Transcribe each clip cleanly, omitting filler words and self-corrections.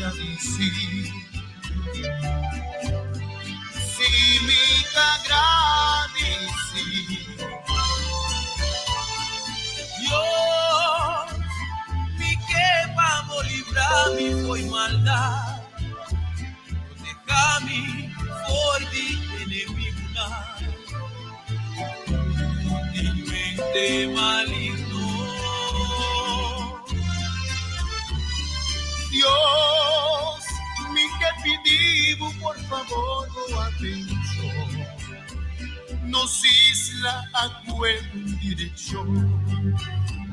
gradisí. Sí, mi ta gradisí. Dios, mi ke pa bo libra mi fo'i maldat, proteha mi for di enemigunan ku tin mente maligno. Dios, mi ke pidi bo por fabor bo atenshon. Nos isla a kue un direkshon.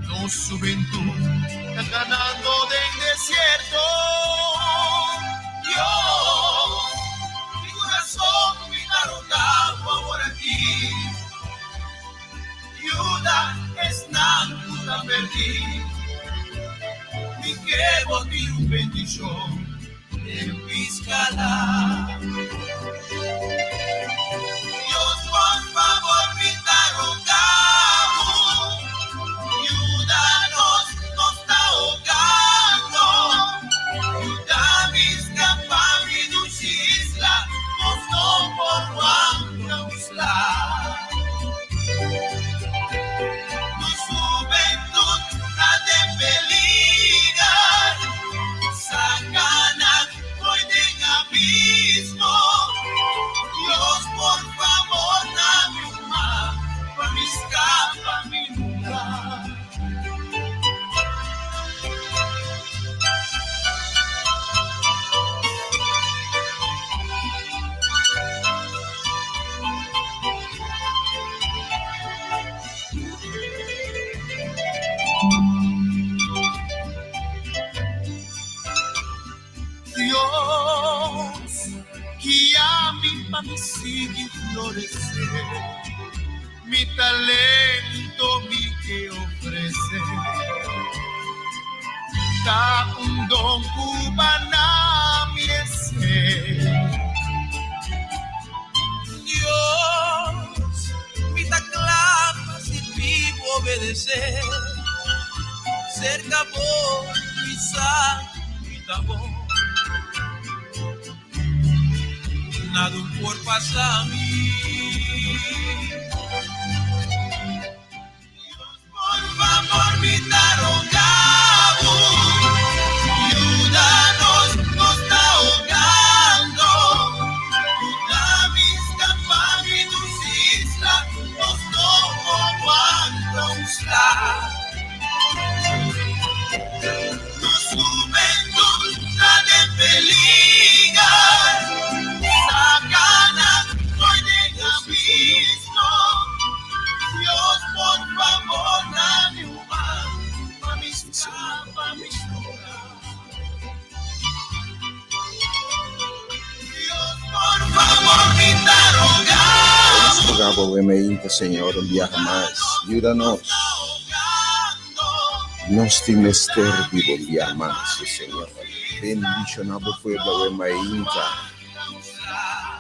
Nos hubentud ta kanando den desierto. Dios, di kurason mi ta roga bo awor aki, yuda esnan ku ta perdí. Mi ke bo tin un bendishon den piskala. Dios, por fabor mi ta roga bo, yuda nos, nos ta hogando. Yuda mi skapa mi dushi isla, nos no por wanta un sla. Nos hubentud ta den peliger, saca nan fo'i den abismo. Dios, por fabor, dami un man pa mi skapa mi lugar. Dios, guia mi pa mi sigui floresé, mi talento mi ke ofresé. Ta un don ku bo a na mi esé. Dios, mi ta kla pa sirbi bo, obedesé. Serka bo, mi sa mi ta bon. Nada por pasa mi. Dios, por fabor, mi ta roga bo, yuda nos, nos ta hogando. Yuda mi skapa mi dushi isla, nos no por wanta un sla. Nos hubentud ta den peliger, saca nan fo'i den abismo. Dios, por fabor, dami un man pa mi Sí, Señor, skapa mi Dios. lugar. Dios, por fabor, mi ta roga Nos ta roga bo mainta, Señor, un biaha mas. Yuda nos. Nos tin mester di bo un biaha mas, Señor. Bendiciona bo pueblo awe mainta.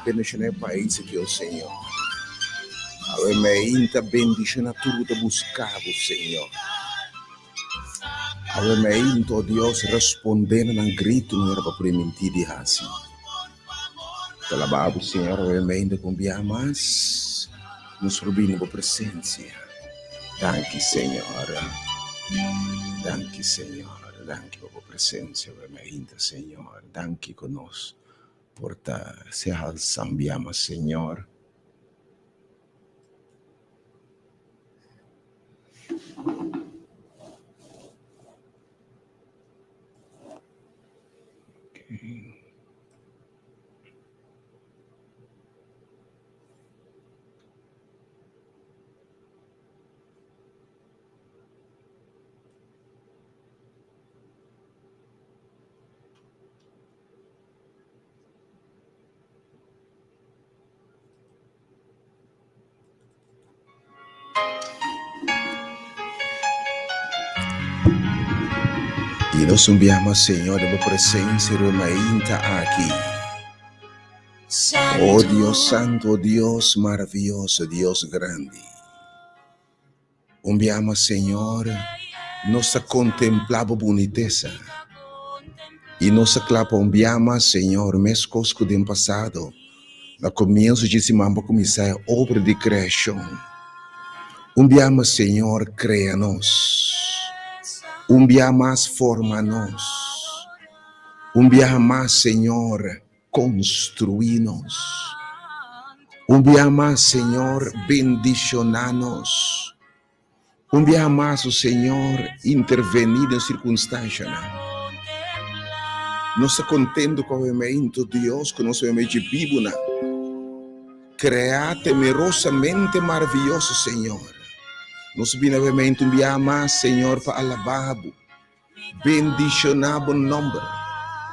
Bendiciona e pais aki, oh Señor. Awe mainta bendiciona tur ku ta busca bo, Señor. Awe mainta, oh Dios, responde na nan grito manera bo a primintí di hasi. Ta alabá bo, Señor, awe mainta ku un biaha mas nos por bini bo presencia. Danki, Señor. Danki, Señor. Danki pa bo presencia awe mainta, Señor. Danki ku nos por ta sea halsa un biaha mas, Señor. Okay. Y nos un biaha mas, Señor, den bo presencia riba mainta aki. Oh Dios Santo, Dios maravilloso, Dios grandi. Un biaha mas, Señor, nos ta contempla bo bunitesa. I nos a kla pa un bia mas, Señor, meskos ku den pasado, na komienso dje siman pa kuminsá e obra di kreashon. Un bia mas, Señor, krea nos. Un bia mas forma nos. Un biaha mas, Señor, konstruí nos. Un biaha mas, Señor, bendishoná nos. Un biaha mas, o Señor, intervení den sirkunstanshanan. Nos ta kontento ku awemeento, Dios, ku nos awemechi bibunan. Kreá temerosamente maravioso, Señor. Nos bini awemeento un biaha mas, Señor, pa alabá Bo. Bendishoná bo nòmber,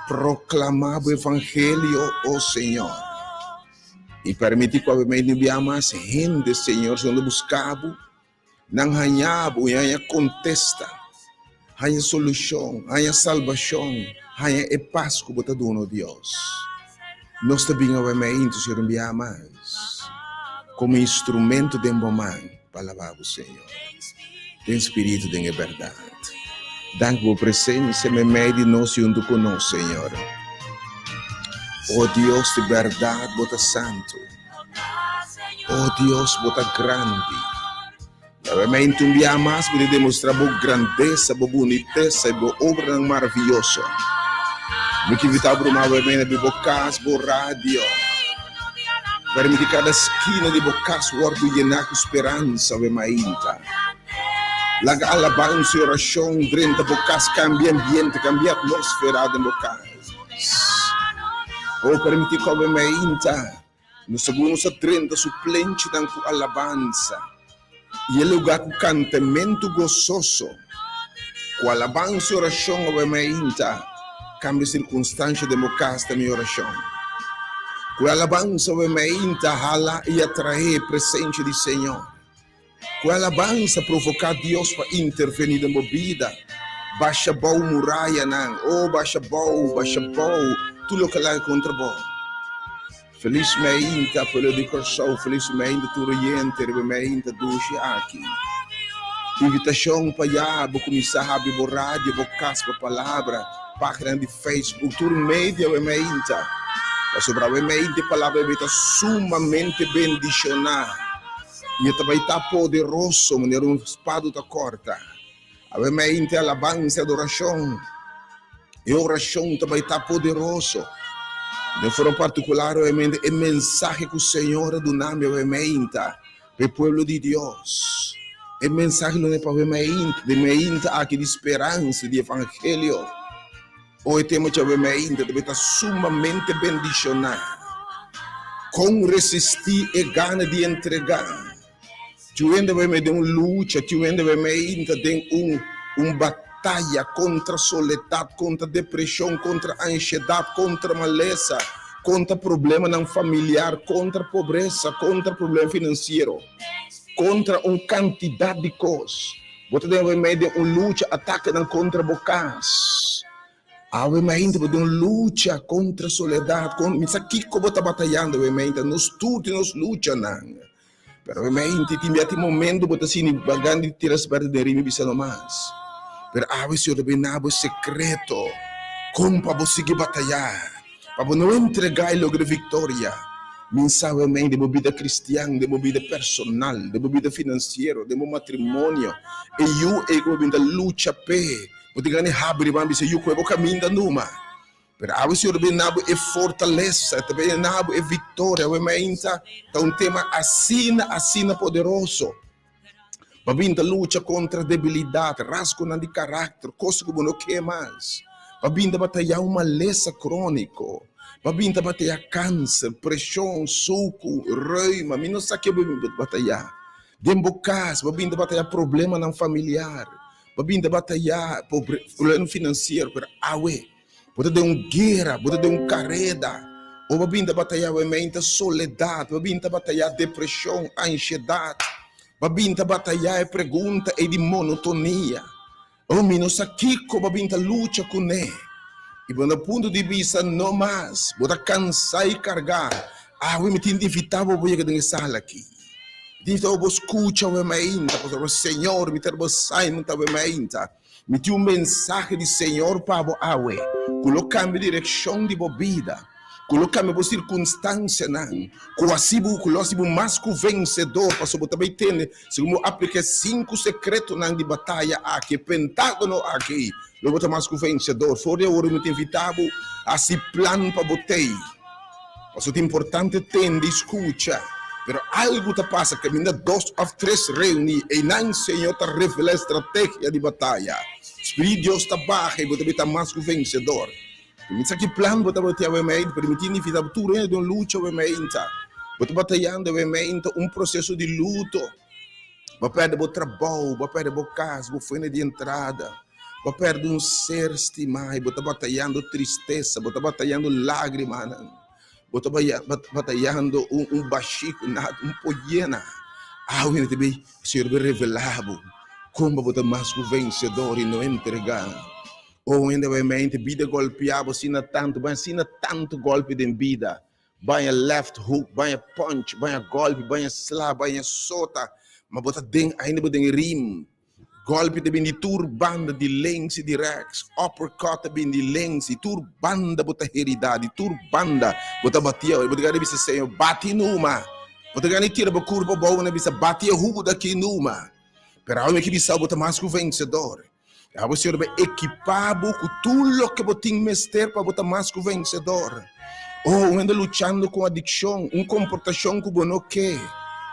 proklamá bo evangelio, o Señor. I permití ku awe medio bia mas hende, Señor, si nan ta buska bo, nan haña bo i haña kontesta, haña solushon, haña salbashon, haña e pas ku bo ta duna, o Dios. Nos ta bin awe meintu, Señor, un bia mas, komo instrumento den bo man pa alabá bo, Señor. Den spiritu, den e bèrdat. Danki bo presensia meimei di nos i huntu ku nos, Señor. O Dios di bèrdat, bo ta santu. O Dios, bo ta grandi. Nuevamente un bia mas bo ta demostrá bo grandesa, bo bunitesa i bo obranan maravioso. Mi ke invitá bo ruman awe na bo kas, bo radio. Permiti kada skina di bo kas wòrdu yená ku speransa awe mainta. Laga alabansa i orashon drenta bo kas, kambia ambiente, kambia atmósfera den bo kas. O permiti ku awe mainta nos segun nos a drenta su plenchinan ku alabansa i e lugá ku kantamentu gososo. Ku alabansa i orashon awe mainta kambia sirkunstansha den bo kas ta mi orashon. Ku e alabansa awe mainta hala i atraé presensia di Señor. Ku e alabansa provoká Dios pa intervení den bo bida. Basha bou murayanan, o basha bou, basha bou tur loke laga kontra bo. Felis meinta pueblo di Kòrsou, felis meinta tur oyente riba e meinta dushi aki. Invitashon pa ya bo kuminsá habri bo radio, bo kas pa palabra, páginanan di Facebook, tur media awe meinta. Pasobra awe meinta e palabra bai ta sumamente bendishoná i e ta bai ta poderoso manera un spado ta kòrta. Awe meinta alabansa i adorashon. E orashon ta bai ta poderoso. Den forma partikular awe meinta e mensahe ku Señor a duna mi awe meinta pa e pueblo di Dios. E mensahe lo pa awe meinta, di meinta aki di speransa di evangelio. O e tema djawe meinta ta bai ta sumamente bendishoná. Kon resistí e gana di entregá? Tiu hende bai mei den un lucha, tiu hende bai mei ta den un un bataya kontra soledat, kontra depreshon, kontra anshedat, kontra malesa, kontra problemanan familiar, kontra pobresa, kontra problema finansiero, kontra un kantidat di kos. Bo ta den bai mei den un lucha, atakenan kontra bo kas. Awe mainta bo den un lucha kontra soledat, kon mi sa kiko bo ta batayando awe mainta, nos tur tin nos luchanan. Pero awe mainta tin bia tin momento bo ta sinti bagan di tira sperta den rimi bisa no mas. Pero awe Señor ta bini bo sekreto kon pa bo sigui batayá, pa bo no entregá i logra viktoria. Mi sa awe mainta den bo bida kristian, den bo bida personal, den bo bida finansiero, den bo matrimonio, e yu ei ku bo bin ta lucha p'e. Bo tin gana di habri ban bisa yu ku e bo kaminda numa. Pero awe Señor ta bini na bo e fortalesa, ta bini na bo e viktoria. Awe mainta ta un tema asina, asina poderoso. Bo bin ta lucha kontra debilidat, rasgonan di karakter, kos ku bo no ke mas. Bo bin ta batayá un malesa króniko. Bo bin ta batayá kanser, preshon, suku, reuma. Mi no sa ke bo bin batayá. Den bo kas bo bin ta batayá problemanan familiar. Bo bin ta batayá problema finansiero, pero awe bo ta den un guera, bo ta den un kareda. O bo bin ta batayá awe soledat, bo bin ta batayá depreshon, anshedat, bo bin ta batayá e pregunta ei di monotonia. O mi no sa kiko bo bin ta lucha kuné. I bo na punto di bisa no mas, bo ta kansá i kargá. Awe mi tin di invitá bo pa yega den e sala aki. Di ta bo skucha we mainta, pasobra Señor mi ta bo Simon ta we mainta. Mi tin un mensahe di Señor pa bo awe, ku lo kambia direkshon di bo bida, ku lo kambia bo sirkunstansianan, ku hasi bo, ku lo hasi bo mas ku vensedor, pasobra bo ta bai tende, segun bo aplika e sinku sekretonan di bataya aki, e pentagono aki, lo bo ta mas ku vensedor. For di awor mi ta invitá bo hasi plan pa bo tei. Pasobra ta importante tende i skucha, pero algu ta pasa kaminda dos òf tres reuní, einan Señor ta revelá e strategia di bataya. Spirit di Dios ta baha i bo ta bita mas ku vensedor. Kuminsá ki plan bo ta batia awe mei, permití ni fita tur hende den un lucha awe meinta. Bo ta batayando awe meinta un proseso di luto. Bo a pèrdè bo trabou, bo a pèrdè bo kas, bo fuente di entrada. Bo a pèrdè un ser stimá i bo ta batayando tristesa, bo ta batayando lágrimanan, bo ta batayando un bashí ku nada, un por yena. Awe ta bin Señor bin revelá bo kon bo ta mas ku vensedor i no entregá. Oh, hende bai mente, bida golpiá bo asina tantu, bai asina tantu gòlpi den bida. Baña left hook, baña punch, baña golpi, baña sla, baña sota, ma bo ta den ainda bo den e rim. Golpi ta bin di tur banda, di links i di rechts, uppercut ta bin di links i tur banda bo ta herida, di tur banda bo ta batia. Bo ta gana bisa Señor, bati numa. Bo ta gana tira bo kurpa abou na bisa bati e huda aki numa. Pero awe mi ke bisa bo ta mas ku vensedor. Abo Señor bai ekipá bo ku tur loke bo tin mester pa bo ta mas ku vensedor. Oh, un hende luchando ku adikshon, un komportashon ku bo no ke.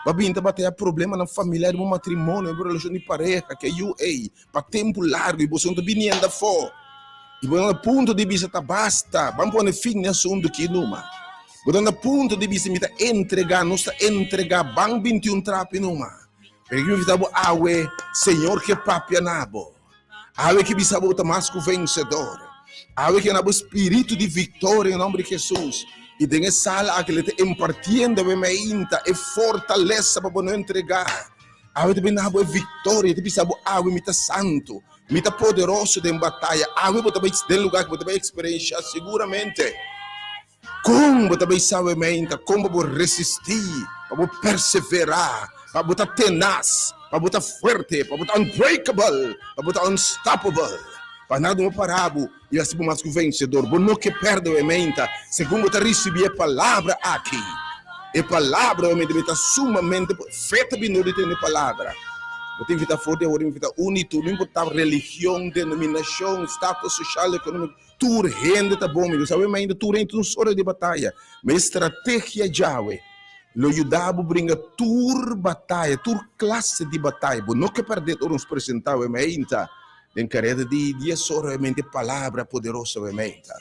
Bo a bin ta bataya problemanan familiar di bo matrimonio, bo relashon di pareha, ke yu ei, pa tempu largu i boso no ta bini enda afó. I bo ta na punto di bisa ta basta, ban pone fin na e asuntu ki numa. Bo ta na punto di bisa mi ta entregá, nos ta entregá, ban binti un trapi numa. Pero ki invita bo awe, Señor ke papia na bo. Awe ke bisa bo ta mas ku vencedor. Awe ke na bo spiritu di victoria en nombre di Jesus. I den e sala aki le ta impartiendo awe mainta e fortalesa pa bo no entrega. Awe ta bin na bo e victoria, ta bisa bo awe mi ta santo, mi ta poderoso den bataya. Awe bo ta bai den lugar ku bo ta bai experiencia seguramente. Kon bo ta bay sawe meinta kon pa bo resistí, pa bo perseverá, pa bo ta tenas, pa bo ta fuerte, pa bo ta unbreakable, pa bo ta unstoppable, pa nada no para bo i hasi bo mas ku vensedor. Bo no ke pèrdè we meinta segun bo ta risibí e palabra aki. E palabra we meinta ta sumamente fe ta bini dor di tende palabra. Bo ta invitá for di awor, invitá un i tur, no importá religion, denominashon, status soshal, ekonómiko. Tur hende ta bon, mi no sabe, ma ainda tur hende tin un solo di bataya. Ma e strategia djawe lo yuda bo bringa tur bataya, tur klase di bataya. Bo no ke pèrdè ora nos presentá we meinta den kareda di dies ora we meinta e palabra poderoso we meinta.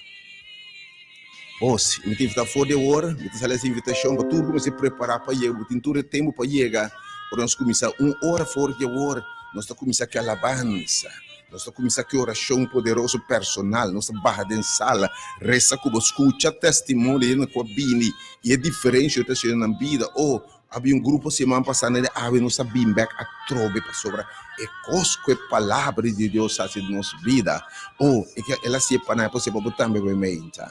Bos, mi ta invitá for di awor, mi ta sali es invitashon pa tur ku mester prepará pa yega, bo tin tur e tempu pa yega ora nos kuminsá un ora for di awor, nos ta kuminsá ku e alabansa. Nos ta kuminsá ku e orashon poderoso personal. Nos ta baha den sala, resa ku bo, skucha testimonio di hende ku a bini i e diferensha ku ta hasiendo nan bida. Oh, a bin un grupo siman pasá na e awe nos a bin bèk atrobe pasobra e kos ku e Palabra di Dios hasi den nos bida, oh, e ke el hasié pa nan, e por hasié pa bo tambe bo e meinta.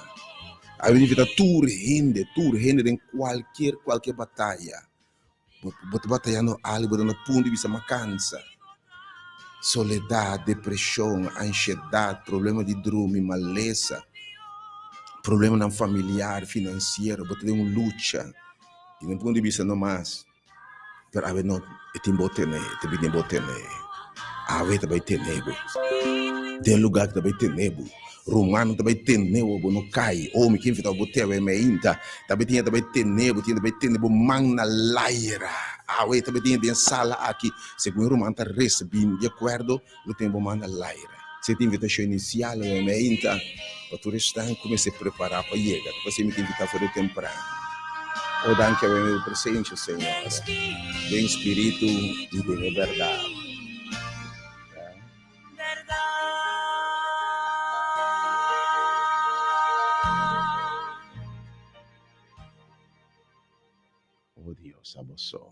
Awe di invitá tur hende, tur hende den kualkier, kualkier bataya. Bo ta batayando algu, bo ta na punto di bisa ma kansa. Soledat, depreshon, anshedat, problema di drumi, malesa, problemanan familiar, finansiero, bo ta den un lucha i den punto di bisa no mas. Pero awe no, e tin bo tene, e ta bini bo tene. Awe ta bai tene bo. Den lugar ki ta bai tene bo. Rumannan ta bai tene bo, bo no kai. Oh, mi ke invita bo te awe meinta. Ta bai tin ta bai tene bo, tin ta bai tene bo man na laira. Awe ta bai tin den sala aki, segun e ruman ta resa bin di akuerdo, lo tene bo man na laira. Esei ta invitashon inisial awe meinta pa tur esnan ku mester prepara pa yega. Ta pasei mi ta invita for di temprano. Oh, danki awe mi bo presensia, Señor, den spiritu i den e bèrdat. Oh Dios, abo so.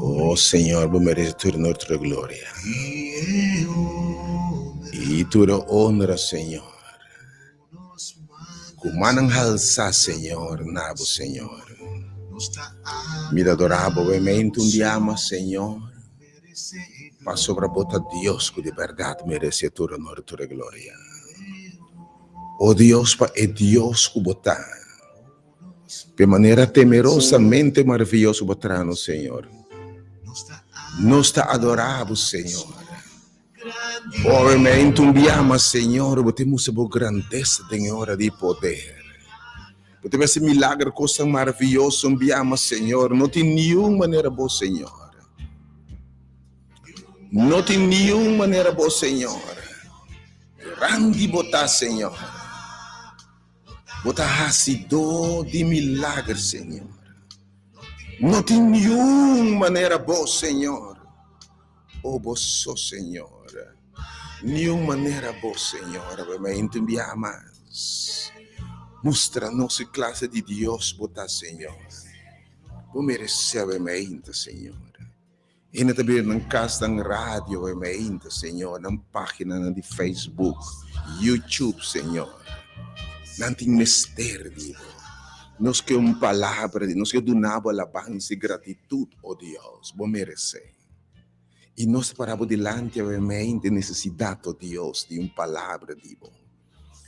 Oh Señor, bo merece tur honor, tur gloria. Y tur honra, Señor. Ku mannan halsá, Señor, na bo, Señor. Mi ta adorá bo obviamente un dia mas, Señor, pasobra bo ta Dios ku di bèrdat merese tur honor i tur e gloria. O Dios, pa e Dios ku bo ta, p'e manera temerosamente maravioso bo traha nos, Señor. Nos ta adorá bo, Señor. Obviamente un bia mas, Señor, bo te mustra bo grandesa den e ora di poder. Bo te haci milagro, cosnan maravilloso un bia mas, Señor. No tin niun manera bo, Señor. No tin niun manera bo, Señor. Grandi bo ta, Señor. Bo ta hacidó di milagro, Señor. No tin niun manera bo, Señor. O bo so, Señor. Niun manera bo, Señor, bo me intumbia mas. Mustra nos e clase di Dios bo ta, Señor. Bo merece bo me inta, Señor. Hende ta bira nan cas nan radio bo me inta, Señor, nan paginanan di Facebook, YouTube, Señor. Nan tin mester di bo. Nos ke un palabra di, nos ke duna bo alabansa y gratitud, o Dios, bo merece. I nos ta para bo dilanti awemente nesesidat, o Dios, di un palabra di bo,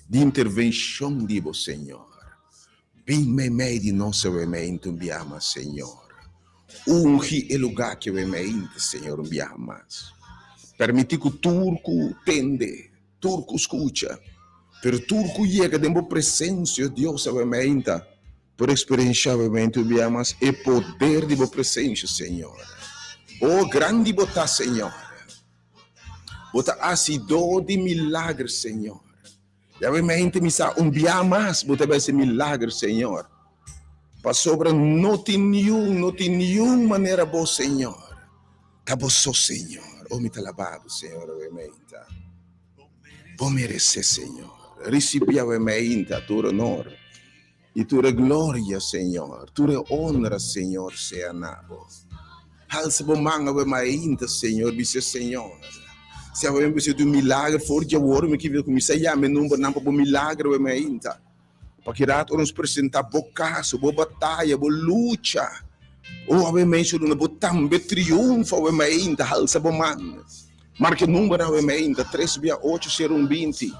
di intervenshon di bo, Señor. Bin meimei di nos awemente un biaha mas, Señor. Ungi e lugá aki awemente, Señor, un biaha mas. Permití ku tur ku tende, tur ku skucha, pero tur ku yega den bo presensia, o Dios, awemente, Por experiencia obviamente un bia mas e poder di bo presencia, Señor. Oh, grandi bo ta, Señor. Bo ta hacidor di milagro, Señor. Y obviamente mi sa un bia mas bo ta haci milagro, Señor. Pasobra no tin niun, no tin niun manera bo, Señor. Ta bo so, Señor. Oh, mi ta alaba bo, Señor, obviamente. Bo merece, Señor. Ricibi obviamente tur honor. I tur e gloria, Señor, tur e honra, Señor, sea na bo. Halsa bo man awe mainta, Señor, bisa Señor, si awe mi bisa di un milagro for di awor mi kier kuminsá yama e numbernan pa bo milagro awe mainta. Pa ki rato ora nos presentá bo kaso, bo bataya, bo lucha, oh awe mensha duna bo tambe triunfo awe mainta, halsa bo man. Marka e numbernan awe mainta, tres bia ocho sero un binti.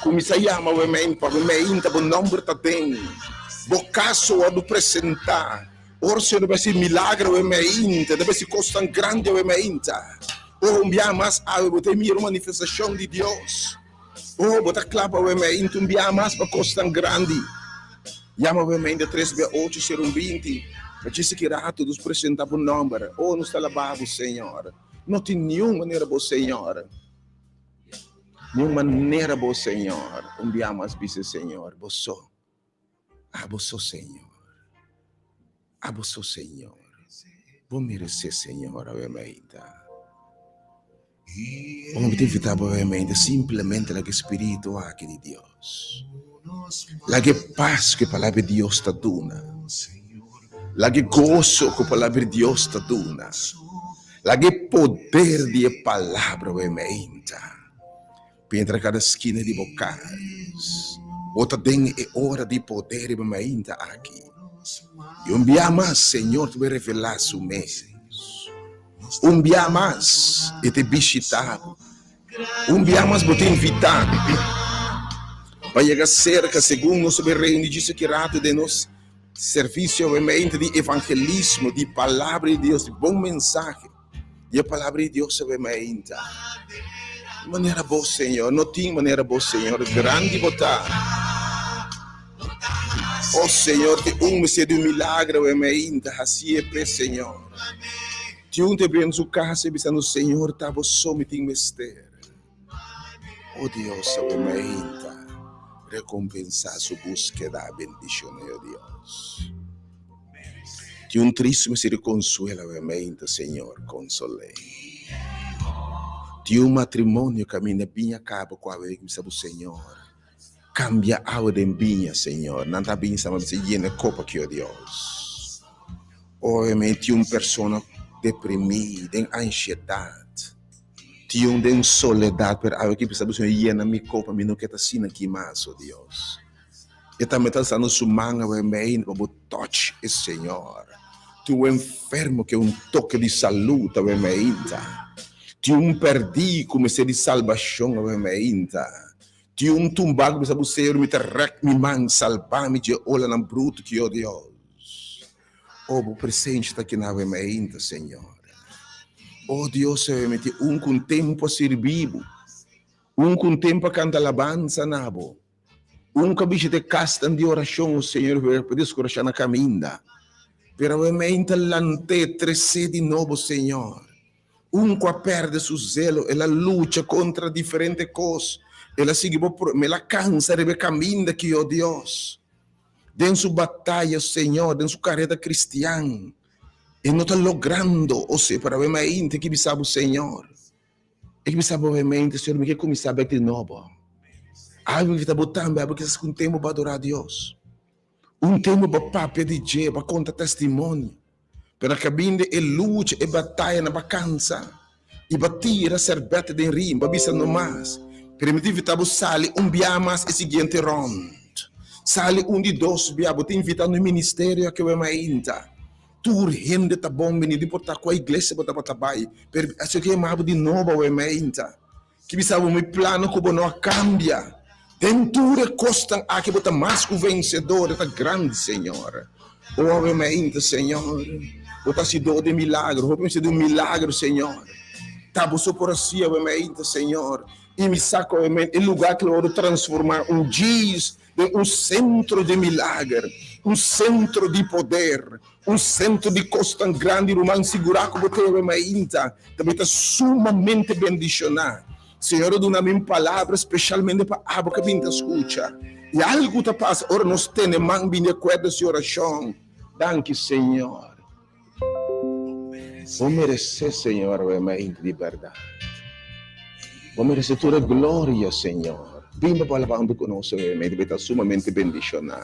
Kuminsá yama awe mainta pa awe mainta bo nomber ta den. Bo kaso wòrdu presentá. Ora Señor ta bai hasi milagro awe mainta, ta bai hasi kosnan grandi awe mainta. Oh, un bia mas awe bo ta mira un manifestashon di Dios. Oh, bo ta kla pa awe mainta un bia mas pa kosnan grandi. Yama awe mainta tres bia ocho sero un binti. Pa djis aki rato nos presentá bo nomber. Oh, nos ta alabá bo, Señor. No tin niun manera bo Señor. Niun manera bo Señor. Un bia mas bisa Señor, bo so. Abo so Señor. Abo so Señor. Bo merece Señor awe mainta. Bo mi ta invita bo awe mainta simplemente laga e Spiritu aki di Dios. Laga e pas ku e Palabra di Dios ta duna. Laga e goso ku e Palabra di Dios ta duna. Laga e poder di e Palabra wei meinta penetra kada skina di bo kas. Bo ta den e ora di poder riba meinta aki. I un bia mas Señor ta bai revelá su mes. Un bia mas E ta bishita bo. Un bia mas bo ta invitá pa yega serka segun nos ta bai reuni djis aki rato den nos servisio obviamente di evangelismo, di palabra di Dios, di bon mensahe di e palabra di Dios obviamente. Manera bo Señor, no tin manera bo Señor, grandi bo ta. Oh Señor, tin un mester di un milagro obviamente, hacié p'e Señor. Tin un ta bira na su casa y bisando, Señor, ta bo so mi tin mester. Oh Dios, awe mainta, recompensa su buskeda, bendiciona, oh Dios. Tin un triste mester di consuelo awe mainta, Señor, consol'é. Tin un matrimonio caminda biña caba cu awe bisa bo, Señor, cambia awe den biña, Señor. Nan ta bin sama bisa yena e copa aki, oh Dios. Obviamente un persona deprimí, den ansiedat, tin un den soledat, pero awe ki bisa bo Señor yena mi kopa, mi no ke ta asina aki mas, o Dios. E tambe ta alsando su man awe mei pa bo touch e Señor. Tin un enfermo ke un toke di salud awe meinta. Tin un perdí ku mester di salbashon awe meinta. Tin un tumbá ku bisa bo Señor mi ta rèk mi man, salba mi dje olanan brutu ki, o Dios. O bo presencia ta kina awe mainta, Señor. O Dios, awe mi tin un ku un tempu a sirbi bo, un ku un tempu a kanta alabansa na bo, un ku a bishita e kasnan di orashon, o Señor, pero a deskurashá na kaminda. Pero awe mainta lant'é, tres'é di nobo, Señor. Un ku a pèrdè su zelo, el a lucha kontra diferente kos, el a sigui bo, el a kansa riba e kaminda ki, o Dios. Den su bataya, Señor, den su careda cristian, e no ta logrando, o sea, pero awe mainta e ke bisa bo, Señor, e ke bisa bo awe mainta, Señor, mi ke cuminsa bek di nobo. Awe mi invita bo tambe, awe kisas cu un tempo pa adora Dios, un tempo pa papia di dje, pa conta testimonio. Pero a kabinde e lucha, e bataya na ba kansa i ba tira serbete den ring, ba bisa no mas. Pero mi ta invita bo sali un bia mas e siguiente rond. Sali un di dos bia, bo ta invita no ministerio aki awe mainta. Tur hende ta bon bini, no importa kua iglesia bo tabata bai, pero asina ke yama bo di nobo awe mainta. Ki bisa bo mi plano ku bo no a kambia. Den tur e kosnan aki bo ta mas ku vensedor, e ta grandi Señor. O awe mainta Señor, bo ta hasidor di milagro, hopi mester di un milagro Señor. Ta bo so por hasi awe mainta Señor. I mi sa ku awe mainta e lugar ki lo wòrdu transformá un djis den un sentro di milager, un sentro di poder, Un sentro di kos tan grandi, ruman, sigurá ku bo ta yaba mainta, ta bai ta sumamente bendishoná. Señor a duna mi un palabra speshalmente pa abo ku a bin ta skucha. I algu ta pasa ora nos tene man bin di akuerdo si orashon. Danki, Señor. Bo meresé, Señor, awe mainta di bèrdat. Bo meresé tur e gloria, Señor. Bin pa bo alabá huntu ku nos awe mainta, bai ta sumamente bendishoná.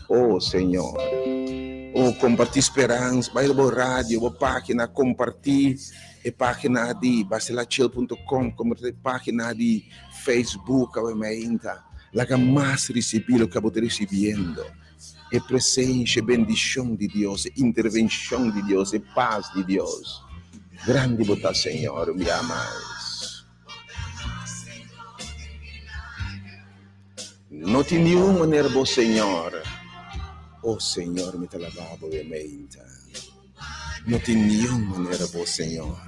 Oh Señor. Oh comparti speransa, bai bo radio, bo pagina, comparti e pagina di basilachil punto com, comparti e pagina di Facebook awe mainta. Laga mas ricibi loke abo ta ricibiendo. E presencia, e bendicion di Dios, e intervencion di Dios, e paz di Dios. Grandi bo ta Señor, mi amas. No tin niun manera bo Señor, oh Señor mi ta laba bo e meinta. No tin niun manera bo Señor.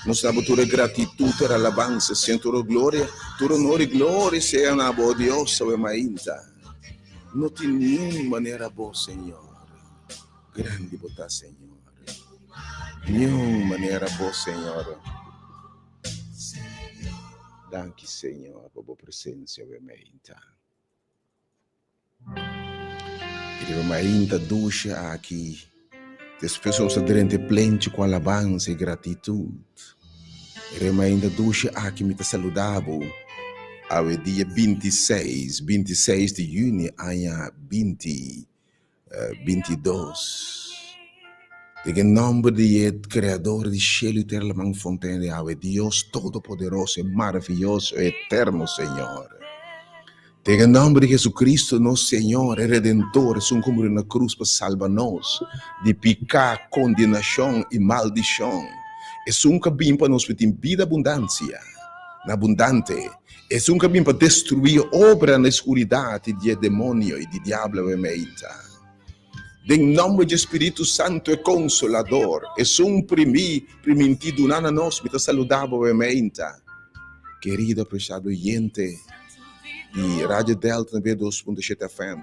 Nos da bo tur e gratitud, tur alabansa, Señor, tur gloria, tur honor y gloria sea na bo, Dios, awe mainta. No tin niun manera bo Señor. Grandi bo ta Señor. Niun manera bo Señor. Danki Señor pa bo presencia awe mainta. I riba mainta dushi aki, despues nos a drenta e plenchi ku alabansa i gratitud. Riba mainta dushi aki mi ta saluda bo awe dia 26, 26 di juni aña 20. 22. Den e nomber di e Creador di shelu i tera laman fontena di awe, Dios Todopoderoso e maraviyoso e eterno Señor. Den e nomber di Jesucristo nos Señor e Redentor, esun ku muri na krus pa salba nos di piká, kondenashon i maldishon, esun ku a bin pa nos por tin bida abundansia, na abundante. Esun ku a bin pa destruí obra na e skuridat di e demonio i di diablo awe meinta. Den nòmber dje Spiritu Santu e Konsolador, esun primí, primintí duná na nos, mi ta saludá bo awe meinta, kerido apresiado oyente di Radio Delta 92.7 FM.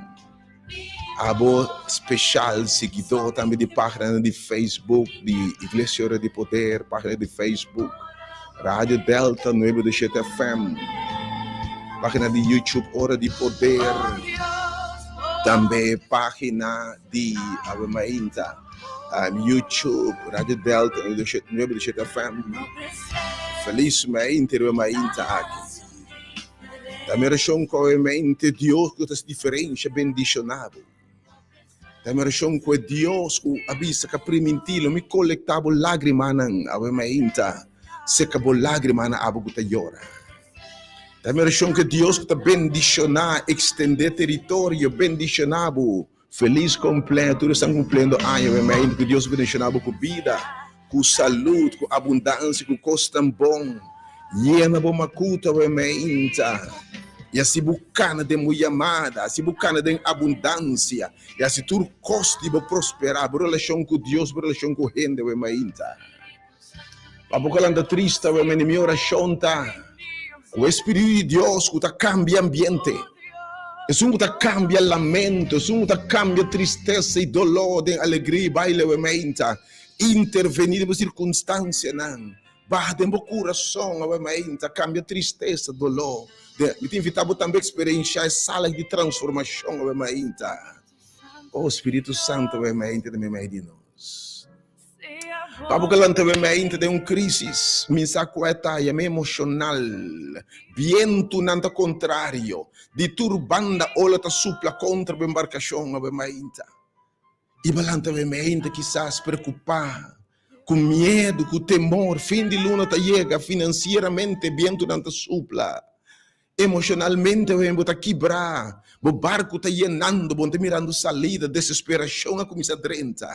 Abo speshal siguidó tambe di páginanan di Facebook di Iglesia Ora di Poder, página di Facebook Radio Delta 97 FM, página di YouTube Ora di Poder, tambe página di Ave Mainta, um, YouTube Radio Delta 97 FM. Feliz Mainta, Ave Mainta aki. Ta mi orashon ku obviamente Dios ku ta hasi diferensha bendishoná bo. Ta mi orashon ku e Dios ku a bisa ku a primintí lo mi kolektá bo lágrimanan awe mainta, seka bo lágrimanan abo ku ta yora. Ta mi orashon ku e Dios ku ta bendishoná, ekstendé teritorio, bendishoná bo. Felis kompleño tur esnan kumpliendo aña awe mainta, ku Dios bendishoná bo ku bida, ku salud, ku abundansia, ku kosnan bon. Yena bo makuta awe mainta, i hasi bo kana den bo yamada, hasi bo kana den abundansia, i hasi tur kos di bo prosperá, bo relashon ku Dios, bo relashon ku hende awe mainta. Pa bo ka lanta triste awe mainta, mi orashon ta ku e Spiritu di Dios ku ta kambia ambiente, esun ku ta kambia lamento, esun ku ta kambia tristesa i doló den alegria i baile awe mainta, intervení den bo sirkunstansianan. Baha den bo kurason awe mainta, kambia tristesa, doló. Mi ta invitá bo tambe eksperenshá e sala di transformashon awe mainta. Oh, Spiritu Santu awe mainta ta meimei di nos. Pa bo ka lanta awe mainta den un krísis, mi sa ku e ta yam'é emoshonal. Bientunan ta kontrario, di tur banda ola ta supla kontra bo embarkashon awe mainta. I bo lanta awe mainta kisas preokupá, ku miedu, ku temor, fin di luna ta yega, finansieramente bientunan ta supla, emoshonalmente awe bo ta kibrá, bo barku ta yenando, bo no ta mirando salida, desesperashon a kuminsá drenta.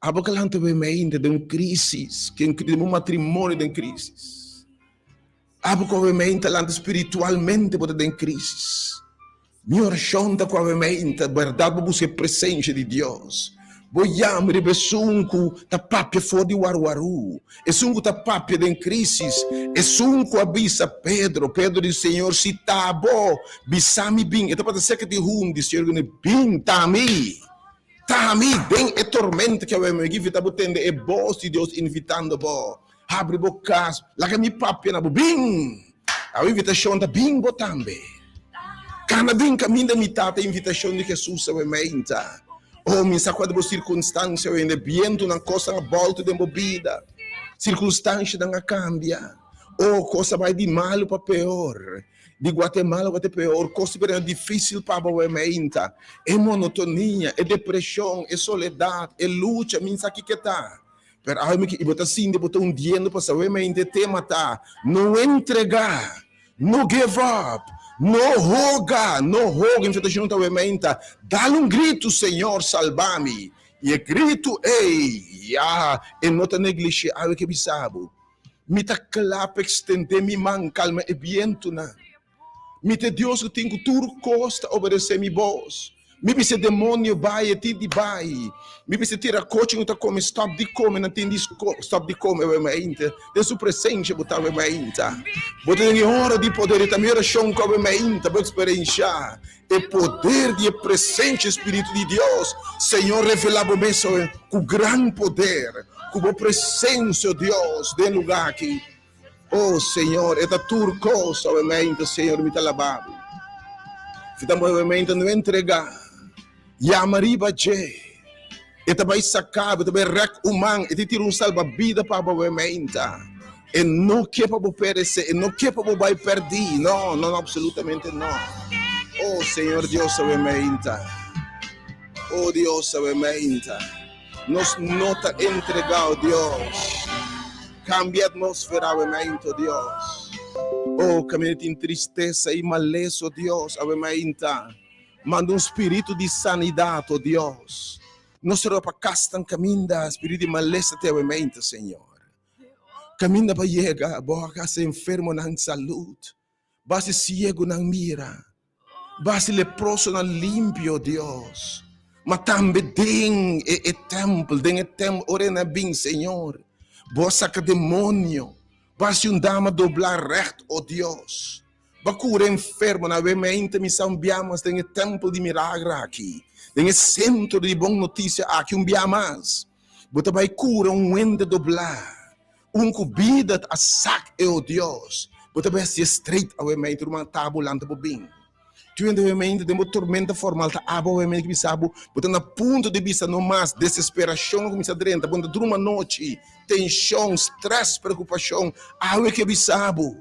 Abo ka lanta awe mainta den un krísis, den bo matrimonio den krísis. Abo ku awe mainta lanta spiritualmente bo ta den krísis. Mi orashon ta ku awe mainta bèrdat bo buska e presensia di Dios. Bo yama riba esun ku ta papia for di warwarú, esun ku ta papia den krísis, esun ku a bisa Pedro, Pedro di, Señor, si ta bo, bisa mi bin. E tabata serka di hundi, Señor di, Bin, ta mi, ta mi. Den e tormenta ku awe mi ta bo tende e bos di Dios invitando bo, Habri bo kas, laga mi papia na bo, bin! Awe invitashon ta bin bo tambe. Kana bin kaminda mi tata invitashon di Hesus awe meinta. Oh, mi sa kua ta bo sirkunstansia awe, bientunan kosnan a bòltu den bo bida, sirkunstanshanan a kambia. Oh, kos a bai di malu pa peor, di Guatemala pa te peor, kos ta bira difísil pa bo awe meinta. E monotonia, e depreshon, e soledat, e lucha, mi sa kiko ta. Pero awe mi ke i bo ta sinti bo ta hundiendo pasobra mente tema ta no entrega, no give up, no hoga, no hoga invitacion ta awe meinta dal un gritu Señor salba mi y e gritu ey ya e no ta neglishe awe ke bisa bo mi ta kla pa extende mi man calma e bientunan. Mi ta e Dios ku tin ku tur kos ta obedesé mi bos. Mi bisa e demonio bai, e tin di bai. Mi bisa e tira kochi ku ta kome stòp di kome, nan tin di stòp di kome awe mainta. Den su presensia bo ta awe mainta. Bo ta den e ora di poder, e ta mi orashon ku awe mainta bo eksperenshá e poder di e presensia Spiritu di Dios. Señor revelá bo mes awe ku gran poder, ku bo presensia, Dios, den e lugá aki. Oh Señor, e ta tur kos awemente, Señor, mi ta laba bo. Si ta awemente no entregá, yama riba dje. E ta bai saká bo, e ta bai rèk un man, e ta tira un salbabida pa bo awemente. E no ke pa bo peresé, e no ke pa bo bai pèrdí. No, no, no, absolutamente no. Oh Señor Dios awemente. Oh Dios awemente. Nos no ta entregá, oh Dios. Cambia atmósfera awe mainta, oh Dios. Oh, caminda tin tristesa y malesa, oh Dios, awe mainta. Manda un spiritu di sanidad, oh Dios. Nos ta ropa castan caminda, spiritu di malesa te awe mainta, Señor. Caminda pa yega, bo a haci enfermonan salud. Bo a haci ciegonan mira. Bo a hasi leprosonan limpio, Dios. Ma tambe den e, e tempel, den e tempel, ora e na bin, Señor, Bo a saka demonio. Bo a hasi un dama doblá règt, o Dios. Bo a kura enfermonan. Awe mente mi sa un bia mas den e tempel di milager aki, den e sentro di bon notisia aki, un bia mas. Bo ta bai kura un wende doblá. Un ku bida ta sak e o Dios. Bo ta besti straight awe mente ruman ta bo lanta bo bin. Tu hende awe mente den bo tormenta formal ta abo awe mente bisa bo bo ta na punto di bisa no mas desesperacion a cuminsa drenta bo no ta druma anochi tension stress preocupacion awe ke bisa bo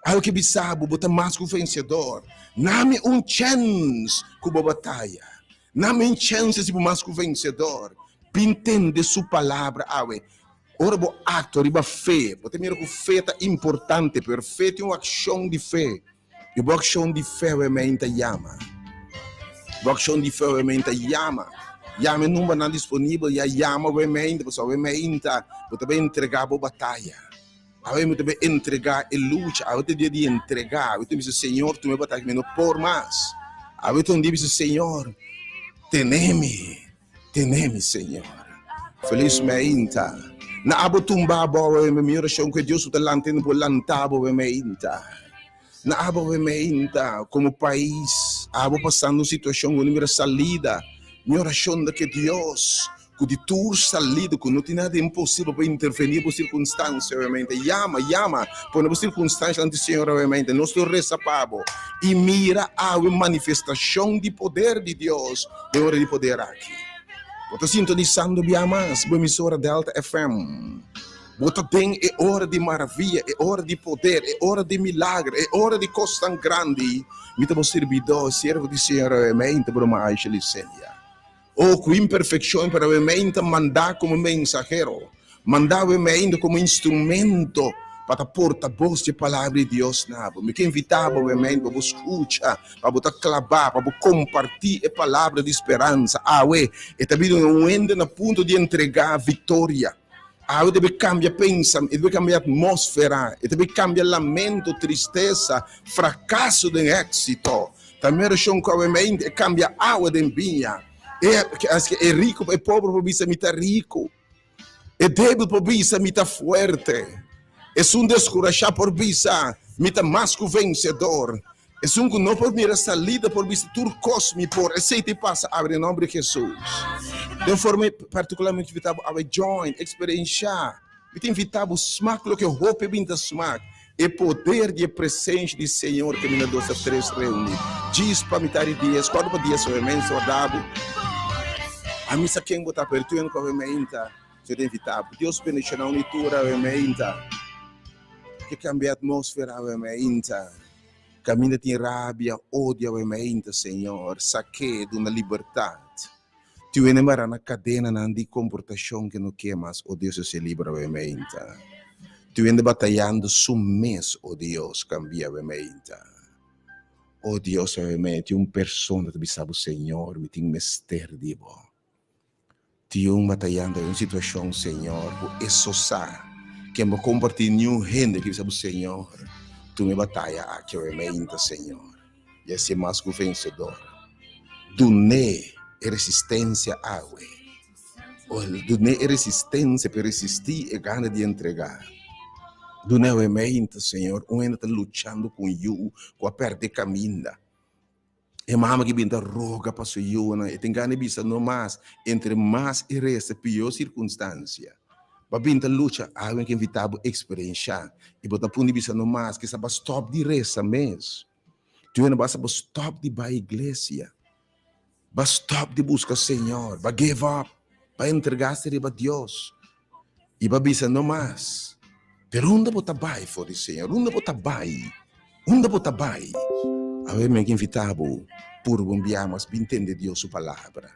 awe ke bisa bo bo ta mas ku vencedor nami un chens ku bo bataya. Na men chèns si bo mas ku vensedor. Bin tende su palabra awe. Ora bo aktua riba fe, bo ta mira ku fe ta importante, pero fe tin un akshon di fe. I bo akshon di fe awe ta yama. Bo akshon di fe awe ta yama. Yama e numbernan disponibel ya yama awe mainta, pasobra awe mainta bo ta bai entregá bo bataya. Awe mi ta bai entregá e lucha. Awe ta e dia di entregá. Awe ta bisa, Señor, tuma e bataya, mi no por mas. Awe ta un dia bisa, Señor, tene mi. Tene mi, Señor. Felis meinta. Na abo tumba bo awe mi orashon ku e Dios ku ta lanta hende por lanta bo awe meinta. Na abo awe meinta komo pais abo pasando un situashon ku no mira salida. Mi orashon ta ke Dios ku di tur salida ku no tin nada imposibel pa interveni bo sirkunstansia awe meinta. Yama, yama, pone bo sirkunstansia lanti Señor awe meinta. Nos lo resa pa bo i mira awe manifestashon di poder di Dios. Den ora di poder aki, bo ta sintonisando bia mas bo emisora Delta FM. Bo ta den e ora di maravia, e ora di poder, e ora di milager, e ora di kosnan grandi. Mi ta bo sirbidó, siervo di Señor Awemein, ta broma Aisha Licelia. Oh, ku imperfekshon, pero Awemein ta mandá komo mensahero. Manda Awemein komo instrumento pa ta portabos di e Palabra di Dios na bo. Mi ke invitá bo Awemein pa bo skucha, pa bo ta klabá, pa bo kompartí e Palabra di speransa. Awe e ta bini un hende na punto di entregá viktoria. Awe debe kambia pensam, e debe kambia atmósfera, e debe kambia lamento, tristesa, frakaso den éksito. Ta mi orashon ku Awemein e kambia awa den biña. E, e riku, e pober por bisa mi ta riku. E débil por bisa, Mi ta fuerte. Esun deskurashá por bisa, Mi ta mas ku vensedor. Esun ku no por mira salida por bisa, Tur kos mi por. Esei ta pasa awe den nòmber di Hesus. Den forma partikular mi ta invitá bo awe join, eksperenshá. Mi ta invitá bo smak loke hopi bin ta smak, e poder di e presensha di Señor kaminda dos a tres reuní. Djis pa mitar di dies, kuarto pa dies awe mens warda bo. A mi sa ken bo ta, pero tur hende ku awe meinta, Señor ta invitá bo. Dios bendishoná un i tur awe meinta. Ke kambia atmósfera awe meinta. Kaminda tin rabia, odio awe meinta, Señor, sak'é, duna libertat. Tin wende mara na kadenanan di komportashon ke no ke mas, o Dios, esei libra awe meinta. Tin wende batayando su mes, o Dios, kambia awe meinta. O Dios, awe meinta, tin un persona ta bisa bo, Señor, mi tin mester di bo. Tin un batayando den un situashon, Señor, ku e so sa ken bo kompartí niun hende ke bisa bo, Señor, tuma e bataya aki awe meinta, Señor. I a ser mas ku vensedor. Dun'é e resistensia awe. O dun'é e resistensia pa e resistí e gana di entregá. Dun'é awe meinta, Señor, un hende ta luchando ku un yu ku a pèrdè kaminda. E mama ki bin ta roga pa su yunan, e tin gana di bisa no mas, entre mas e resta pió sirkunstansia. Bo a bin ta lucha, awe ke invitá bo eksperenshá i bo ta pun di bisa no mas, kisa bo a stòp di resa mes. Tur hende basta bo stòp di bai iglesia, bo a stòp di buska Señor, bo a give up, bo a entregá-se riba Dios i bo a bisa no mas. Pero unda bo ta bai for di Señor? Unda bo ta bai? Unda bo ta bai? Awe mi a invitá bo purba un bia mas bin tende Dios su palabra.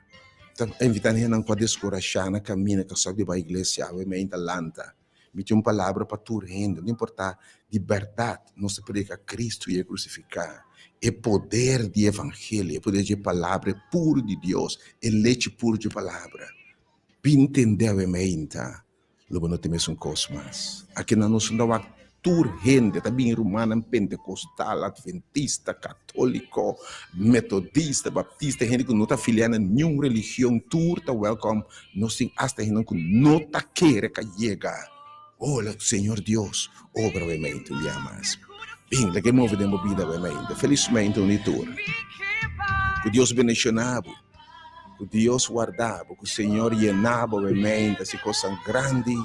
Ta invitá hendenan ku a deskurashá na kaminda ku a stòp di bai iglesia, awe mi a lanta. Mi tin un palabra pa tur hende, no importá di bèrdat nos ta prediká Kristu i e krusifiká. E poder di evangelio, e poder di e palabra puru di Dios, e lechi puru di e palabra. Bin tende awe meinta, lo bo no tin mesun kos mas. Akinan nos no ta wak tur hende, ta bin rumannan pentekostal, adventista, katóliko, metodista, baptista, hende ku no ta afiliá na niun religion, tur ta wèlkòm. Nos tin asta hendenan ku no ta kere ka yega. Oh, Señor Dios, obra bo mente un bia mas. Bin, laga e move den bo bida bo mente. Felismente un di tur. Ku Dios bendishoná bo. Ku Dios warda bo. Ku Señor yena bo mente hasi kosnan grandi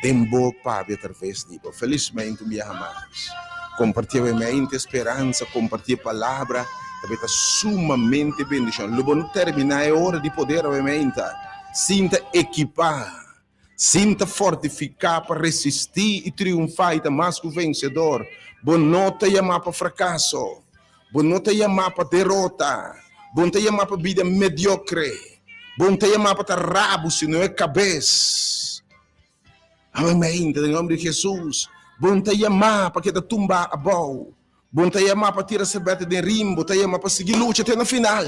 den bo pabia atraves di bo. Felismente un biaha mas. Kompartí bo mente speransa, kompartí e palabra ta ta sumamente bendishon. Lo bo no terminá e ora di poder bo mente sin ta ekipá, sin ta fortifiká pa resistí i triunfá i ta mas ku vensedor. Bo no ta yamá pa frakaso. Bo no ta yamá pa derota. Bo no ta yamá pa bida mediokre. Bo no ta yamá pa ta rabu sino e kabes. Awe mainta, den nomber di Hesus, bo no ta yamá pa keda tumbá abou. Bo no ta yamá pa tira serbete den rim, bo ta yamá pa sigui lucha te na final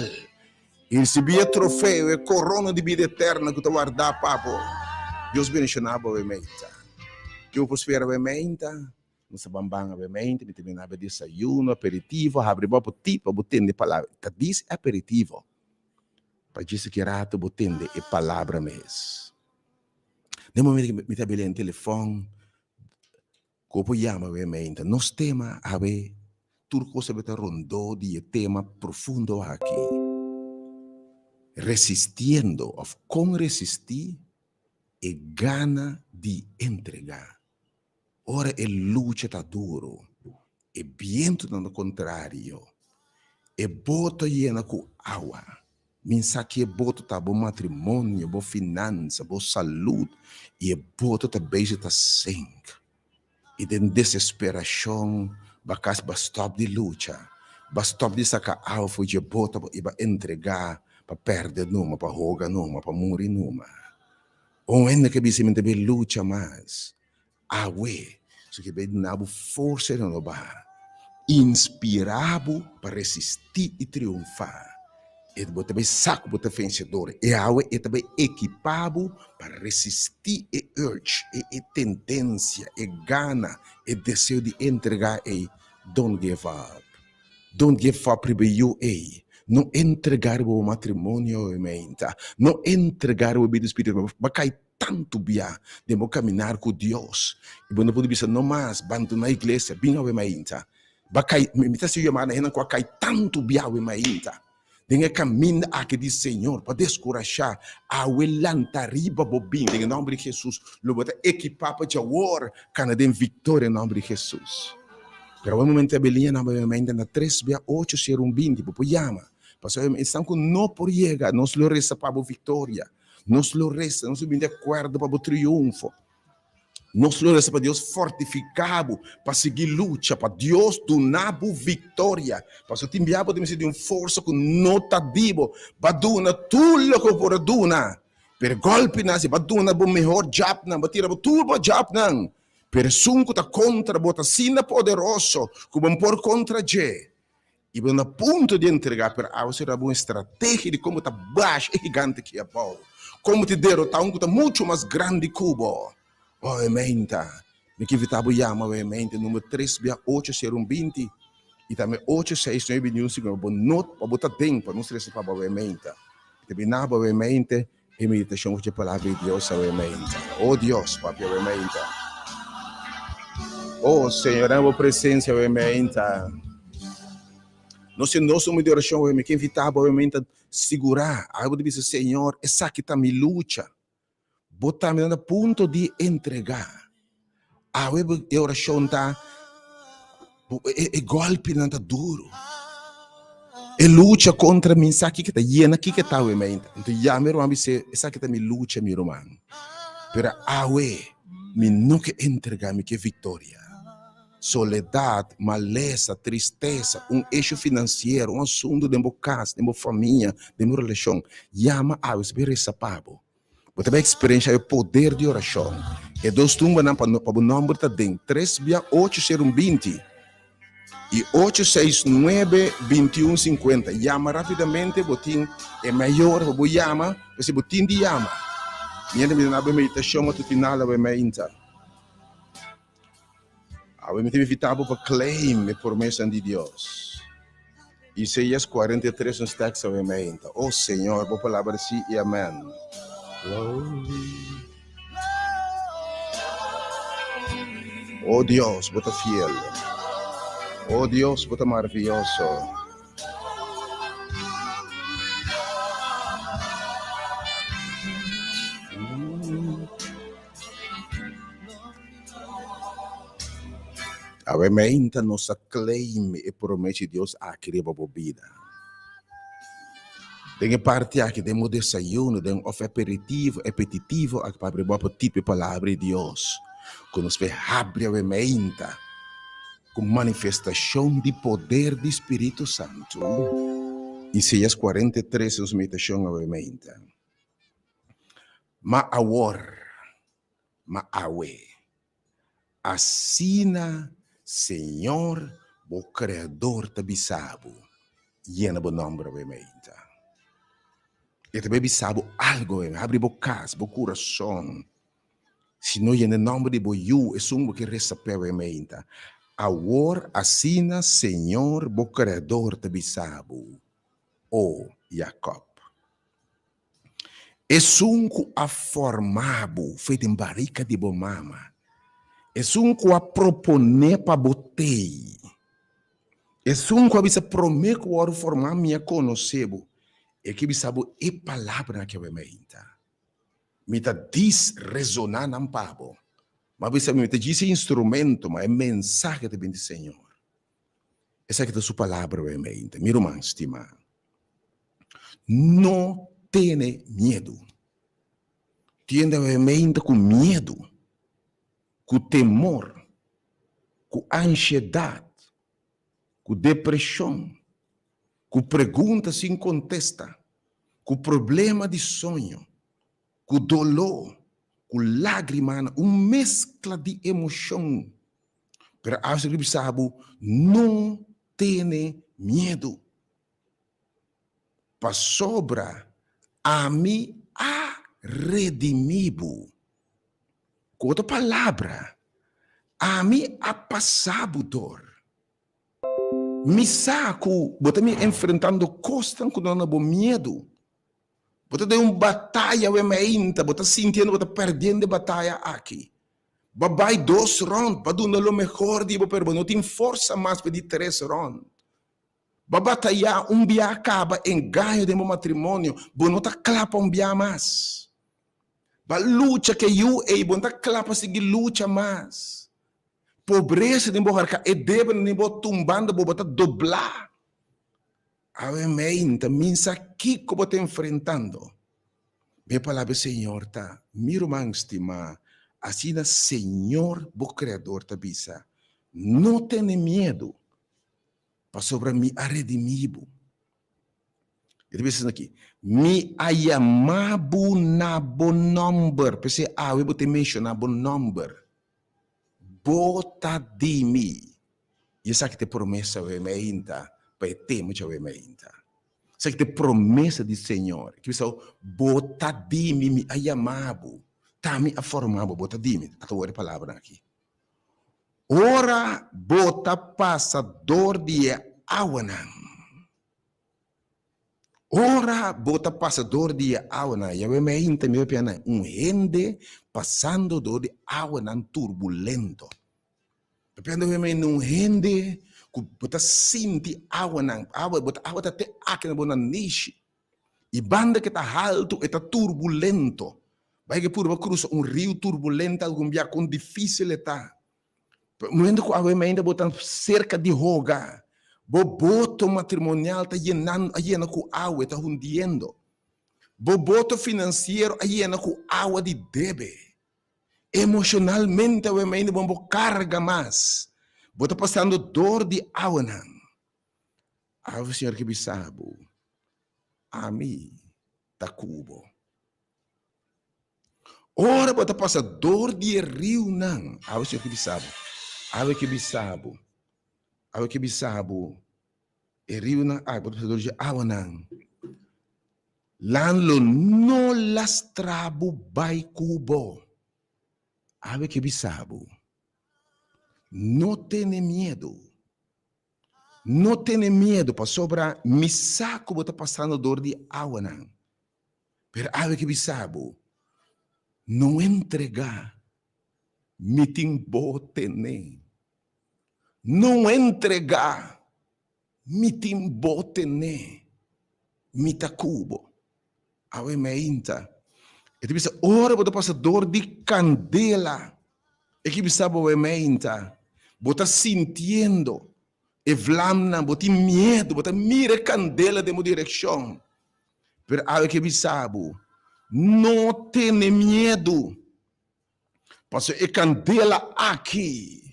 i risibí e trofeo, e korona di bida eterna ku ta wardá pa bo. Dios bendishoná bo awe mainta. Ke bo por spera awe mainta? Nos ta ban ban awe mainta, mi ta bini awe desayuno, aperitivo, habri bo apetit pa bo tende e palabra. Ta dis aperitivo, pa djis aki rato bo tende e palabra mes. Den momento ku mi ta bini den telefòn, ku bo por yama awe mainta. Nos tema awe, tur kos awe ta rondó di e tema profundo aki, resistiendo òf kon resistí e gana di entregá. Ora e lucha ta duru, e bientunan ta kontrario, e boto yena ku awa. Min sa ki e boto ta bo matrimonio, bo finansa, bo salud, i e boto ta bezig ta sink. I den desesperashon bo a kasi bo a stòp di lucha, bo a stòp di saka awa for dje boto i bo a entregá pa pèrdè numa, pa hoga numa, pa muri numa. Un hende ke bisa mi ta bin lucha mas awe, so ke bay duna bo forsa i renobá, inspirá bo pa resistí i triunfá. E bo ta bay sa ku bo ta vensedor i awe e ta bay ekipá bo pa resistí e urge, e e tendensia, e gana, e deseo di entregá ei. Don't give up. Don't give up riba e yu ei. No entregá riba bo matrimonio ei meinta. No entregá riba bo bida spiritual. Bo a kai tantu bia den bo kaminar ku Dios i bo no pudi bisa no mas, bandona iglesia, bin awe mainta. Bo a kai, mi ta hasi yamada na hendenan ku a kai tantu bia awe mainta den e kaminda aki di Señor pa deskurashá. Awe lanta riba bo bin den e nòmber di Hesus. Lo bo ta ekipá pa djawor kana den viktoria den nòmber di Hesus. Pero awe momento e liña nan bai mainta na tres bia ocho sero un binti bo por yama pasobra esnan ku no por yega nos lo resa pa bo viktoria. Nos lo resa, nos lo bini di akuerdo pa bo triunfo. Nos lo resa pa Dios fortifiká bo pa sigui lucha, pa Dios duna bo viktoria. Pasobra tin bia bo ta mester di un forsa ku no ta di bo. Bo a duna tur loke bo por a duna, pero e gòlpinan si bo a duna bo mehor djapnan, bo a tira bo tur bo djapnan, pero esun ku ta kontra bo ta asina poderoso ku bo no por kontra dje. I bo na punto di entregá, pero awe ser bo un estrategia di kon bo ta basha e gigante ki abou, kon bo ta derotá un ku ta muchu mas grandi ku bo. Oe meinta, mi ke invitá bo yama oe meinta numero tres bia ocho sero un 20 i tambe ocho seis nuebe binti un sinku pa bo not pa bo ta den pa nos resa pa bo oe meinta. Mi ta bina bo oe meinte e meditashon ku dje palabra di Dios awe meinta. O Dios, papia awe meinta. O Señor, den bo presencia awe meinta. Nos tin nos un di orashon awe, mi ke invitá bo awe meinta sigurá. Awe bo ta bisa, Señor, esaki ta mi lucha. Bo tambe ta na punto di entregá. Awe e orashon ta, e gòlpinan ta duru. E lucha kontra mi sa kiko ta yena kiko ta awe meinta. Anto ya mi ruman bis'é, esaki ta mi lucha mi ruman. Pero awe mi no ke entregá, mi ke viktoria. Soledat, malesa, tristesa, un ishu finansiero, un asuntu den bo kas, den bo famia, den bo relashon, yama awe, si bo resa pa bo. Bo ta bai eksperenshá e poder di orashon. E dos tumbanan pa pa bo nòmber ta den tres bia ocho sero un 20 i ocho seis nuebe 21 50. Yama rápidamente, bo tin e mayor pa bo yama, p'esei bo tin di yama. Mientras mi ta na bo meditashon matutinal awe mainta. Awe mi ta invitá bo pa claim e promesanan di Dios. Isaías 43 nos tekst awe mainta. O Señor, bo palabra sí i amèn. O Dios, bo ta fiel. O Dios, bo ta maravioso. Awe meinta nos a claim e promesa di Dios aki riba bo bida. Den e parti aki den bo desayuno, den of aperitivo, apetitivo aki pa abri bo apetit pa e palabra di Dios ku nos por habri awe meinta ku manifestashon di poder di Spiritu Santu. Isaías 43 nos meditacion awe meinta. Ma awor, ma awe, asina Señor bo Creador ta bisa bo, yena bo nomber awe meinta. E ta bay bisa bo algo awe, habri bo cas, bo curason. Si no yena e nomber di bo yu, esun bo ke resa p'e awe meinta. Awor asina Señor bo Creador ta bisa bo, O Jacob. Esun ku a forma bo fe den barika di bo mama, esun ku a proponé pa bo tei, esun ku a bisa promé ku wòrdu formá mi a konosé bo, e ke bisa bo e palabranan aki awe mainta. Mi ta dis resoná nan pa bo. Mi a bisa mi ta djis e instrumento, ma e mensahe ta bin di Señor. Esaki ta su palabra awe mainta. Mi ruman stimá. No tene miedu. Tiende obviamente ku miedu, ku temor, ku ansiedat, ku depreshon, ku pregunta sin kontesta, ku problema di soño, ku doló, ku lágrimanan, un meskla di emoshon. Pero awe si bisa bo, no tene miedu. Pasobra ami a redimí bo. Ku otro palabra, ami a pasá bo dor. Mi sa ku bo ta mi enfrentando kosnan ku duna bo miedu. Bo ta den un bataya awe mainta, bo ta sintiendo bo ta perdiendo e bataya aki. Bo a bai dos rònt, bo a duna lo mehor di bo, pero bo no tin forsa mas pa e di tres rònt. Bo a batayá un bia a kaba engaño den bo matrimonio, bo no ta kla pa un bia mas. Bo a lucha ku e yu ei, bo no ta kla pa sigui lucha mas. Pobresa den bo harka, e debenan den bo tumbando bo, bo ta doblá. Awe meinta mi sa kiko bo ta enfrentando. Mi palabra di Señor ta, Mi ruman stimá, asina Señor bo Kreador ta bisa, No tene miedu, Pasobra mi a redimí bo. E ta bisa aki, Mi a yama bo na bo nòmber. P'esei awe bo ta menshoná bo nòmber. Bo ta di mi. I esaki ta e promesa awe meinta pa e tema djawe meinta. Esaki ta e promesa di Señor. E ta bisa bo, Bo ta di mi, mi a yama bo. Ta mi a forma bo, bo ta di mi. Ata wòrdu e palabranan aki. Ora bo ta pasa dor di e awanan. Ora bo ta pasa dor di e awanan, Yahweh mi a hinta mi papia nan, un hende pasando dor di awanan turbulento. Papiando Yahweh mi un hende ku bo ta sinti awanan, awa, bo ta awa ta te aki na bo nanishi. I banda ke ta haltu e ta turbulento. Bai ke purba krusa un riu turbulento algun bia kon difisil e ta. Momento ku awe mainda bo ta serka di hoga, bo boto matrimonial ta yenando a yena ku awa, e ta hundiendo. Bo boto finansiero a yena ku awa di debe. Emoshonalmente awe mainda bo no por karga mas. Bo ta pasando dor di awanan. Awe Señor ke bisa bo, Ami ta ku bo. Ora bo ta pasa dor di e riunan, awe Señor ke bisa bo, awe ke bisa bo, awe ke bisa bo, e riunan aki, bo ta pasa dor di e awanan, lan lo no lastra bo bai ku bo. Awe ke bisa bo, no tene miedu. No tene miedu, pasobra mi sa ku bo ta pasando dor di awanan. Pero awe ke bisa bo, No entregá, mi tin bo tene. No entregá, mi tin bo tene. Mi ta ku bo. Awe meinta. E ta bisa, ora bo ta pasa dor di kandela, e ki bisa bo awe meinta, bo ta sintiendo e vlamnan, bo tin miedu, bo ta mira e kandela den bo direkshon. Pero awe ke bisa bo, no tene miedu, pasobra e kandela aki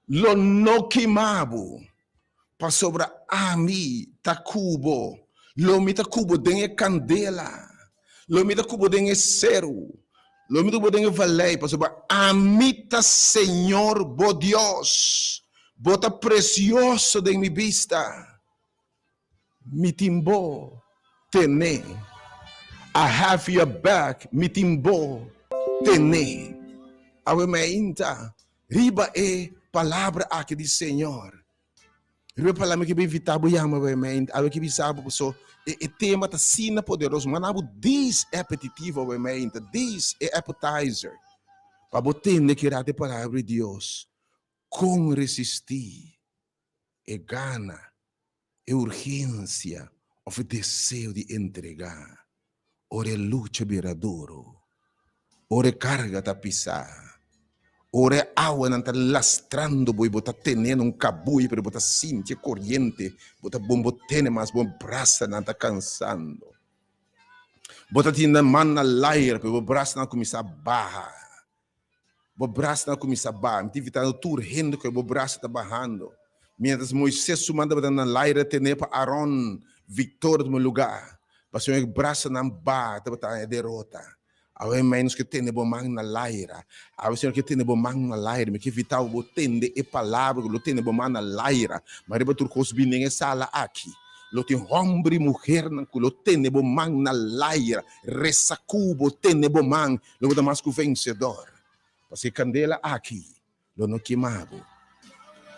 lo no kima bo, pasobra ami ta ku bo. Lo mi ta ku bo den e kandela. Lo mi ta ku bo den e seru. Lo mi ta ku bo den e valei, pasobra ami ta Señor bo Dios. Bo ta presioso den mi bista. Mi tin bo tene. I have your back, mi tin bo tene. Awe mainta riba e palabra aki di Señor. Riba e palabra mi ke invita bo yama awe mainta. Awe ke bisa bo paso e e tema ta asina poderoso. Manda bo dis e apetitivo awe mainta, dis e appetizer pa bo tende kira e palabra di Dios. Kon resistí e gana, e urgensia òf e deseo di entregá ora e lucha bira duru, ora e karga ta pisá, ora e awanan ta lastrando bo i bo ta tene na un kabui pero bo ta sinti e koriente, bo ta bon bo tene mas, bo brasanan ta kansando. Bo ta tin man na laira pero bo brasanan a kuminsá baha. Bo brasnan a kuminsá baha. Mi ta invitando tur hende ku bo brasa ta bahando. Miéntras Moisés su man tabata na laira tené pa Aron viktoria tuma lugá, pasobra e brasanan baha tabata haña derota. Awe mei nos ke tene bo man na laira. Awe Señor ke tene bo man na laira. Mi ke invitá bo bo tende e palabra ku lo tene bo man na laira. Ma riba tur kos bini den e sala aki. Lo tin hòmber i muhernan ku lo tene bo man na laira. Resa ku bo tene bo man. Lo bo ta mas ku vensedor, pasobra e kandela aki lo no kima bo.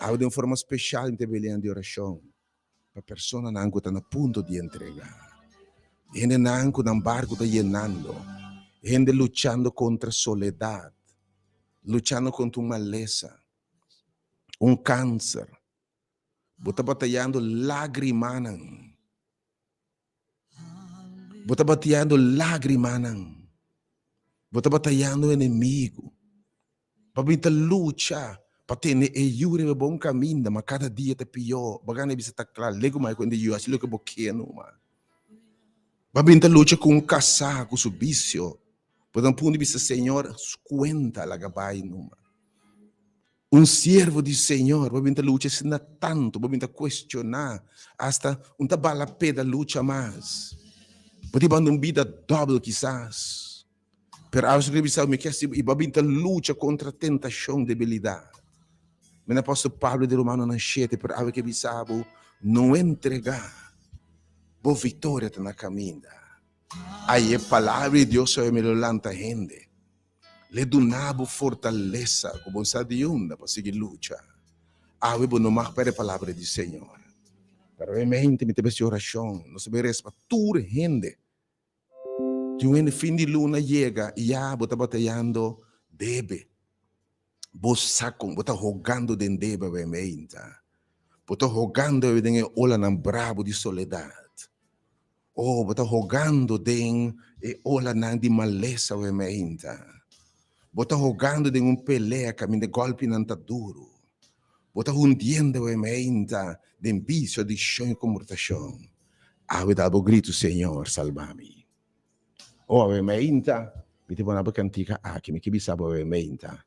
Awe den forma speshal mi ta belian di orashon pa personanan ku ta na punto di entrega, hendenan ku nan barku ta yenando, hende luchando kontra soledat, luchando kontra un malesa, un kanser. Bo ta batayando lagrimanan. Bo ta batiando lágrimanan. Bo ta batayando enemigu. Pa bin ta lucha pa tene e yu riba bon kaminda, ma kada dia ta pió. Bo gana bisa ta kla, legu mai ku hende yu hasi loke bo ke numa. Bo bin ta lucha ku un kasá ku su bisio. Bo ta un punto di bisa, Señor, kuenta laga bai numa. Un siervo di Señor, bo bin ta lucha asina tantu, bo bin ta cuestioná, hasta un ta bala peda lucha mas. Bo ta hibando un bida dòbel kisas. Pero awe su bisa mi ke hasi, i bo bin ta lucha kontra tentashon, debilidat. Mira apòstel Pablo di Romanonan shete, pero awe ke bisa bo, no entregá, bo viktoria ta na kaminda. Ai e palabra di Dios awe mi lo lanta hende. L'e duna bo fortalesa ku bo sa di unda pa sigui lucha. Awe bo no mag perde palabra di Señor. Pero e mente mi ta besti orashon, nos ta bay resa pa tur hende. Tin un hende fin di luna yega i ya bo ta batayando debe. Bo sa kon bo ta hogando den debe awe meinta. Bo ta hogando awe den e olanan brabo di soledat. Oh, bo ta hogando den e olanan di malesa awe meinta. Bo ta hogando den un pelea kaminda e gòlpinan ta duru. Bo ta hundiendo awe meinta den bisio, adikshon i komportashon. Awe dal bo gritu, Señor, salba mi. Oh, awe meinta, mi ta pone bo kantika aki, mi ke bisa bo awe meinta,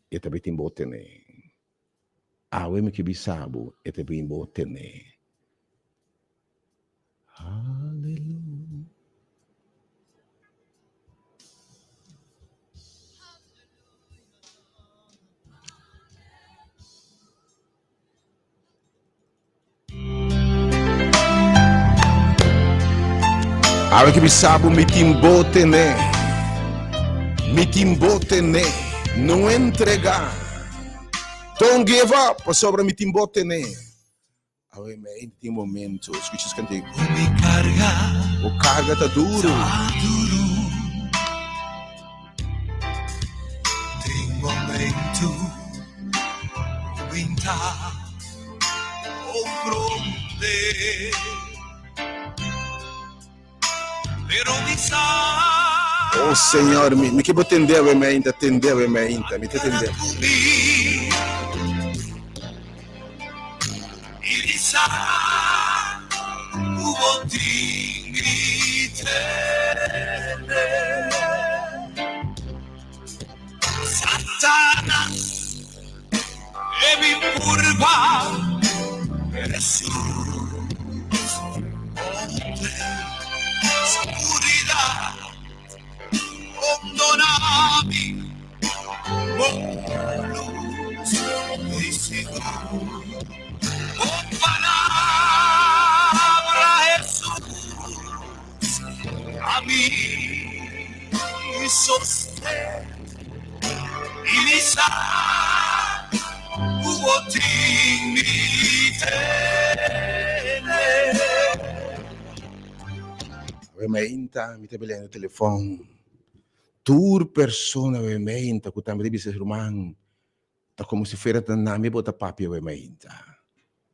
e ta bitin bo tene. Awe mi ke bisa bo, e ta bin bo tene. Haleluya. Awe ke bisa bo mi tin bo tene. Mi tin bo tene. No entrega. Don't give up pasobra mi tin bo tene. Awe mi tin momento. Escucha es cantico. Mi carga. Bo carga ta duro. Ta duro. Tin momento. Winta. Comprende. Pero mi sa. Oh Señor, mi, mi ke bo tende awe mi ainda, tende awe mi ainda, mi te tende. Satanas e bin purba Jesus. Awe mainta mi ta beliando telefon. Tur persona awe mainta ku tambe ta bisa ruman ta komo si fuera ta nami bo ta papia awe mainta.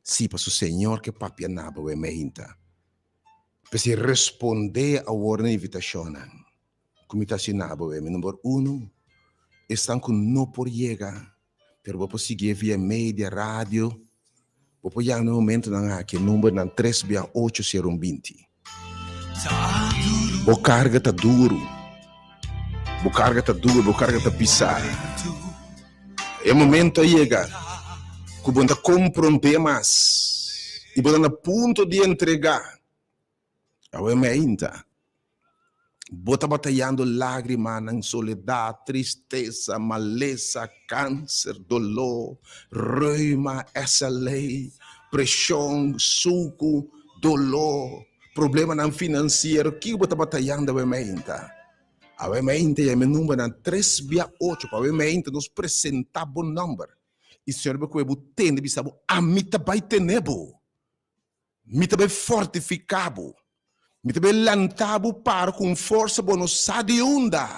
Si, paso Señor ke papia nabo awe mainta. P'esei respondé awor na invitashonnan ku mi ta hasi nabo awe. Mi number uno, esnan ku no por yega, pero bo por siguié via media, radio, bo por yama na e momentonan aki e numbernan tres bia ocho sero un binti. Bo karga ta duru, bo karga ta duru, bo karga ta pisá. E momento a yega ku bo no ta komprondé mas i bo ta na punto di entregá. Awe meinta, bo ta batayando lágrimanan, soledat, tristesa, malesa, kanser, doló, reuma, SLA, preshon, suku, doló, problemanan finansiero. Kiko bo ta batayando awe meinta? Awe meinta yama e numbernan tres bia ocho pa awe meinta nos presenta bo nomber i Señor bo koe bo tende bisa bo ami ta bai tene bo, mi ta bai fortifica bo, mi ta bai lanta bo para ku un forsa bo no sa di unda,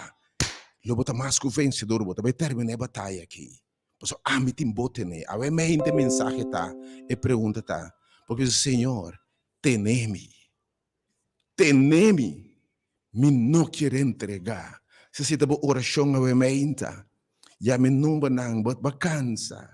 lo bo ta mas ku vensedor, bo ta bai termina e bataya aki pasobra ami tin bo tene. Awe meinta e mensahe ta, e pregunta ta, bo bisa Señor tene mi. Tene mi, mi no kier entregá. Si así ta bo orashon awe meinta, yama e numbernan, bo ta kansa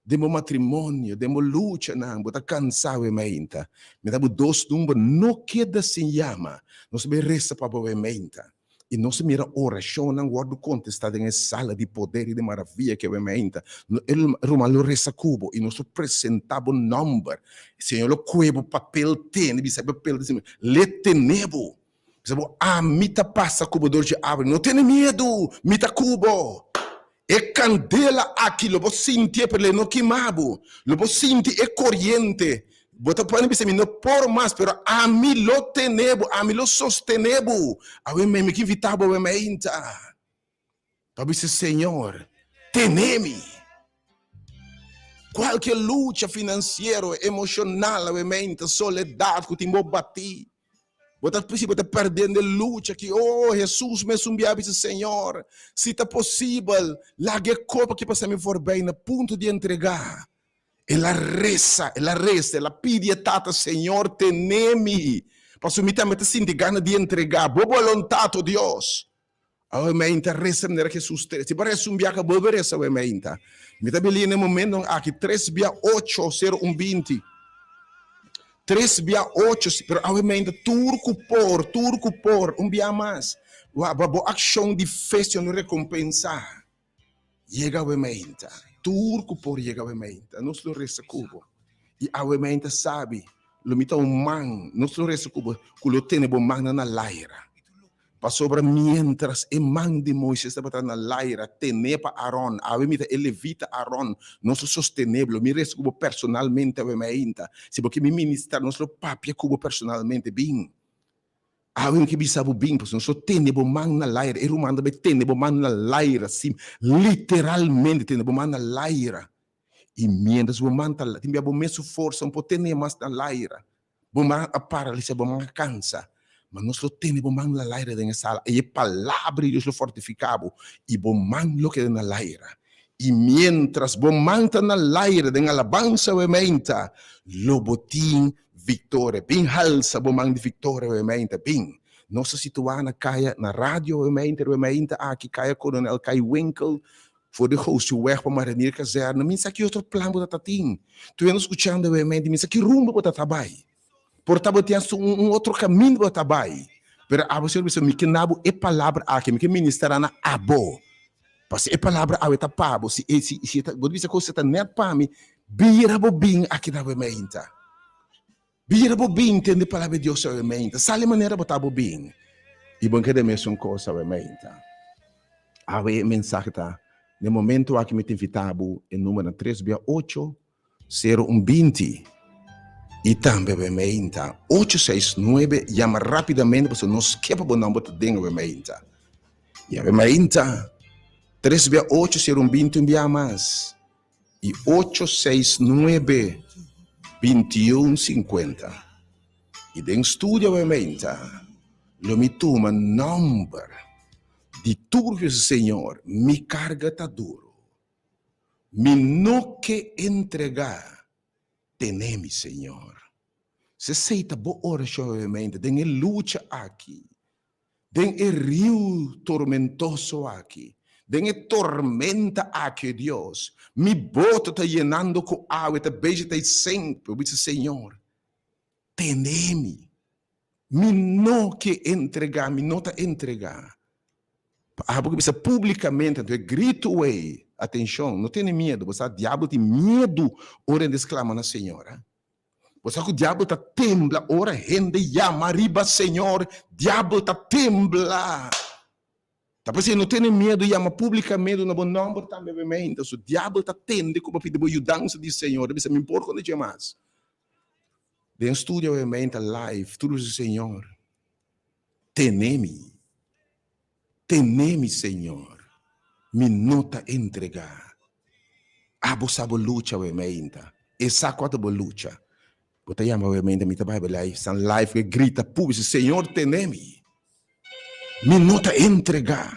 den bo matrimonio, den bo luchanan, bo ta kansa awe meinta. Mi ta bo dos number, no keda sin yama. Nos ta bai resa pa bo awe meinta. I nos a mira orashonnan wòrdu kontestá den e sala di poder i di maravia ku awe mainta. E ruman lo resa ku bo i nos lo presentá bo nòmber. Señor lo kohe bo papel tene, bisa e papel ta siña, L'e tene bo. Bisa bo, Ami ta pasa ku bo dor dje awa. No tene miedu, mi ta ku bo. E kandela aki lo bo sintié, pero l'e no kima bo. Lo bo sinti e koriente. Bo ta pone bisa, Mi no por mas, pero ami lo tene bo, ami lo sostené bo. Awe mi, mi ke invitá bo awe mainta pa bisa, Señor, tene mi. Kualke lucha finansiero, emoshonal awe mainta, soledat ku tin bo batí, Bo ta si bo ta perdiendo e lucha aki. Oh, Hesus mes un bia bisa, Señor, si ta posibel, laga e kopa aki pasa mi forbij na punto di entregá. El a resa, el a resa, el a pidi e Tata, Señor, tene mi, pasobra mi tambe ta sinti gana di entregá. Bo boluntat, oh Dios. Awe meinta resa manera Hesus ta resa. Si bo resa un biaha, bolbe resa awe meinta. Mi ta bili na e momentonan aki tres bia ocho sero un binti. Tres bia ocho, pero awe meinta tur ku por, tur ku por, un bia mas. Wa bo akshon di fe Señor lo rekompensá. Yega awe meinta. Tur ku por yega awe meinta. Nos lo resa ku bo. I awe meinta sabi, lo mi ta un man, nos lo resa ku bo, ku lo tene bo mannan na laira. Pasobra miéntras e man di Moises tabata na laira, tené pa Aron, awe mi ta e levita Aron, nos lo sostené bo, lo mi resa ku bo personalmente awe mainta. Si bo ke mi ministrá, nos lo papia ku bo personalmente. Bin. Awe mi ke bisa bo bin, pasobra nos lo tene bo man na laira. E ruman ta bai tene bo man na laira, sí, literalmente tene bo man na laira. I miéntras bo man ta, tin bia bo mes su forsa no por tene mas na laira. Bo man a paralisa, bo man a kansa, ma nos lo tene bo man na laira den e sala, i e Palabra di Dios lo fortifiká bo, i bo man lo keda na laira. I miéntras bo man ta na laira den alabansa wemeinta, lo bo tin viktoria. Bin halsa bo man di viktoria wemeinta, bin. Nos ta situá na kaya, na radio wemeinta, wemeinta aki, Kaya Kolonel Kai Winkel, For di Gooseweg pa Marinier Kazerne, mi sa ki otro plan bo ta ta tin. Tu hende skuchando e mente, mi sa ki rumbo bo ta ta bai. Por ta bo tin hasta un, un otro kaminda bo ta bai. Pero abo Señor bisa, mi ke na bo e palabra aki, mi ke ministrá na abo. Pasobra e palabra awe ta pa bo. Si e, si, si e ta, bo ta bisa kos ta nèt pa mi, bira bo bin aki na bo mente. Bira bo bin tende palabra di Dios awe meinta. Sali manera bo ta bo bin. I bo keda mesun kos awe meinta. Awe e mensahe ta. Na e momento aki mi ta invita bo e numbernan tres bia ocho, sero un binti i tambe wemeinta ocho seis nuebe. Yama rapidamente pasobra nos ke pa bo nomber ta den wemeinta. I wemeinta tres bia ocho, sero un binti un bia mas i ocho seis nuebe bintiun sinkuenta. I den studio wemeinta lo mi tuma nomber di tur ku Señor, mi karga ta duru. Mi no ke entregá, tene mi, Señor. Si esei ta bo orashon obviamente den e lucha aki, den e riu tormentoso aki, den e tormenta aki, o Dios, mi boto ta yenando ku awa, e ta bezig ta sink, bo bisa, Señor, tene mi. Mi no ke entregá, mi no ta entregá. Abo ke bisa públikamente, anto e gritu ei, atenshon, no tene miedu, bo sa diabel tin miedu ora hende sklama na Señor, a. Bo sa ku diabel ta tembla ora hende yama riba Señor, diabel ta tembla. Ta p'esei no tene miedu yama públikamente na bo nòmber tambe obviamente, so diabel ta tende ku bo pidi bo yudansa di Señor, ta bisa mi por konta dje mas. Den studio obviamente live, tur bisa Señor, tene mi. Tene mi, Señor, mi no ta entregá. Abo sa bo lucha we meinta. E sa kua ta bo lucha. Bo ta yama we meinta, mi ta bai live, san live ke grita público, Señor, tene mi. Mi no ta entregá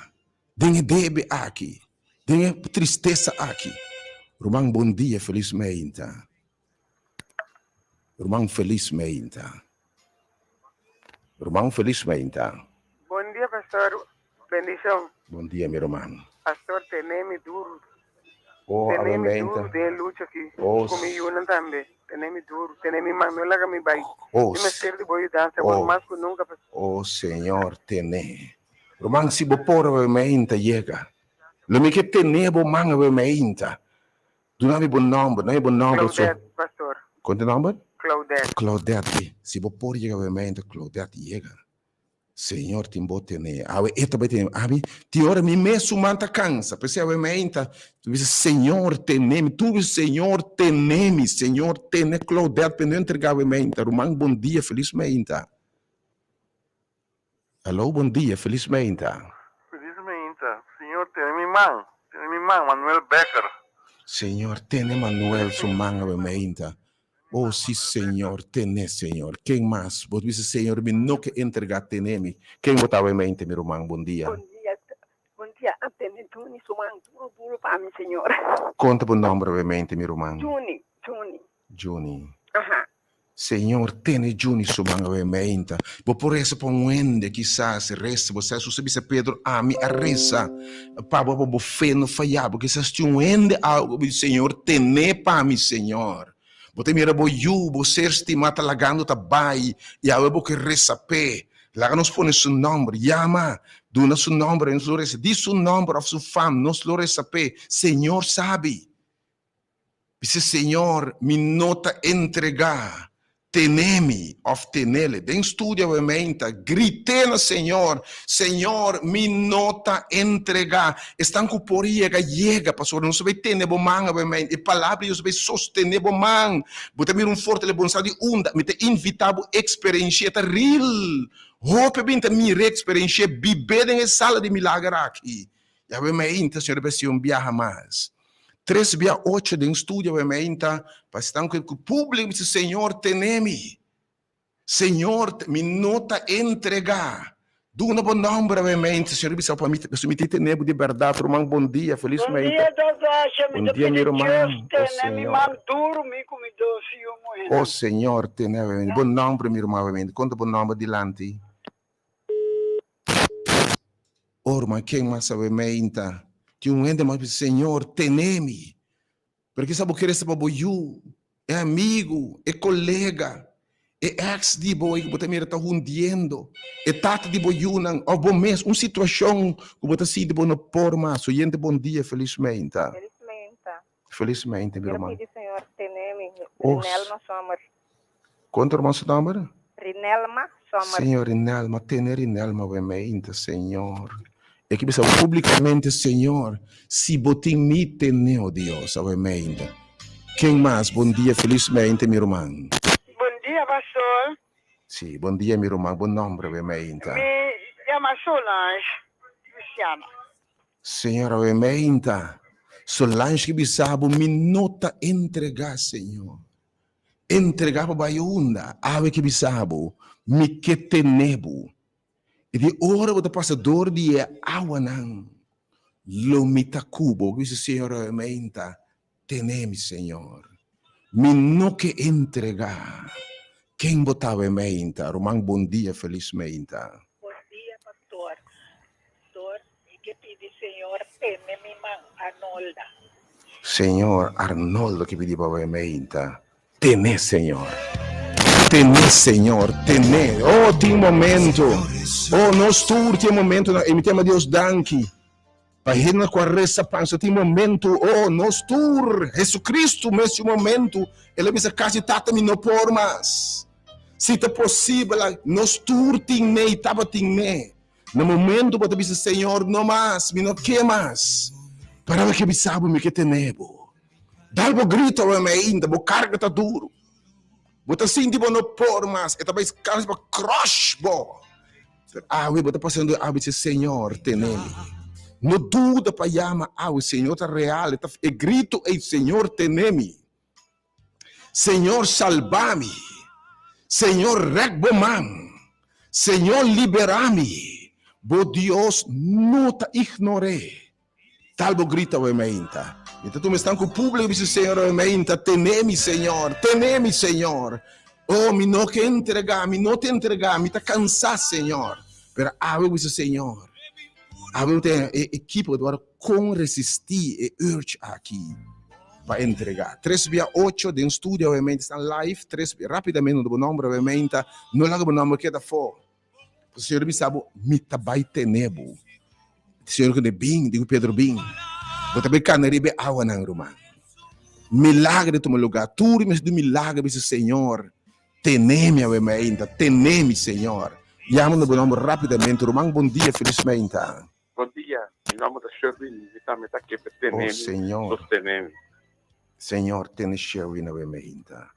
den e debe aki, den e tristesa aki. Ruman, bon dia, felis meinta. Ruman felis meinta. Ruman felis meinta. Bon dia pastor bendicion. Bon dia mi ruman. Pastor tene mi duru. Oh awe Tene mi meinta. duru den e lucha aki Oh. ku mi yunan tambe. Tene mi duru. Tene mi man no laga mi bai. Oh. Mi mester di bo yudansa awor Oh. mas ku nunka pastor. Oh Señor tene. Ruman si bo por awe meinta yega. Lo mi ke tene bo man awe meinta. Duna mi bo nomber, duna mi bo nomber. So, Claudette, pastor. Kon te nomber? Claudette. Claudette, si bo por yega awe mente, Claudette yega. Señor tin bo tene. Awe e ta bai tene. Ami, tin ora mi mes su man ta cansa. P'esei awe meinta, tu bisa, Señor tene mi. Tu bisa, Señor tene mi. Señor tene Claudette, pe no entrega awe meinta. Ruman, bon dia, felis meinta. Aló, bon dia, felis meinta. Felis meinta, Señor tene mi man, tene mi man, Manuel Becker. Señor tene Manuel su man awe meinta. Oh si Señor, tene Señor. Ken mas? Bo bisa Señor mi no ke entrega, tene mi. Ken bo ta awe meinta mi ruman? Bon dia. Bon dia, bon dia. A tene Juni su man duro duro pa mi Señor. Kon ta bo nomber awe meinta mi ruman? Juni, Juni. Juni. Aha. Señor tene Juni su man awe meinta. Bo por resa pa un hende, kisas resa bo sa Jesús a bisa Pedro, ami a resa pa bo pa bo fe no faya bo. Kisas tin un hende algo bo di Señor tene pa mi Señor. Bo ta mira bo yu, bo ser stima ta lagando ta bai y awe bo ke resa p'e. Laga nos pone su nomber, yama, duna su nomber y nos lo resa. Di su nomber of su fam, nos lo resa p'e. Señor sabi. Bisa, Señor, mi no ta entregá, tene mi, òf tenele. Den studio awe meinta, grité na Señor, Señor, mi no ta entregá. Esnan ku por yega, yega, pasobra nos ta bai tene bo man awe meinta. E Palabra di Dios ta bai sostené bo man. Bo ta mira un fortalesa, bo no sa di unda. Mi ta invitá bo eksperensh'é, ta real. Hopi a bin ta mir'é, eksperensh'é, bib'é den e sala di milager aki. Awe meinta, Señor, a besi un biaha mas. Tres bia ocho den studio awe meinta pa esnan ku ku públiko bisa, Señor, tene mi. Señor, mi no ta entregá. Duna bo nòmber awe meinta, Señor bisa pa mi, pasobra mi ta tene bo di bèrdat. Ruman, bon dia, felis Bon meinta. dia, Dòkter Asha. Mi Bon ta dia, mi pidi ruman. Dios O tene mi Señor. man duru mi ku mi dos yu O muhénan. Señor, tene awe meinta. Bo nòmber, mi ruman, awe meinta. Konta bo nòmber dilanti. Oh, ruman, ken mas sabe meinta? Tin un hende mas bisa, Señor, tene mi. Pero kisa bo kere sa pa bo yu, e amigu, e kolega, e ex di bo ku bo ta mira ta hundiendo, e tata di bo yunan, òf bo mes, un situashon ku bo ta sinti bo no por mas. Oyente, bon dia, felis meinta. Felis meinta. Felis meinta, mi Quiero ruman. pidi Señor tene mi, Oh, Rinelma Sommer. Konta ruman su nomber? Rinelma Sommer. Señor Rinelma, tene Rinelma we meinta, Señor. E ke bisa públikamente, Señor, si bo tin mi tene, o Dios, awe meinta. Ken mas? Bon dia, felis meinta, mi ruman. Bon dia, pastor. Si, bon dia, mi ruman. Bo nomber, awe meinta? Mi yama Solange Luciana. Señor, awe meinta. Solange ke bisa bo, mi no ta entregá, Señor. Entregá pa bai unda? Awe ke bisa bo, mi ke tene bo. I di ora bo ta pasa dor di e awanan, lo mi ta ku bo. Bo bisa, Señor, awe meinta, tene mi, Señor. Mi no ke entregá. Ken bo ta awe meinta? Ruman, bon dia, felis meinta. Bon dia, pastor. Pastor, mi ke pidi Señor tene mi man, Arnolda. Señor, Arnoldo ke pidi pa awe meinta. Tene, Señor. Tene, Señor. Tene. Oh, tin momento. Oh, nos tur tin momento. E mi tema Dios danki. Pa hende ku a resa pansa tin momento. Oh, nos tur. Jesucristo mes tin momento. El a bisa kasi tata mi no por mas. Si ta posibel, nos tur tin ne i tabatin ne. Na momento bo ta bisa Señor no mas, mi no ke mas. Pero mi ke bisa bo mi ke tene bo. Dal bo grito awe ainda, bo carga ta duro. Bo ta sinti bo no por mas, e ta bai casi pa crush bo. Pero awe bo ta pasando awe dice Señor tene mi. No duda pa yama awe, Señor ta real, e ta e grito ey Señor tene mi. Señor salba mi. Señor rek bo man. Señor libera mi. Bo Dios no ta ignor'é. Tal bo grita awe mainta. Mi ta tuma esnan ku públiko bisa Señor awe mainta, tene mi Señor, tene mi Señor. Oh, mi no ke entregá, mi no ta entregá, mi ta kansá Señor. Pero awe bo bisa Señor, awe bo ta e ekipo ku ta wòrdu kon resistí e urge aki pa entregá. Tres bia ocho den studio awe mainta esnan live, tres bia, rápidamente no ta bo nòmber awe mainta, no laga bo nòmber keda afó. Pasobra Señor a bisa bo, Mi ta bai tene bo. Señor ku bin, diku Pedro, bin. Bo ta bai kana riba e awanan, ruman. Milagre tuma lugá. Tur mes di milagre bisa, Señor, tene mi awe mainta, tene mi, Señor. Yama na bo nomber rápidamente, ruman. Bon dia, felis mainta. Bon dia, mi nomber ta Sherwin, mi tambe ta ke pa tene Oh, mi, Señor. sostene mi. Señor, tene Sherwin awe mainta.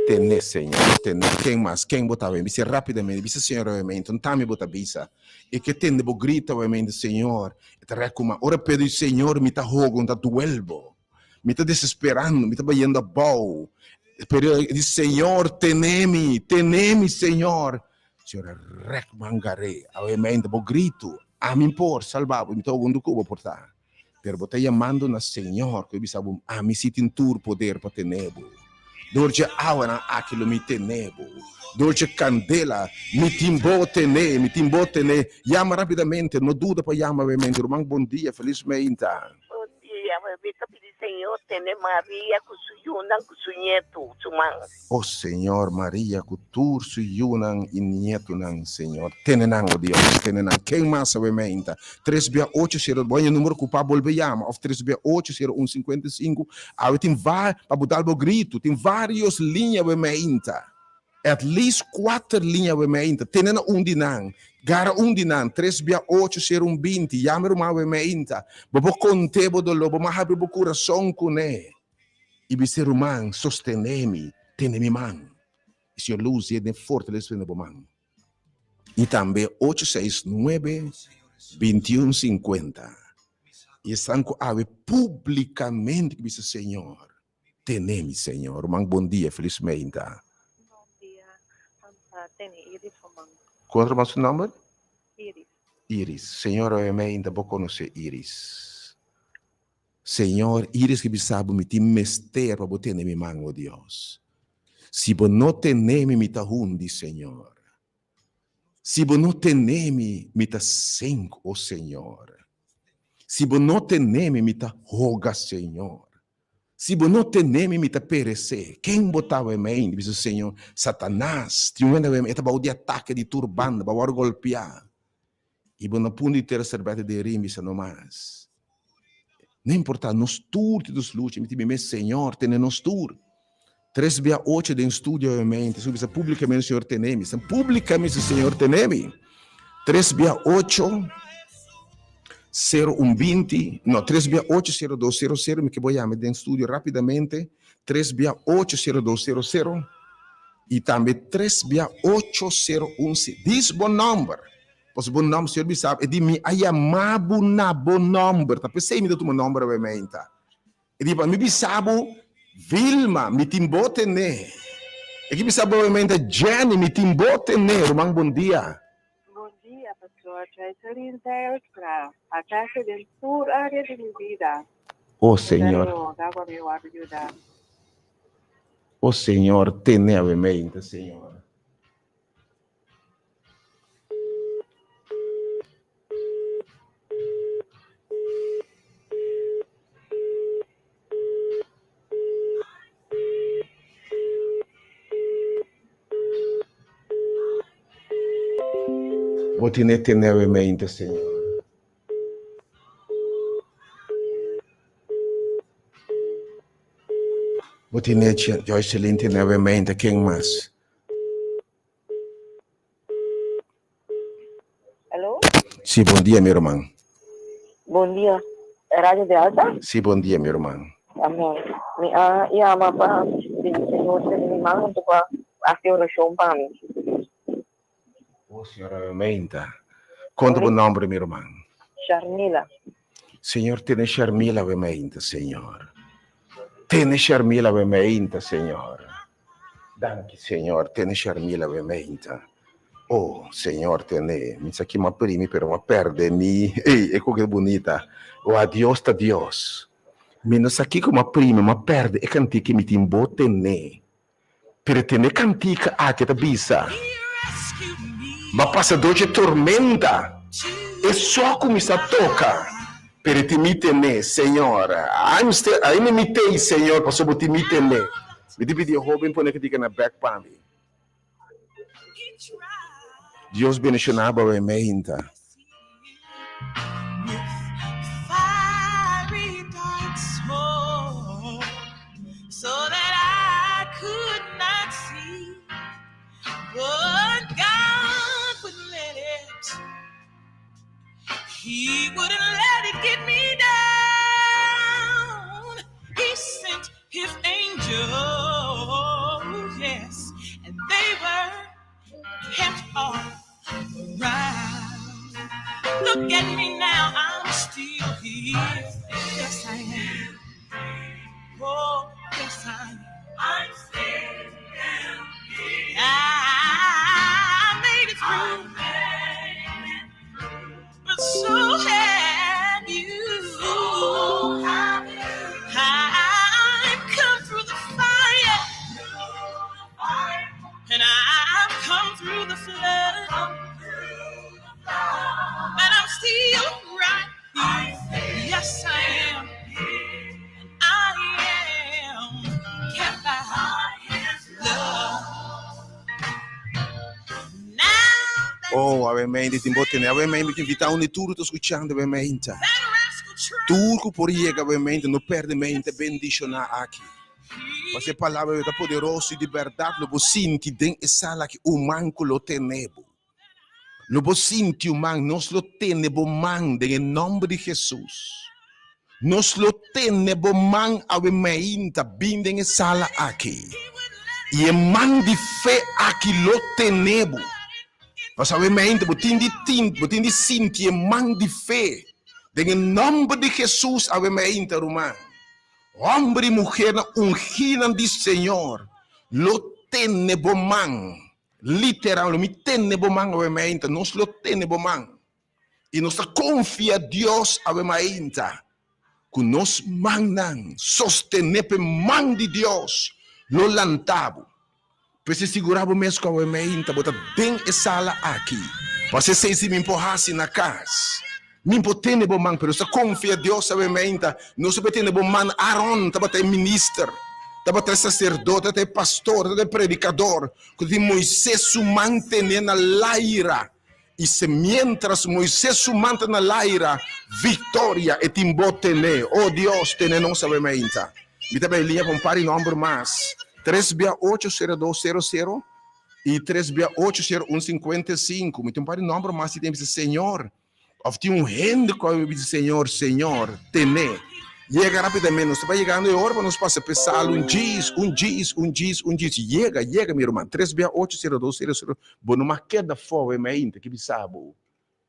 Tene, Señor, tene. Ken mas? Ken bo ta wen? Bisa rapidamente. Bisa, Señor, obviamente. Un tami bo ta bisa. E ke tende bo grita, obviamente, Señor. E ta recuma. Ora Pedro di, Señor, mi ta hoga, un ta duelbo. Mi ta desesperando, mi ta bayendo abou. Pedro di, Señor, tene mi, tene mi, Señor. Señor a rek mangaré. Obviamente, bo grito. Ami por salba bo. Mi ta hoga un duku bo por ta. Pero bo ta yamando na Señor ku e bisa bo, Ami si tin tur poder pa tene bo. Dor dje awanan aki lo mi tene bo. Dor dje kandela mi tin bo tene, mi tin bo tene. Yama rapidamente, no duda pa yama obviamente. Ruman bon dia, felis meinta. Bon dia, mi ta pidi Señor tene Maria ku su yunan ku su ñetu, su man. O Señor, Maria ku tur su yunan i nietunan, Señor, tene nan, o Dios, tene nan. Ken mas awe meinta? Tres bia ocho sero, bo haña numero ku pa bolbe yama, òf tres bia ocho sero un sinkuenta i sinku. Awe tin va, pa bo dal bo gritu, tin vários liña awe meinta. At least kuater liña awe meinta. Tene na un di nan. Gara un di nan. Tres bia ocho sero un binti. Yama e ruman awe meinta. Bo por kont'é bo doló, bo mas habri bo kurason kuné. I bis'é, Ruman, sostené mi, tene mi man. I Señor lo us'é den fortalesa den bo man. I tambe ocho seis nuebe, bintiun sinkuenta. I esnan ku awe públikamente ku bisa, Señor, tene mi, Señor. Ruman, bon dia, felis meinta. Bon dia, tene Iris ruman. Kon ruman su nòmber? Iris. Iris. Señor, awe meinta bo konosé Iris. Señor, iris ki bisa bo mi tin mester pa bo tene mi man, o Dios. Si bo no tene mi, mi ta hundi, Señor. Si bo no tene mi, mi ta sink, o Señor. Si bo no tene mi, mi ta hoga, Señor. Si bo no tene mi, mi ta peresé. Ken bo ta awe mei? Bisa Señor, Satanas tin un hende awe mei, e ta bou di atake di tur banda, bo a wòrdu golpiá. I bo no pun di tera serbete den rin bisa no mas. No importa, nos tur tin nos lucha. Mi tin mi mes, Señor, tene nos tur. Tres bia ocho den studio obviamente. Su bisa publicamente, Señor, tene mi. Bisa publicamente, Señor, tene mi. Tres bia ocho. 01 20, no, 3 bia 8 0200. Mi ke bo yama den studio rapidamente. 3 bia 8 0200 i tambe 3 bia 8 011. Dis bo nòmber. Pasobra bo nòmber, Señor bisa, e di mi a yama bo na bo nòmber. Ta p'esei mi ta tuma nòmber awe meinta. E di pa mi bisa bo, Vilma, mi tin bo tene. E ki bisa bo awe meinta, Jenny, mi tin bo tene. Ruman, bon dia. Bon dia, Pastor Joyceline Zijlstra. Atake den tur area di mi bida. Oh Señor. Mi ta roga pa mi wòrdu yuda. Oh Señor, tene awe meinta, Señor. Bo tene tene awe meinta, Señor. Bo tene Joyceline tene awe meinta, ken mas? Aló? Sí, bon dia, mi ruman. Bon dia. Radio Delta? Sí, bon dia, mi ruman. Amén. Mi a yama pa pidi Señor tene mi man anto pa hasi orashon pa mi. Oh, señora Meinta. Konta bo nomber, mi ruman. Sharmila. Señor, tene Sharmila we meinta, Señor. Tene Sharmila we meinta, Señor. Danki Señor tene Sharmila we meinta oh Señor tene mi sa kima primi pero m'a perde mi ey e koke bunita oh a Dios ta Dios mi no sa kiko m'a primi m'a perde e kantika mi tin bo tene pero tene e kantika aki ta bisa m'a pasa door dje tormenta e so a kuminsa toka pero tin mi tene Señor I'm still ainda mi tey Señor pasobra bo tin mi tene. Mi ta pidi e hoben pone kitika na bek pa mi. Dios bendiciona bo awe meinta. His angels, yes, and they were kept all around. Look at me now, I'm still here. Yes, I am. Oh, yes, I am. I'm still here. I made it through. But so have you. So have you. I've come through the fire. And I've come through the flood. And I'm still right here. Yes, I am. And I am kept by his love. Oh, awe mente tin bo tene. Awe mente mi invita un tur ta escuchando awe mente. Tur ku por yega awe mente no perde mente bendiciona aki. Pasobra e palabra ta poderoso y di berdad lo bo sinti den e sala aki un man ku lo tene bo. Lo bo sinti un man, nos lo tene bo man den e nomber di Jesus. Nos lo tene bo man awe meinta bin den e sala aki. I e man di fe aki lo tene bo. Pasobra awe meinta bo tin di tin, bo tin di sinti e man di fe. Den e nomber di Jesus awe meinta, ruman. Homber i muhernan unginan di Señor lo tene bo man. Literal, lo mi tene bo man awe meinta. Nos lo tene bo man. I nos ta konfia Dios awe mainta ku nos mannan sostené p'e man di Dios lo lanta bo. P'esei sigurá bo mes ku awe mainta bo ta den e sala aki. Pasobra esei si mi por hasi na kas. Mi por tene bo man, pero nos ta konfia Dios awe mainta. Nos por tene bo man. Aaron tabata e minister, tabata e saserdote, tabata e pastor, tabata e predikador ku tin Moises su man tené na laira. I se mientras Moises su man ta na laira, victoria e tin bo tene. O Dios, tene nos awe mainta. Mi ta bay liña pa un par di nomber mas. Tres bia ocho sero dos sero sero i tres bia ocho sero un sinkuenta i sinku. Mi tin un par di nomber mas i tin bisa, Señor, Of tin un hende ku a bisa Señor, Señor, tene. Yega rapidamente, nos ta bai yegando e ora pa nos pasa p'e sal un djis, un djis, un djis, un djis. Yega, yega mi ruman, tres bia ocho sero dos sero sero, bo no mas keda afó e mainta, ki bisa bo?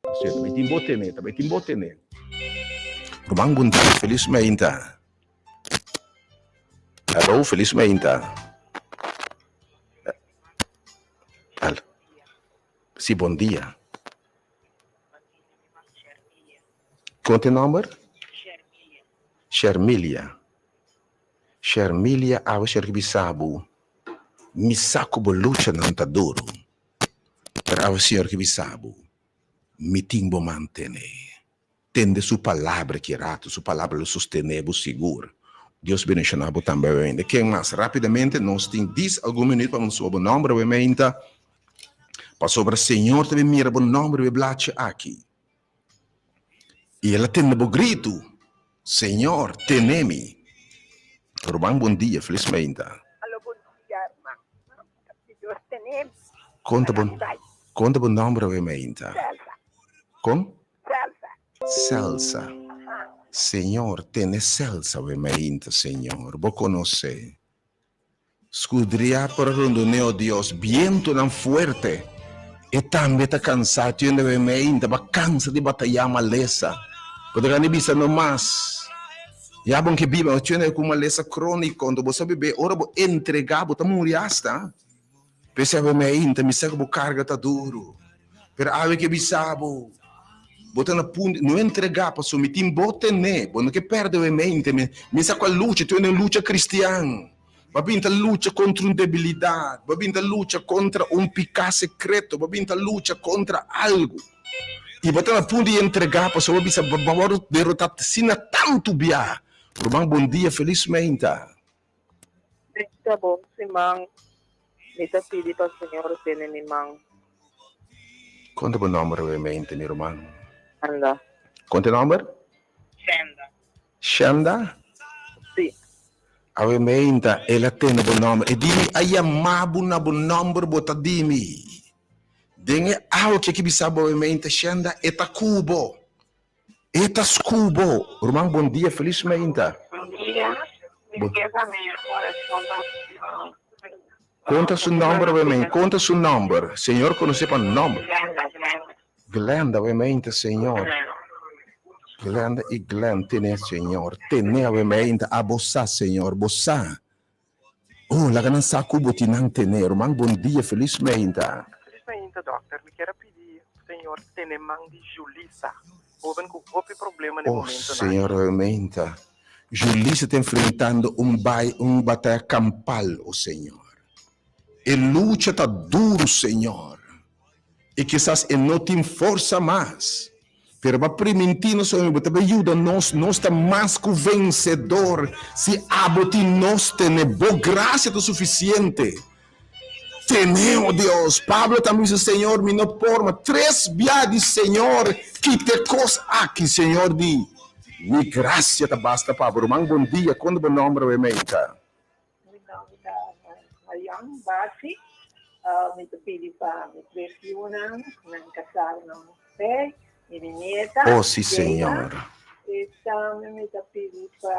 Pasobra ta bai tin bo tene, ta bai tin bo tene. Ruman bon dia, felis mainta. Hello, felis mainta. Al. Si, bon dia. Kon te nomber? Shermilia. Shermilia awe sher ki bisa bo, mi sa ku bo luchanan ta duru, pero awe Señor ki bisa bo, mi tin bo mantene. Tende su palabra ki rato, su palabra lo sostene bo sigur. Dios bendiciona bo tambe awe. Ken mas? Rapidamente nos tin dis algun minuut pa nos suba bo nomber awe meinta. Pasobra Señor ta bin mira bo nomber riba e blachi aki. I el a tende bo gritu, Señor, tene mi. Ruman bon dia, felis meinta. Alo bon dia herman. Dios tene mi. Konta bo, konta bo nomber awe meinta. Celsa. Kon? Celsa. Celsa. Señor, tene Celsa awe meinta, Señor. Bo konosé. Skudriá por rondon'é, o Dios, bientunan fuerte. E tambe ta kansá, tiende wei mei, ta ba kansa di batayá malesa. Bo ta gana di bisa no mas. Ya bon ke biba, tiende ku malesa króniko, anto bo sa bib'é, ora bo entregá, bo ta muri asta. P'esei awe mei, ta misa ku bo karga ta duru. Pero awe ke bisa bo, bo ta na punto, no entregá, pasobra mi tin bo tené, bo no ke pèrdè awe mei, mi misa ku a lucha, tu e lucha kristian. Bo a bin ta lucha kontra un debilidat, bo a bin ta lucha kontra un piká sekreto, bo a bin ta lucha kontra algu. I bo ta na punto di entregá, pasobra bo a bisa, bo a wòrdu derotá asina tantu bia. Ruman, bon dia, felis meinta. Meinta bon siman, mi ta pidi pa Señor tene mi man. Kon ta bo nòmber awe meinta, mi ruman? Shanda. Kon ta e nòmber? Shanda. Shanda? Si. Awe meinta, el a tende bo nòmber. E di mi a yama bo na bo nòmber, bo ta di mi. Den e awa ke ki bisa bo awe meinta, Shanda, e ta ku bo. E ta sku bo. Ruman bon dia felis meinta. Bon dia mi ke sa mi orashon pa Konta su nomber awe meinta konta su nomber señor konosé pa nomber. Glenda Glenda. Glenda awe meinta señor Glenda i Glen tene señor tene awe meinta abo sa señor bo sa oh laga nan sa ku bo tin nan tene ruman bon dia felis meinta. Felis meinta dokter mi kier a pidi señor tene man di Julisa hoben ku hopi problema na e Oh momentonan. señor awe meinta Julisa ta enfrentando un bai un bataya kampal oh señor e lucha ta duru señor i kisas e no tin forsa mas. Pero bo a primintí nos, Señor, bo ta bai yuda nos, nos ta mas ku vensedor si abo tin nos tene. Bo grasia ta sufisiente. Tene, o Dios. Pablo tambe bisa, Señor, mi no por, ma tres bia di, Señor, kita e kos aki. Señor di, Mi grasia ta basta pa bo. Ruman, bon dia. Kon ta bo nòmber awe meinta? Mi nòmber ta Marion Basi. Mi ta pidi pa mi tres yunan, nan kasá nan fe, i mi nieta, Oh, sí, Jayla. Señor. I tambe mi ta pidi pa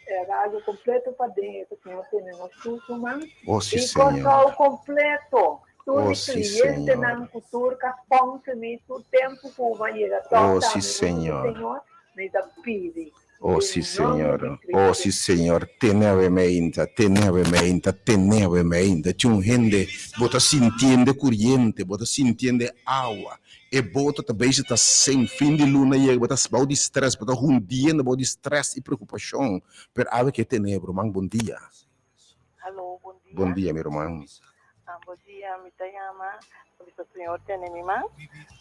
e radio completo paden, e ta Señor tene nos tur su man. Oh, sí, I Señor. Kòrsou completo, tur Oh, mi sí, clientenan Señor. ku tur ka sponsor mi, tur tempu ku mi a yega tòg Oh, tambe sí, mi ta Señor. Señor, mi ta pidi. Oh si Señor, oh si Señor, tene awe meinta, tene awe meinta, tene awe meinta. Tin un hende, bo ta sintiende curiente, bo ta sintiende awa, e boto ta bezig ta sink, fin di luna yega, bo ta bao di stress, bo ta hundiendo bao di stress y preocupacion, pero awe ke tene, ruman, bon dia. Aló, bon dia. Bon dia, mi ruman. Bon dia, mi ta yama pa bisa Señor tene mi man.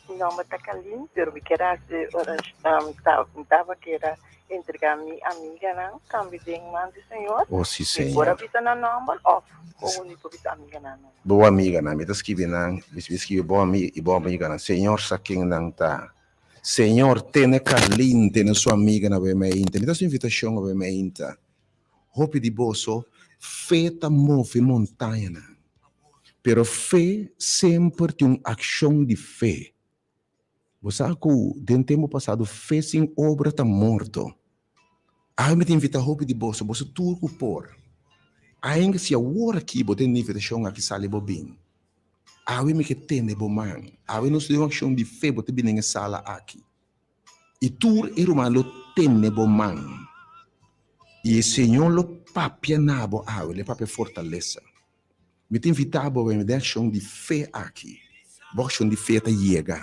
Mi nomber ta Kalin, pero mi kier hasi orashon, mi tabata kier a entrega mi amiganan tambe den man di Señor. Oh, si, Mi por a Señor. bisa nan nomber of con mi por bisa amiganan nomber? Bo amiganan, mi ta skibi nan, mi skibi bo amiga i bo amiganan. Señor sa ken nan ta. Señor, tene Kalin, tene su amiganan awe meinta. Mi ta hasi un invitashon awe meinta. Hopi di boso, fe ta move montañanan. Pero fe semper tin un akshon di fe. Bo sa ku den tempu pasado fe sin obra ta morto. Awe mi ta invitá hopi di boso, boso tur ku por. Ainda si awor aki bo tende invitashon aki sali bo bin. Awe mi ke tende bo man. Awe nos den un akshon di fe bo ta bini den e sala aki. I tur e ruman lo tene bo man. I e Señor lo papia na bo awe, lo e papia fortalesa. Mi ta invitá bo awe den akshon di fe aki. Bo akshon di fe ta yega.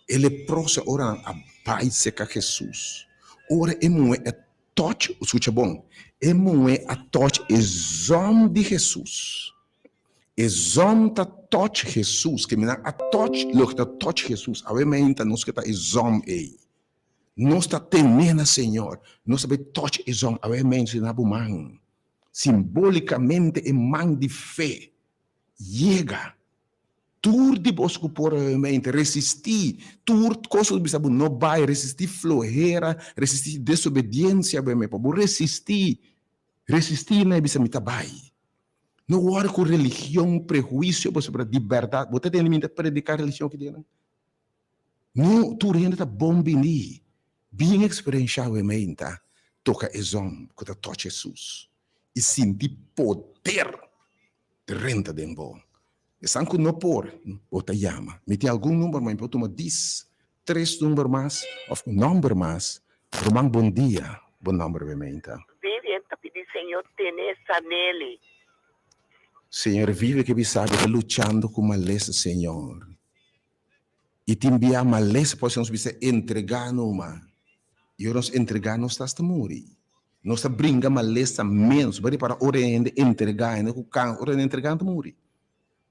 E leproso ora nan a bai serka Hesus, ora e muhé a touch, skucha bon, e muhé a touch e zòm di Hesus. E zòm ta touch Hesus, ke mi nan a touch loke ta touch Hesus. Awe meinta nos ke ta e zòm ei. Nos ta tene na Señor, nos ta bai touch e zòm awe meinta na bo man. Simbolikamente e man di fe yega. Tur di bos ku por awe meinta resistí tur kos ku bisa bo no bai, resistí flohera, resistí desobediensia awe meinta, pa bo resistí, resistí na e bisa mi ta bai. No wòrdu ku religion, prehuisio pasobra di bèrdat bo ta tende mi ta prediká religion aki dianan? No tur hende ta bon bini, bien eksperenshá awe meinta toka e zòn ku ta tòch Hesus i sinti poder drenta den bo. Esan ku no por, bo ta yama. Mi tin algun number ma mi por tuma dis, tres number mas òf un nòmber mas. Ruman bon dia, bo nòmber awe meinta? Vivian ta pidi Señor tene Saneli. Señor vive ke bisa bo ta luchando ku malesa Señor i tin bia malesa por nos bisa entrega numa i ora nos entrega nos ta hasta muri nos ta bringa malesa menos bo ripara ora e hende entrega hende ku kanser ora hende entrega nan ta muri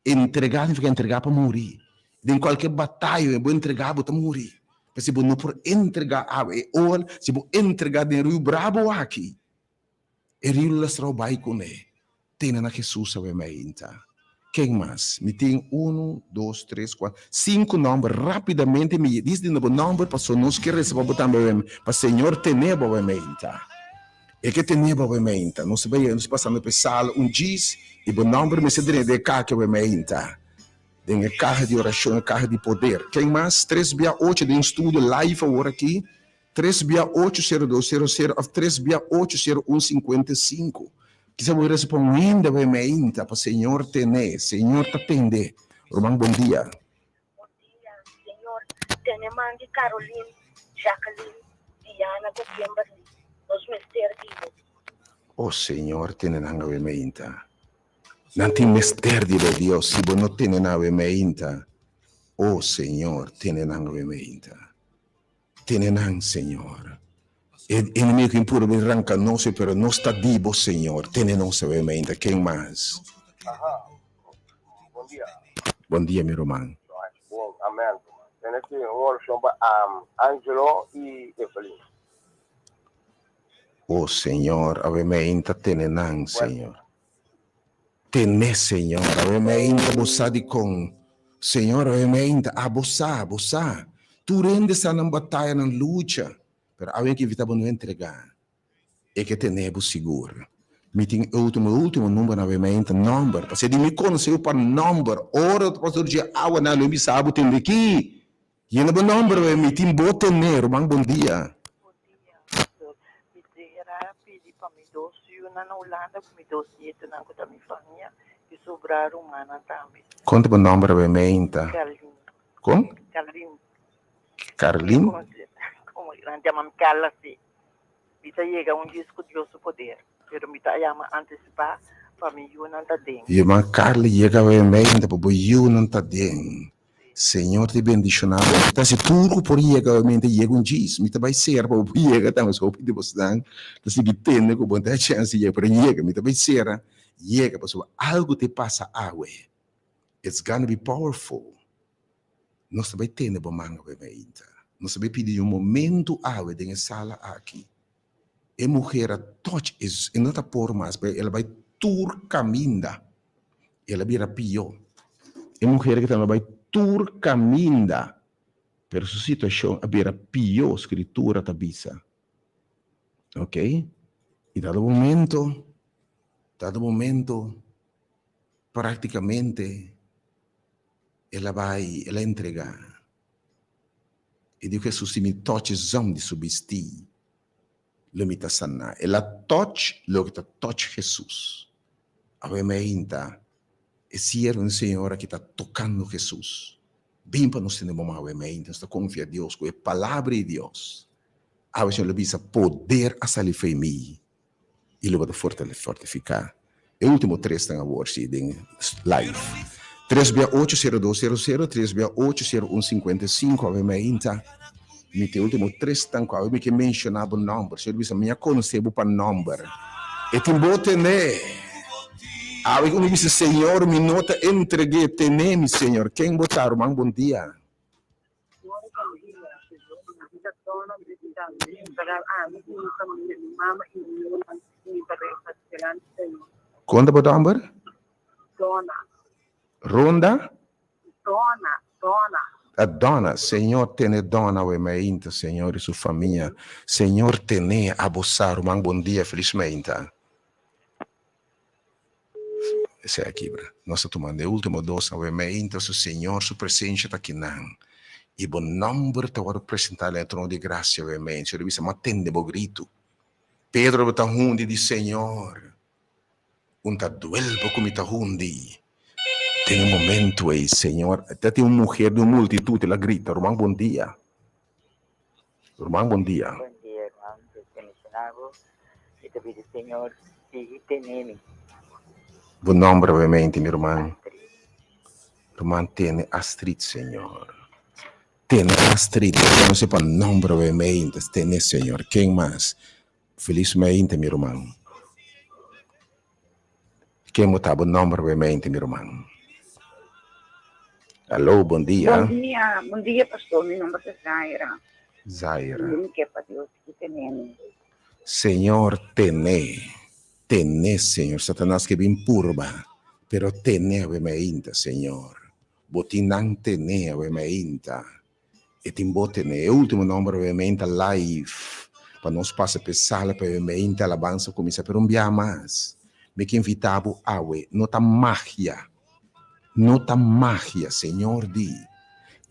entrega significa entrega pa muri den kualke bataya bo entrega bo ta muri pero si bo no por entrega awe e ora si bo entrega den riu brabo aki E riu lo lastrau bai kuné. Tene na Hesus awe mainta. Ken mas? Mi tin unu, dos, tres, kuater, sinku nòmber. Rápidamente mi dis di bo nòmber pasobra nos ke resa pa bo tambe awe pa Señor tene bo awe mainta. E ke tene bo awe mainta. Nos ta bai nos ta pasando pa e sala un djis i bo nòmber mester drenta den e kaki awe mainta. Den e kaha di orashon, e kaha di poder. Ken mas? Tres bia ocho den studio live awor aki. Tres bia ocho sero dos sero sero of tres bia ocho sero un sinkuenta i sinku. Kisa bo resa pa un hende awe meinta pa Señor tene. Señor ta tende. Ruman bon dia. Bon dia Señor tene man di Caroline, Jacqueline, Diana ku Kimberly. Nos mester di bo. Oh Señor tene nan awe meinta. Nan tin mester di bo Dios si bo no tene nan awe meinta. Oh Señor tene nan awe meinta. Tene nan, Señor. E enemigo impuro bin ranca nos, pero nos ta di bo, Señor. Tene nos awe mainta. Ken mas? Aha. Bon dia. Bon dia, mi ruman. Bon, amen. Tene ki un oracion pa um, Angelo y Evelyn. Oh, Señor, awe mainta tene nan, Señor. Tene, Señor, awe mainta bo sa dikon. Señor, awe mainta, abo sa, bo sa. Tur hende sa nan bataya, nan lucha, pero awe ke invita bo no entrega. E ke tene bo sigur. Mi tin e ultimo, e ultimo number awe mainta, number. Pasobra di mi konosé bo pa number. Ora ta pastor dje awa nan lo bisa bo tende aki. Yena bo nomber we mi tin bo tene ruman bon dia. Bon dia pastor mi tera pidi pa mi dos yunan na Hulanda ku mi dos nietunan ku ta mi famia i sobra rumannan tambe. Kon ta bo nomber we meinta? Carlin. Kon? Carlin. Carlin? Komo nan yama mi Carla si. Mi ta yega un dies ku Dios su poder pero mi ta yama antisipa pa mi yunan ta den. Yama Carla yega we meinta pa bo yunan ta den. Señor te bendiciona bo. Mi ta haci tur cu por yega obviamente yega un djis. Mi ta bay cera pa bo por yega tambe so hopi di bosnan ta sigui tende cu bo no ta chance di yega pero yega. Mi ta bay cera yega pasobra algo te pasa awe. It's gonna be powerful. Nos ta bay tende bo man awe mainta. Nos ta bay pidi un momento awe den e sala aki. E muher a touch e no ta por mas pero el a bay tur caminda. El a bira pio. E muher aki tambe a bay tur caminda pero su situacion a bira pio scritura ta bisa. Ok y dado momento dado momento practicamente el a bay el a entrega. E di Jesus, si mi touch e zòm di su bistí, lo mi ta saná. El a touch loke ta touch Jesus. Awe meinta, e siervo di Señor aki ta tokando Jesus. Bin pa nos tene bo man awe meinta, nos ta konfia Dios ku e Palabra di Dios. Awe Señor lo bisa, Poder a sali fei mi i lo bo ta fortifiká. E último tresnan awor si den live. Tres bia ocho sero dos sero sero, tres bia ocho sero un sinkuenta i sinku awe meinta. Mi ta e último tresnan ku awe mi ke menshoná bo nòmber. Señor bisa mi a konosé bo pa nòmber. E tin bo tené. Awe ku mi bisa Señor mi no ta entreg'é, tené mi Señor. Ken bo ta ruman? Bon dia. Kon ta bo nòmber? Ronda? A Donna, Señor tene Donna awe meinta, Señor y su famia. Señor tene abo sa ruman bon dia feliz meinta. Esei a kibra. Nos ta tumando e ultimo dos awe meinta su Señor su presencia ta kinan. Y bo nomber ta worde presenta den e trono di gracia awe meinta. Señor a bisa, M'a tende bo gritu. Pedro bo ta hundi di Señor. Un ta duel bo cu mi ta hundi. Den e momento ei, Señor, ta tin un muher den un multitud, el a grita, Ruman, bon dia. Ruman, bon dia. Bon dia, ruman. Dios bendiciona bo. Mi ta pidi Señor sigui tene mi. Bo nomber obviamente, mi ruman. Ruman tene Astrid, Señor. Tene Astrid, yo conoce pa nomber obviamente. Tene, Señor. Ken mas? Feliz mente, mi ruman. Ken bo ta? Bo nomber obviamente, mi ruman. Aló, bon dia. Bon dia, bon dia pastor, mi nomber ta Zaira. Zaira. Mi ke pa Dios ki tene mi. Señor tene, tene Señor, Satanas ke bin purba, pero tene awe mainta Señor. Bo tin nan tene awe mainta. E tin bo tene. E ultimo nomber awe mainta live pa nos pasa p'e sala pa awe mainta alabansa kuminsa pero un bia mas mi ke invita bo awe no ta magia no ta magia Señor di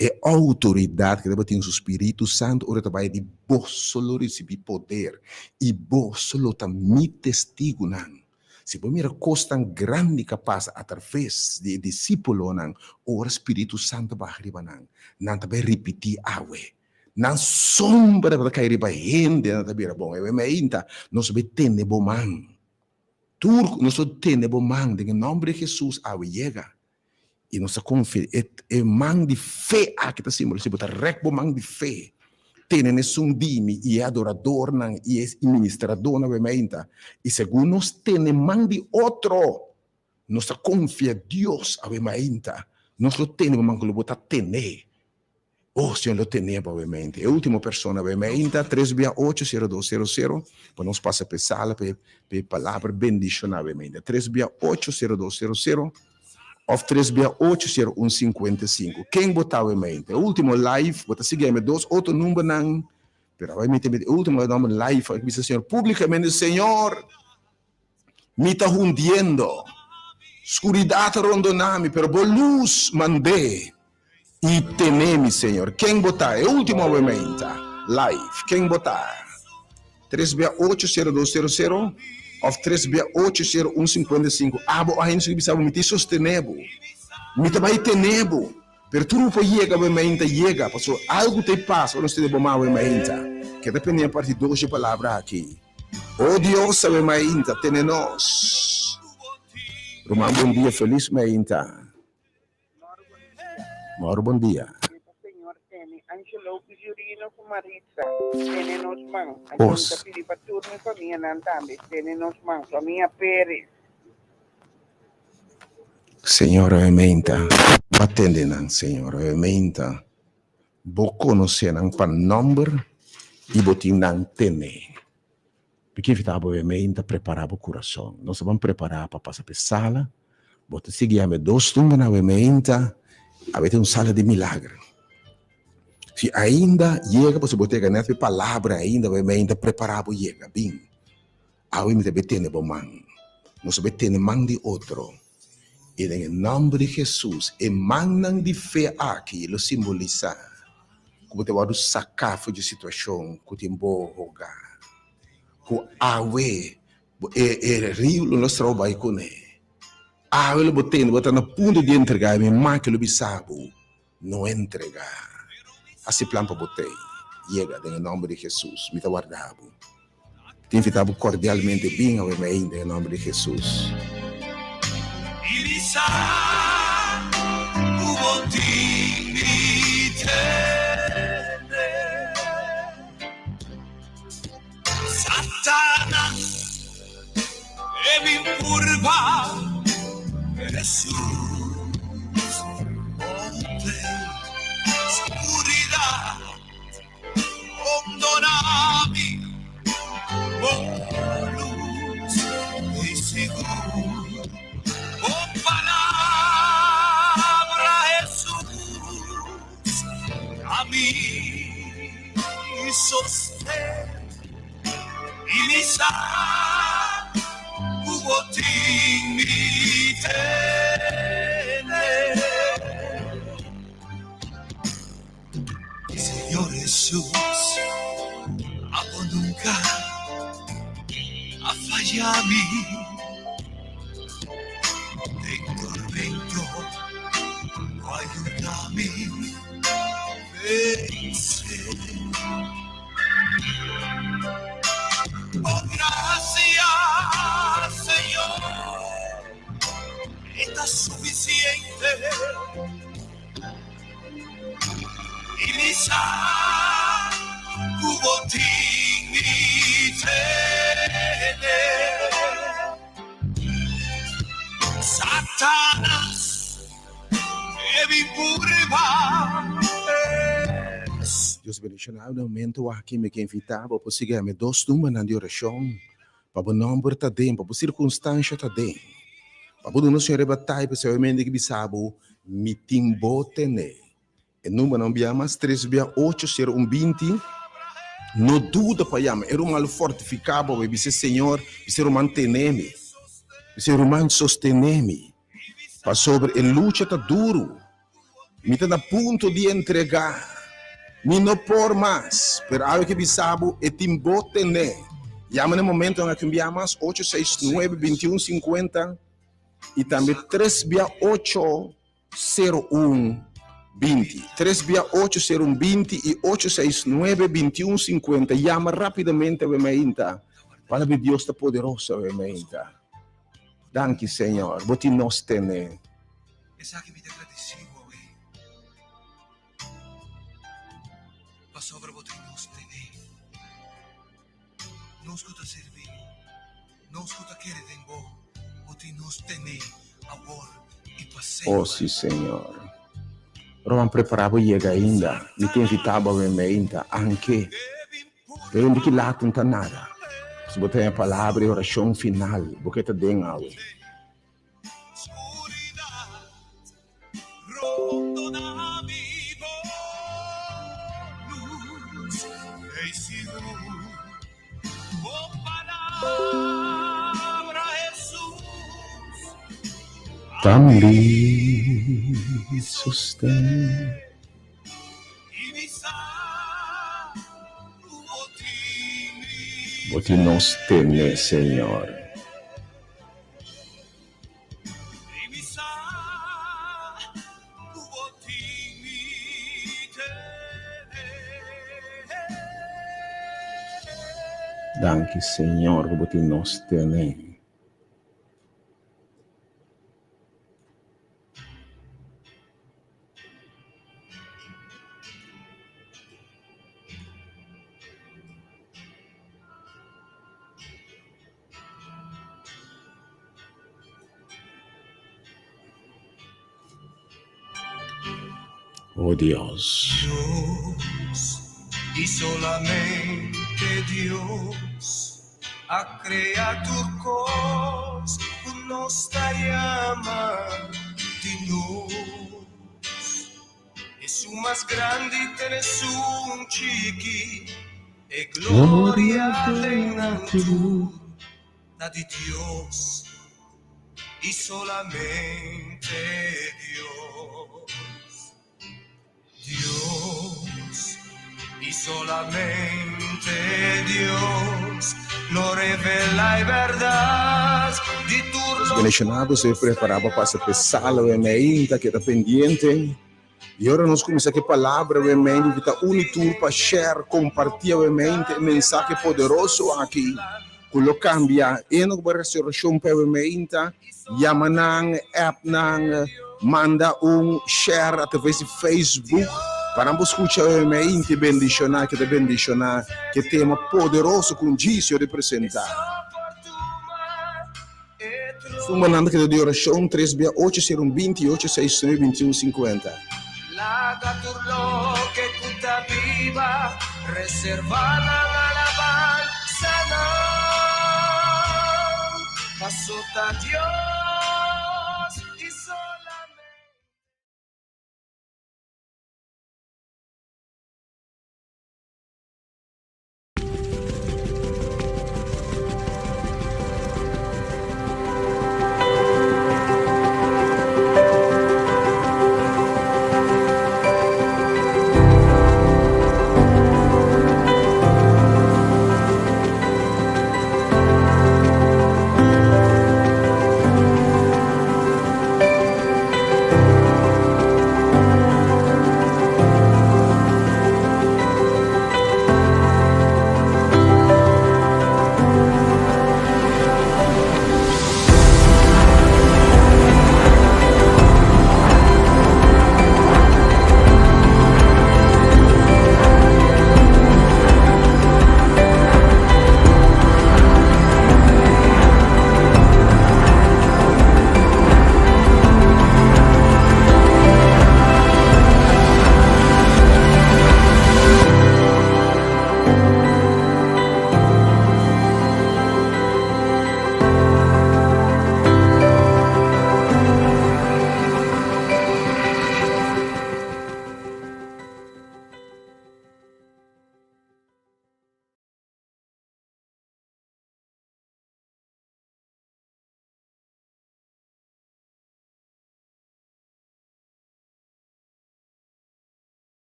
e outoridat ke tabatin su Spiritu Santu ora ta bai di boso lo risibi poder i boso lo ta mi testigunan. Si bo mira kosnan grandi ka pasa atraves di e disípulonan ora Spiritu Santu baha riba nan, nan ta bai ripití awe. Nan sombra tabata kai riba hende, nan ta bira bon. Ewe meinta, nos bai tene bo man. Tur nos lo tene bo man den e nòmber di Hesus awe yega. I nos ta konfia e e man di fe aki ta simbolisá bo ta rèk bo man di fe tene na esun di mi i e adoradornan i e ministradornan ku meinta. I segun nos tene man di otro nos ta konfia Dios awe mainta nos lo tene bo man ku lo bo ta tene. Oh, Señor lo tene bo awe-mente. E ultimo persona awe-meinta, tres bia ocho, sero dos, sero sero, pa nos pasa p'e sala p'e p'e palabra bendiciona awe-meinta. Tres bia ocho, sero dos, sero sero, of tres bia ocho, sero un, sinkuenta i sinku. Ken bo ta awe-meinta? E ultimo live, bo ta sigui ame dos otro numbernan, pero awe-meinta e ultimo nomber live, a bisa Señor publicamente, Señor, Mi ta hundiendo, skuridat a rondoná mi, pero bo lus mand'é i tené mi, Señor. Ken bo ta? E último awementa, live. Ken bo ta? Tres bia ocho sero dos sero sero òf tres bia ocho sero un sinkuenta i sinku. Abo a hende su ki bisa bo, mi ta sostené bo, mi ta bai tené bo, pero tur bo por yega awementa yega, pasobra algu ta e pasa ora nos tene bo man awementa. Keda pendiente parti dos dje palabra aki. Oh Dios sabe mainta tene nos. Ruman bon dia feliz mainta. Mauro bon dia. Señor tene Angelo cu Jurino cu Maritza tene nos man. Anto mi ta pidi pa tur mi famianan tambe tene nos man. Famia Perez. Señor awe mainta bo atende nan Señor awe mainta. Bo konosé nan pa nòmber i bo tin nan tené. Mi ke invitá bo e ta prepará bo kurason. Nos ta ban prepará pa pasa pa e sala. Bo ta sigui yama e dos tumbanan awe meinta. Awe ta un sala di milager. Si ainda yega pasobra bo ta yega nèt pa e palabra ainda awe meinta prepará bo yega. Bin. Awe mi ta bai tene bo man. Nos ta bai tene man di otro. I den e nòmber di Hesus, e mannan di fe aki lo simbolisá. ku bo ta wòrdu saká for di e situashon ku tin bo hogar. Ku awe e e riu lo no stroba bai kuné. Awe lo bo tende bo ta na punto di entregá i mi maki lo bisa bo, No entregá. Hasi plan pa bo tei. Yega den e nòmber di Hesus. Mi ta warda bo. Te invitá bo kordialmente bin awe mei den e nòmber di Hesus. Dios bendiciona bo. Na momento aki mi ke invita bo pa sigui ami dos numbernan di oracion pa bo nomber ta den, pa bo circunstancia ta den, pa bo duna Señor e bataya pasobra e mente ke bisa bo mi tin bo tene. E numbernan bia mas tres bia ocho sero un binti. No duda pa yama e ruman lo fortifica bo, bo bisa Señor, bisa ruman tene mi, bisa ruman sostene mi. Pasobra e lucha ta duru. Mi ta na punto di entregá. Mi no por mas. Pero awe ke bisa bo, e tin bo ten'é. Yama na e momentonan aki un bia mas, ocho seis nuebe, bintiun sinkuenta i tambe tres bia ocho, sero un, binti. Tres bia ocho, sero un, binti i ocho seis nuebe, bintiun sinkuenta. Yama rápidamente awe mainta. Palabra di Dios ta poderoso awe mainta. Danki Señor, bo tin nos tene. Esaki mi ta gradisí bo awe, pasobra bo tin nos tene. Nos ku ta sirbi bo, nos ku ta kere den bo, bo tin nos tene awor i pa Oh semper. si Señor. Roman prepara bo yega ainda, mi ta invita bo awe meinta, anke. Pero un biki laat no ta nada. Si bo ta haña palabra i orashon final, bo ke ta den awe. Ta mi sosten. Bo tin nos tene, Señor. Danki, Señor, ku bo tin nos tene. Oh Dios. Dios y solamente Dios a crea tur cos cu nos ta yama di nos. Esun mas grandi ten esun chiki. E gloria den nan tur ta di Dios i solamente Dios. Dios. Y solamente Dios lo revela e berdad di tur Nos bendiciona bo ser prepara pa pasa p'e sala we meinta keda pendiente y ora nos cuminsa cu e palabra we meinta invita un y tur pa share comparti we meinta e mensahe poderoso aki cu lo cambia e no bo restauracion pa we meinta yama nan app nan manda un share a traves di Facebook pa nan por scucha we meinta y bendiciona keda bendiciona cu e tema poderoso cu un Gisio representa. Suma nan keda di orashon tres bia ocho sero un binti ocho seis nuebe binti un sinkuenta. Laga tur loke ku ta biba reserva nan alabansa nan, paso ta Dios i solamente.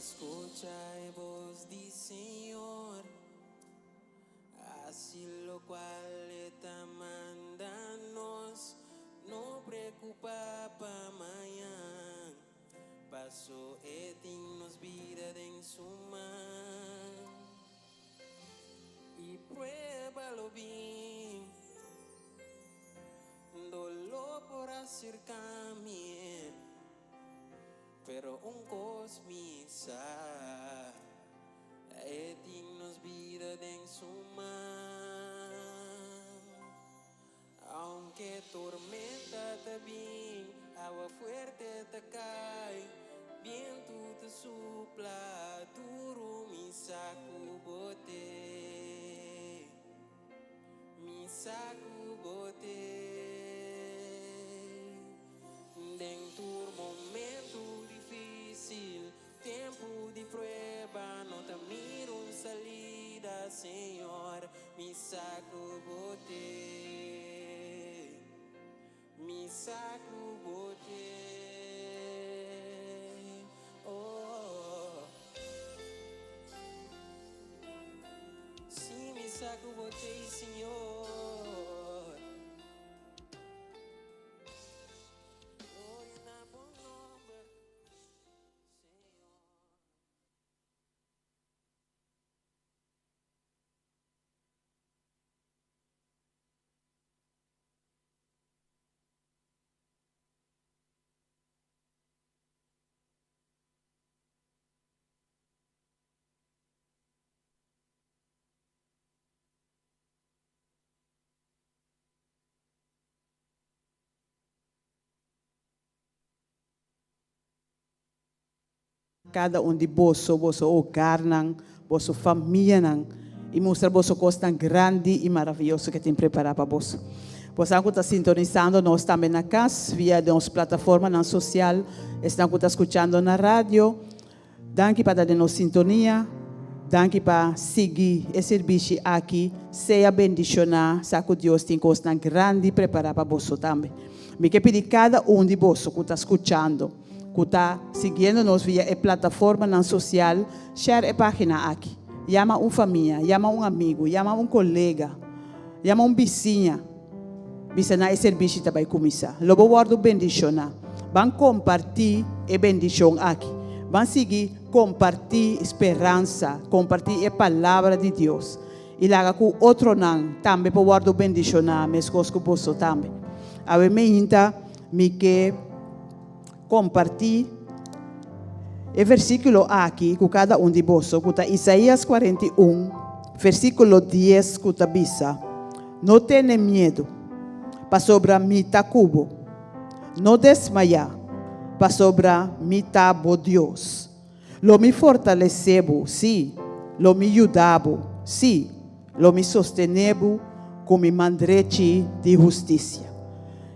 Scucha e voz di Señor, haci locual E ta manda nos, no preocupa pa mañan, paso E tin nos bida den Su man. Y prueba lo bin, dolor por acerca mi, pero un cos mi sa, E tin nos. Tormenta ta bin, awa fuerte ta kai, bientu ta supla duru, mi sa ku bo t'ei, mi sa ku bo t'ei. Den tur momentu difísil, tempu di prueba, no ta mira un salida, Señor, mi sa ku bo t'ei, mi sa ku bo t'ei, oh. Sí, mi sa ku bo t'ei, Señor. Gloria na bo nomber, Señor. Kada un di boso, boso hogarnan, boso famianan, i mustra boso kosnan grandi i maravioso ku e tin prepará pa boso. Bosan ku ta sintonisando nos tambe na kas via nos plataformanan sosial, esnan ku ta skuchando na radio, Danki pa ta den nos sintonia. Danki pa sigui e sirbishi aki. Sea bendishoná. Sa ku Dios tin kosnan grandi prepará pa boso tambe. Mi ke pidi kada un di boso ku ta skuchando, ku ta siguiendo nos via e plataformanan sosial, share e página aki. Yama un famia, yama un amigu, yama un kolega, yama un bisiña. Bisa nan e sirbishi ta bai kuminsá. Lo bo wòrdu bendishoná. Ban kompartí e bendishon aki. Ban sigui kompartí speransa, kompartí e Palabra di Dios i laga ku otronan tambe por wòrdu bendishoná meskos ku boso tambe. Awe meinta mi ke kompartí e versíkulo aki ku kada un di boso, ku ta Isaías 41, versíkulo 10, ku ta bisa, No tene miedu, pasobra mi ta ku bo. No desmayá, pasobra mi ta bo Dios. Lo mi fortalesé bo, sí, lo mi yuda bo, sí, lo mi sostené bo ku mi man drechi di hustisia.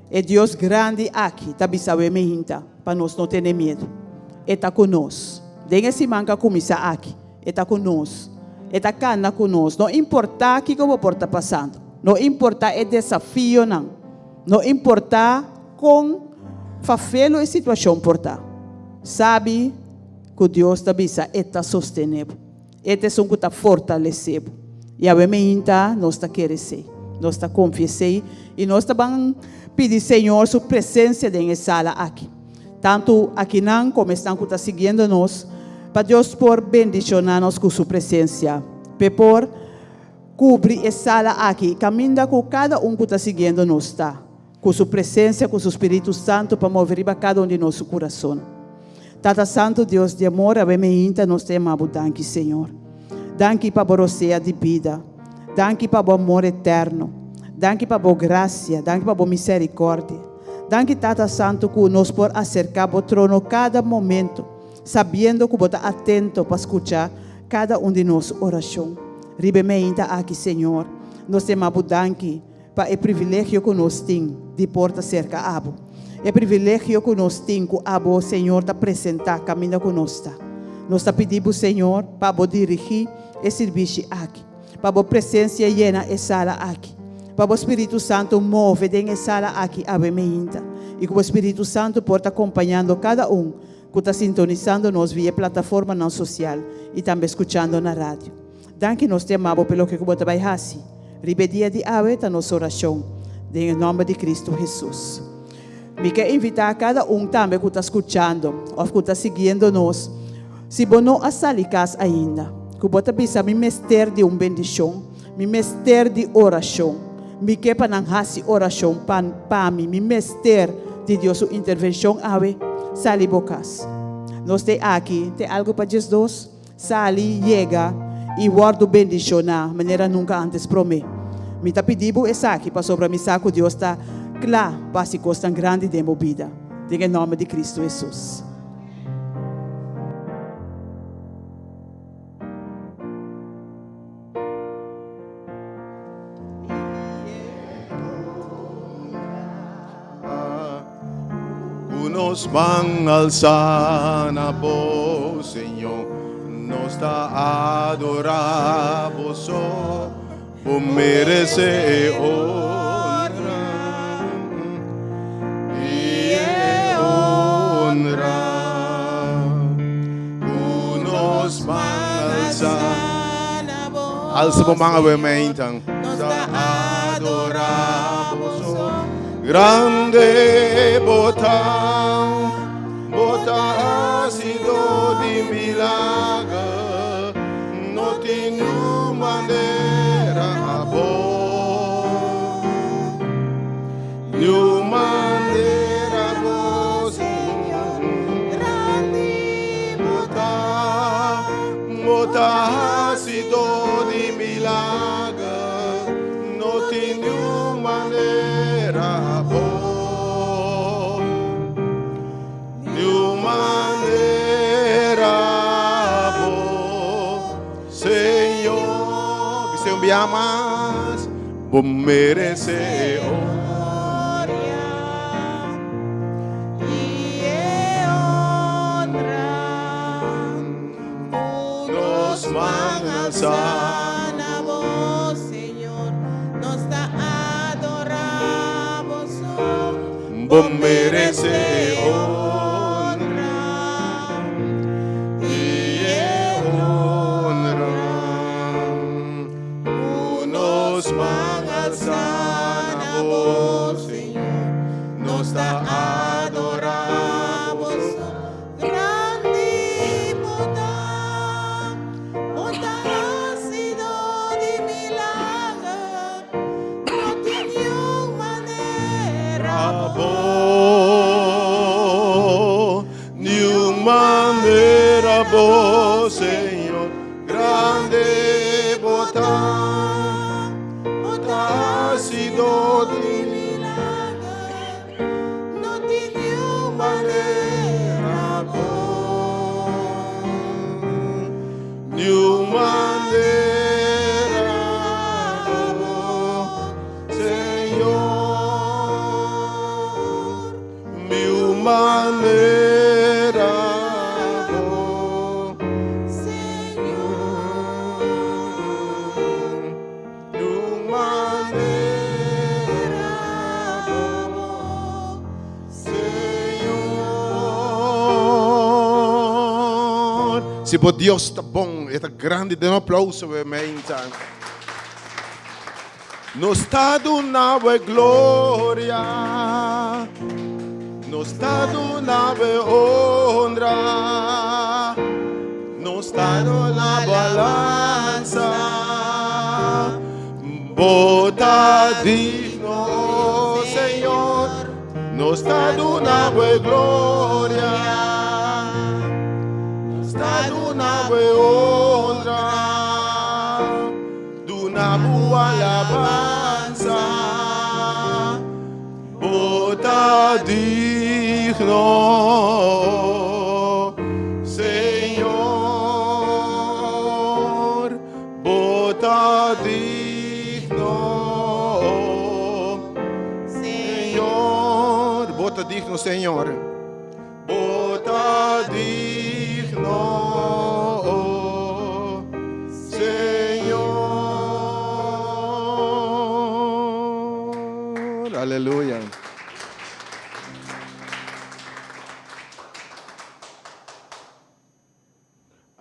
E Dios grandi aki ta bisa awe mehinta pa nos no tene miedu. E ta ku nos. Den e siman ku a kuminsá aki, e ta ku nos. E ta kana ku nos. No importá kiko bo por ta pasando, no importá e desafionan, no importá kon fafelu e situashon por ta, sabi ku Dios ta bisa e ta sostené bo. E ta esun ku ta fortalesé bo. I awe meinta nos ta kere esei. Nos ta konfia esei i nos ta ban pidi Señor su presensia den e sala aki. Tantu akinan komo esnan ku ta siguiendo nos, pa Dios por bendishoná nos ku su presensia, p'e por kubri e sala aki i kaminda ku kada un ku ta siguiendo nos ta. Ku su presensia, ku su Spiritu Santu pa move riba kada un di nos su kurason. Tata Santu Dios di amor, awe meinta nos ta yama Bo danki, Señor. Danki pa Bo rosea di bida. Danki pa Bo amor eterno. Danki pa Bo grasia. Danki pa Bo misericordia. Danki, Tata Santu, ku nos por aserka Bo trono kada momento, sabiendo ku Bo ta atento pa skucha kada un di nos orashon. Riba e meinta aki, Señor, nos ta yama Bo danki. Pa e privilegio ku nos tin di por ta serka abo. E privilegio ku nos tin ku abo, Señor, ta presentá kaminda ku nos ta. Nos ta pidi bo, Señor, pa bo dirigí e sirbishi aki. Pa bo presensia yena e sala aki. Pa bo Spiritu Santu move den e sala aki awe meinta. I ku bo Spiritu Santu por ta kompañando kada un ku ta sintonisando nos via e plataformanan sosial i tambe skuchando na radio. Danki nos te ama bo p'e loke ku bo ta bai hasi riba e dia di awe ta nos orashon den e nòmber di Kristu Hesus. Mi ke invitá kada un tambe ku ta skuchando òf ku ta siguiendo nos, si bo no a sali kas ainda, ku bo ta bisa mi mester di un bendishon, mi mester di orashon, mi ke pa nan hasi orashon pa pa mi, mi mester di Dios su intervenshon awe, sali bo kas. Nos te aki te algu pa 12. Sali, yega i wòrdu bendishoná manera nunka ántes promé. Mi ta pidi bo esaki pasobra mi sa ku Dios ta kla pa hasi kosnan grandi den bo bida. Den e nòmber di Kristu Hesus. Ku nos man alsá na bo, Señor, nos ta adorá bo so, bo meresé e honra i e honra. Ku nos man alsá na bo. Alsa bo man awe meintan. Nos ta adorá bo so. Grande bo ta, bo ta hasido di milager, no tin niun manera abo. Niun manera bo, Señor. Grande bo ta, bo ta hasido di milager, no tin niun manera abo. Niun manera abo, Señor. Bis'é un bia mas, bo meresé honra. Nos man alsá na bo, Señor, nos ta adorá bo so. Bo meresé honra i e honra ku nos man alsá na bo, Señor, nos ta adorá bo so. Grandi bo ta, bo ta hasido di milager, no tin niun manera bo. Niun manera bo, Señor, grandi bo ta, bo ta hasido di milager. No tin niun manera bo. Niun manera bo, Señor. Niun manera bo, Señor. Niun manera bo, Señor. Si bo Dios ta bon, e ta grandi, den un aplauso we meinta. Nos ta duna bo e gloria, nos ta duna bo e honra, nos ta duna bo alabansa. Bo ta digno, Señor, nos ta duna bo e gloria, nos ta duna bo e honra. Duna bo alabansa, bo ta digno, Señor, bo ta digno, Señor, bo ta digno, Señor. Bo ta digno, Señor. Aleluya.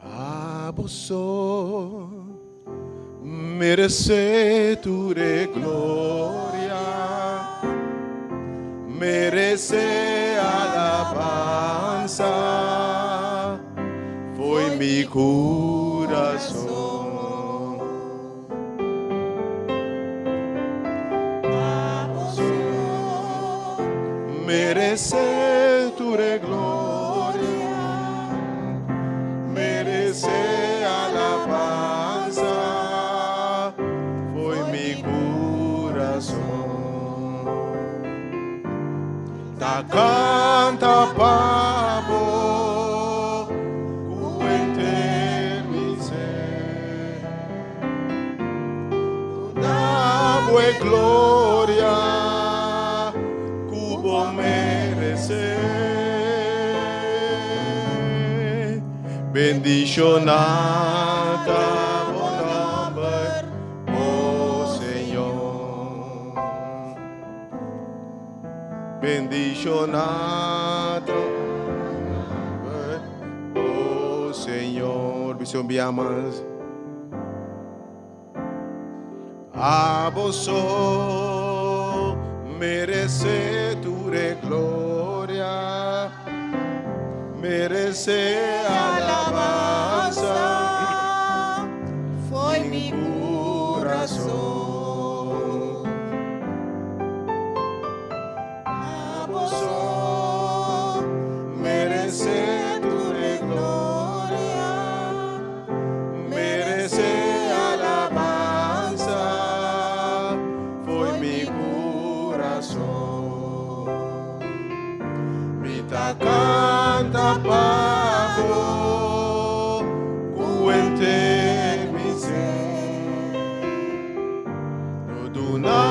Abo so meresé tur e gloria, meresé alabansa, fo'i mi kurason. Abo so meresé tur e gloria, meresé alabansa, fo'i mi kurason. Ta canta pa bo cu henter mi ser. Duna bo e gloria cu bo merece. Bendiciona ta bo nomber, o Señor. Bendiciona ta bo nomber, o Señor. Bisa un bia mas. Abo so merece tur e gloria, merece alabanza. Foi mi corazón. Abo so merece tur e gloria, merece alabanza, foi mi corazón. Mi ta canta pa bo, cu henter mi ser. Duna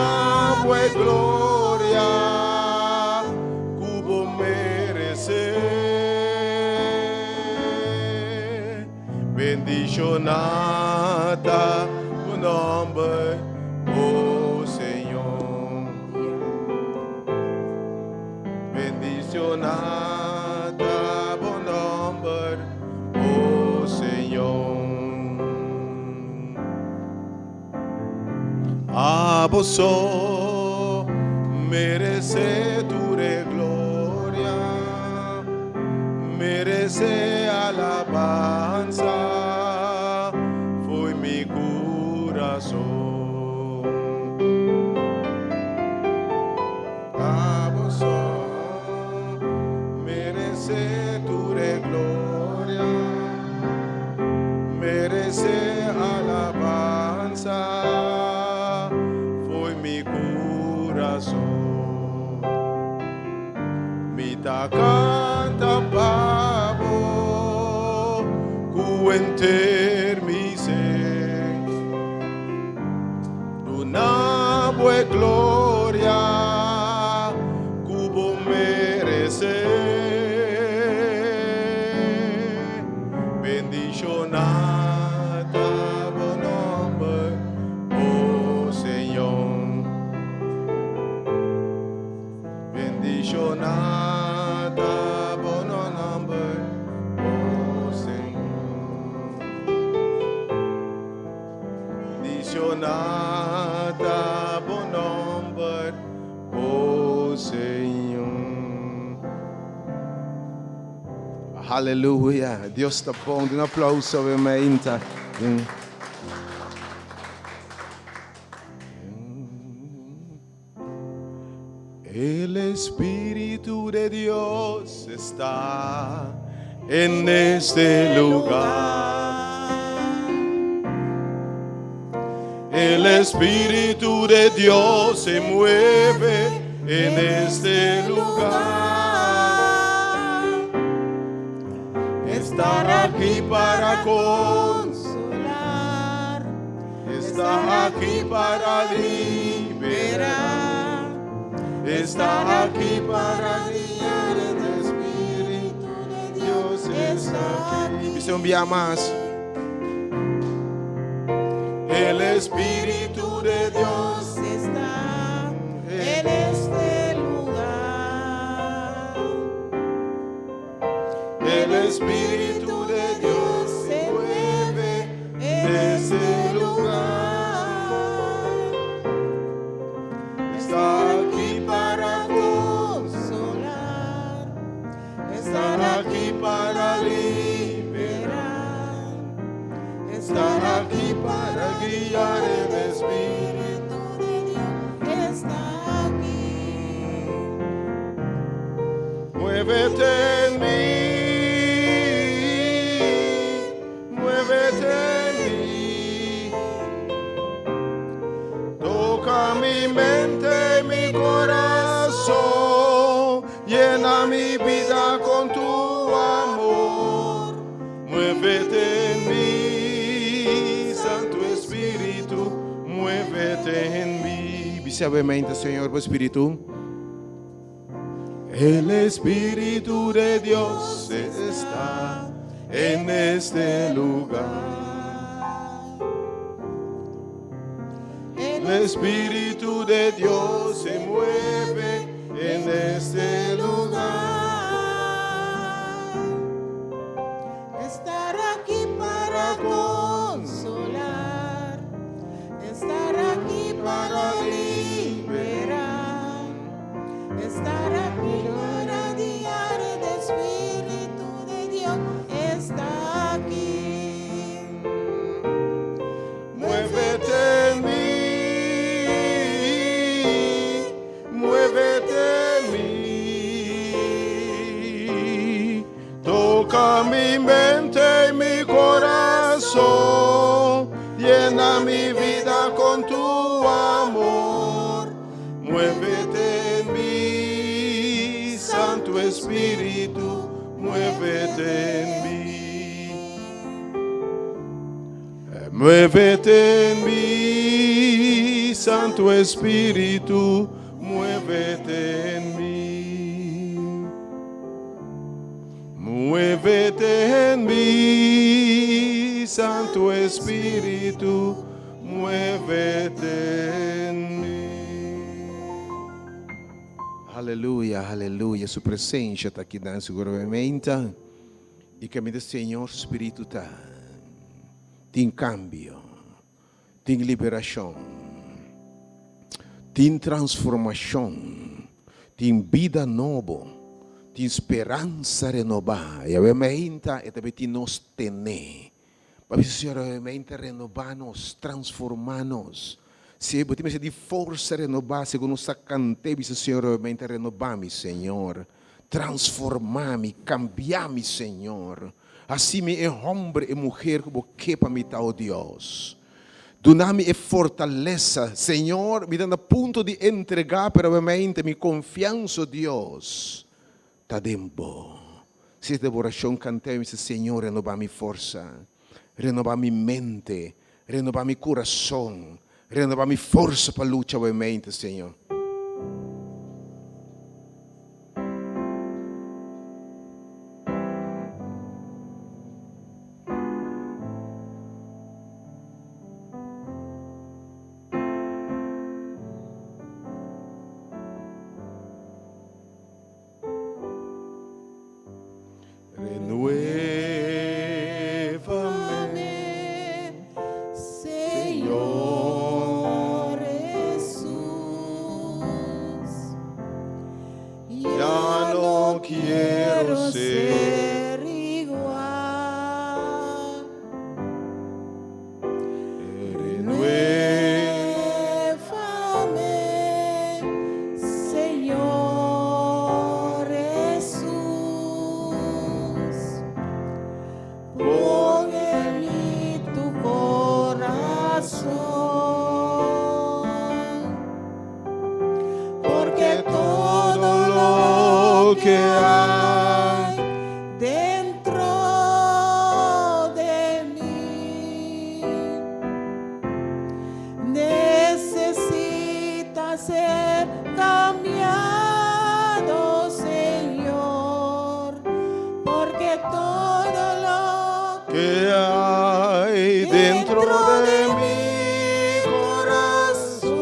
bo e gloria cu bo merece. Bendiciona ta bo nomber, o Señor. Bendiciona ta bo nomber, o Señor. Abo so merece tur e gloria, merece alabanza, foi mi corazón. Abo so merece tur e gloria, merece alabanza, foi mi corazón. Mi ta canta pa bo, cu henter mi ser. Duna bo e gloria cu bo merece. Bendiciona ta bo nomber, o Señor. Bendiciona ta bo nomber, o Señor. Bendiciona ta bo nomber, o Señor. Aleluya. Dios ta bon. Un aplauso, obviamente. El Espíritu de Dios está en este lugar. El Espíritu de Dios se mueve en este lugar. Está aquí para consolar, está aquí para liberar, está aquí para guiar. El Espíritu de Dios está aquí. Bisa un bia mas. El Espíritu de Dios está en este lugar. El Espíritu de Dios se mueve en ese lugar. Está aquí para consolar, está aquí para liberar, está aquí para guiar. El Espíritu de Dios está aquí. Muévete en mí, muévete en mí. Toca mi mente y mi corazón. Llena mi vida con tu amor. Muévete en mí, Santo Espíritu, muévete en mí. Bis'é mente, Señor, bo Spiritu. El Espíritu de Dios está en este lugar. El Espíritu de Dios se mueve en este lugar. Estar aquí para consolar, estar aquí para liberar, estar aquí para guiar. El Espíritu de Dios está aquí. Muévete en mí, muévete en mí. Toca mi mente y mi corazón, llena mi vida con tu amor. Muévete en mí, Santo Espíritu, muévete en mí. Muévete en mí, Santo Espíritu, muévete en mí. Muévete en mí, Santo Espíritu, muévete en mí. Aleluya, aleluya. Su presensia ta aki den siguramente. I kaminda Señor Spiritu ta. Tin kambio, tin liberashon, tin transformashon, tin bida nobo, tin speransa renobá. I awe mainta e ta tin nos tene. Pa Señor awe mainta renobá nos, transformá nos. Si bo tin di forsa renobá, segun nos a kanta, bisa Señor awe mainta renobá mi, Señor. Transformá mi, kambia mi, Señor. Hasi mi e hòmber i muhé ku bo ke pa mi ta, oh Dios. Duna mi e fortalesa, Señor, mi ta na punto di entregá, pero mente mi konfiansa, Dios, ta den bo. Si den orashon kanta, mi Señor, renobá mi forsa, renobá mi mente, renobá mi kurason, renobá mi forsa pa lucha mente, Señor. Renuévame, Señor Jesús. Ya no quiero ser igual. Renuévame, Señor Jesús. Pon en mí tu corazón, porque todo lo que hay dentro de mí necesita ser cambiado, Señor, porque todo lo que hay dentro de mi corazón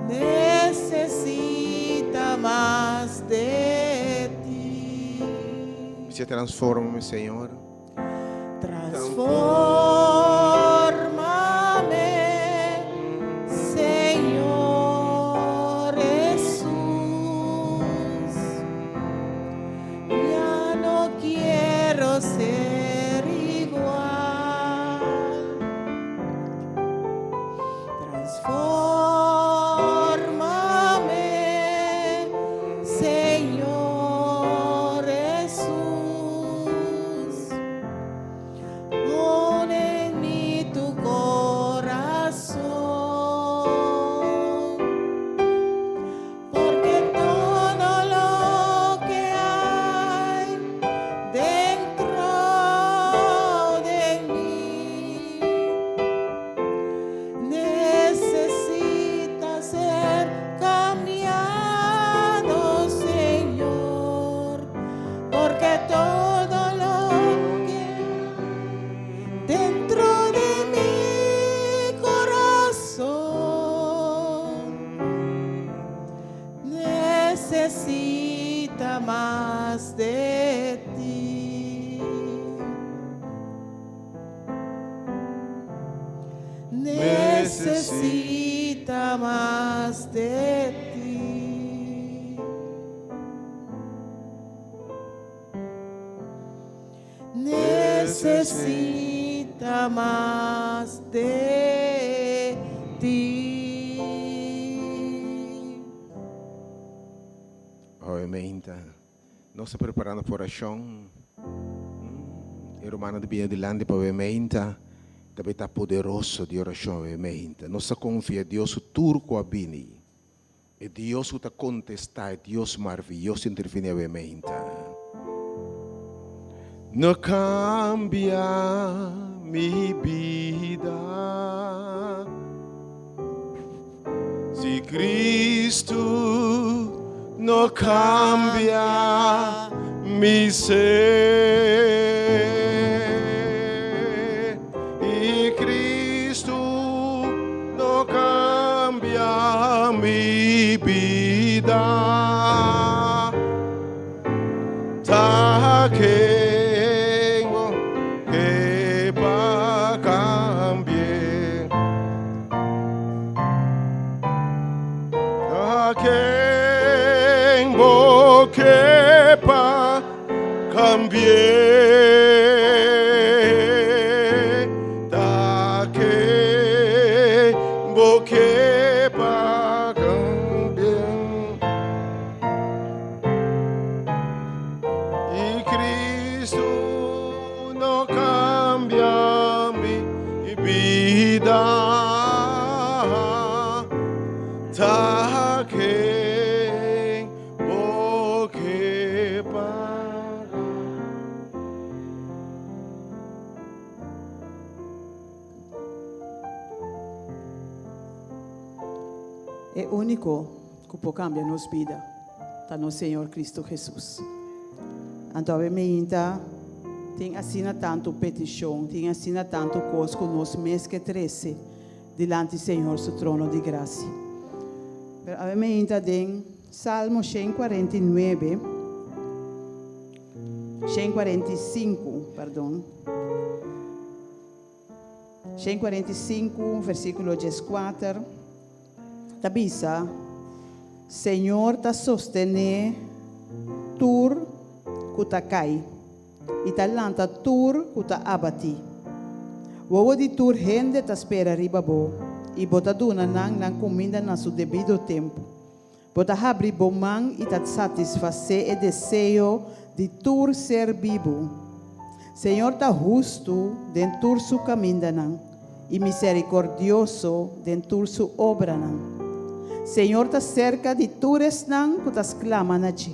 necesita más de ti. Se transforma, Señor. Transfórmame, Señor Jesús. Ya no quiero ser igual. Transfórmame, Señor Jesús. Pon en Necesita mas de ti. Necesita mas de ti. Necesita mas de ti. Obviamente, nos ta preparando pa orashon. E rumannan ta bini adilanti pa obviamente ta bay ta poderoso di orashon obviamente. Nos ta konfia Dios su tur ku a bini. E Dios ku ta kontestá, e Dios marviyoso intervini awe meinta. No kambia mi bida. Si Kristu no kambia mi ser. I Kristu no kambia mi bida. Ta ken bo ke pa kambie? Ta ken bo ke pa Cambié ta ke bo ke pa cambié i Cristo no cambia mi bida ta ke Bo ke paga. E úniko ku por kambia nos bida ta nos Señor Kristu Hesus. Anto awe meinta tin asina tantu petishon, tin asina tantu kos ku nos mes ke trese dilanti Señor su trono di grasia. Pero awe meinta den Salmo 149, 145, pardon, 145, versíkulo 14, ta bisa, Señor ta sostené tur ku ta kai, i ta lanta tur ku ta abatí. Wowo di tur hende ta spera riba bo, i bo ta duna nan nan kuminda na su debido tempu. Bo ta habri bo man i ta satisfasé e deseo di tur ser bibu. Señor ta hustu den tur su kamindanan i miserikordioso den tur su obranan. Señor ta serka di tur esnan ku ta sklama na dje.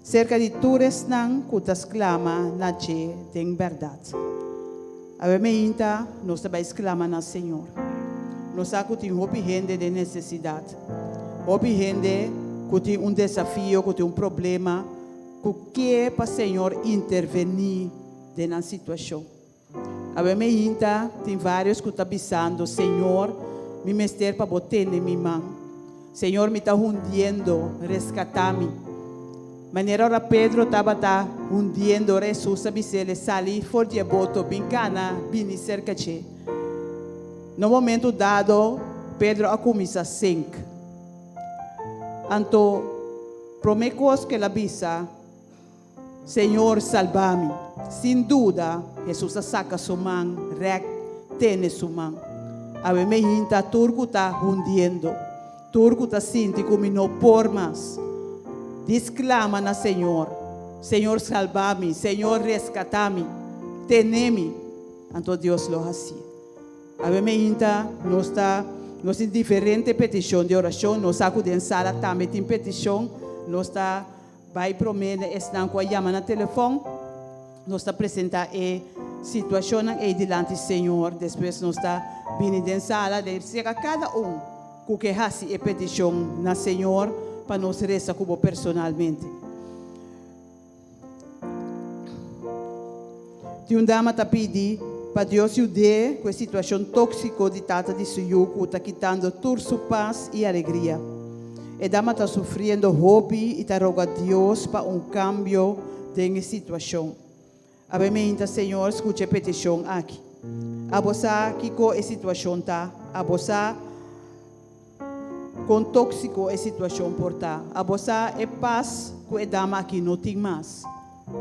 Serka di tur esnan ku ta sklama na dje den bèrdat. Awe meinta nos ta bai sklama na Señor. Nos sa ku tin hopi hende den nesesidat, hopi hende ku tin un desafio, ku tin un problema, ku ke pa Señor intervení den nan situashon. Awe meinta tin vários ku ta bisando, Señor, mi mester pa bo tene mi man. Señor, mi ta hundiendo, reskatá mi. Manera ora Pedro tabata hundiendo, ora Hesus a bis'el, Sali for di e boto, bin kana, bini serka dje. Na un momentu dado, Pedro a kuminsá sink. Anto, promé kos ku el a bisa, Señor, salba mi. Sin duda, Hesus a saca su man rek tene su man. Awe me hinta tur cu ta hundiendo, tur cu ta sinti cu mi no por mas. Dis clama na Señor, Señor salba mi, Señor rescata mi, tene mi. Anto Dios lo hacié. Awe meinta nos ta nos tin diferente peticion di oracion, nos sa cu den sala tambe tin peticion, nos ta. Bai promé na esnan ku a yama na telefòn. Nos ta presentá e situashonnan ei dilanti Señor. Despues nos ta bini den sala den seka kada un ku ke hasi e petishon na Señor pa nos resa ku bo personalmente. Tin un dama ta pidi pa Dios yud'é ku e situashon tóksiko di tata di su yu ku ta kitando tur su pas i alegria. E dama ta sufriendo hopi i ta roga Dios pa un kambio den e situashon. Awe meinta Señor skucha e petishon aki. Abo sa kiko e situashon ta. Abo sa kon tóksiko e situashon por ta. Abo sa e pas ku e dama aki no tin mas.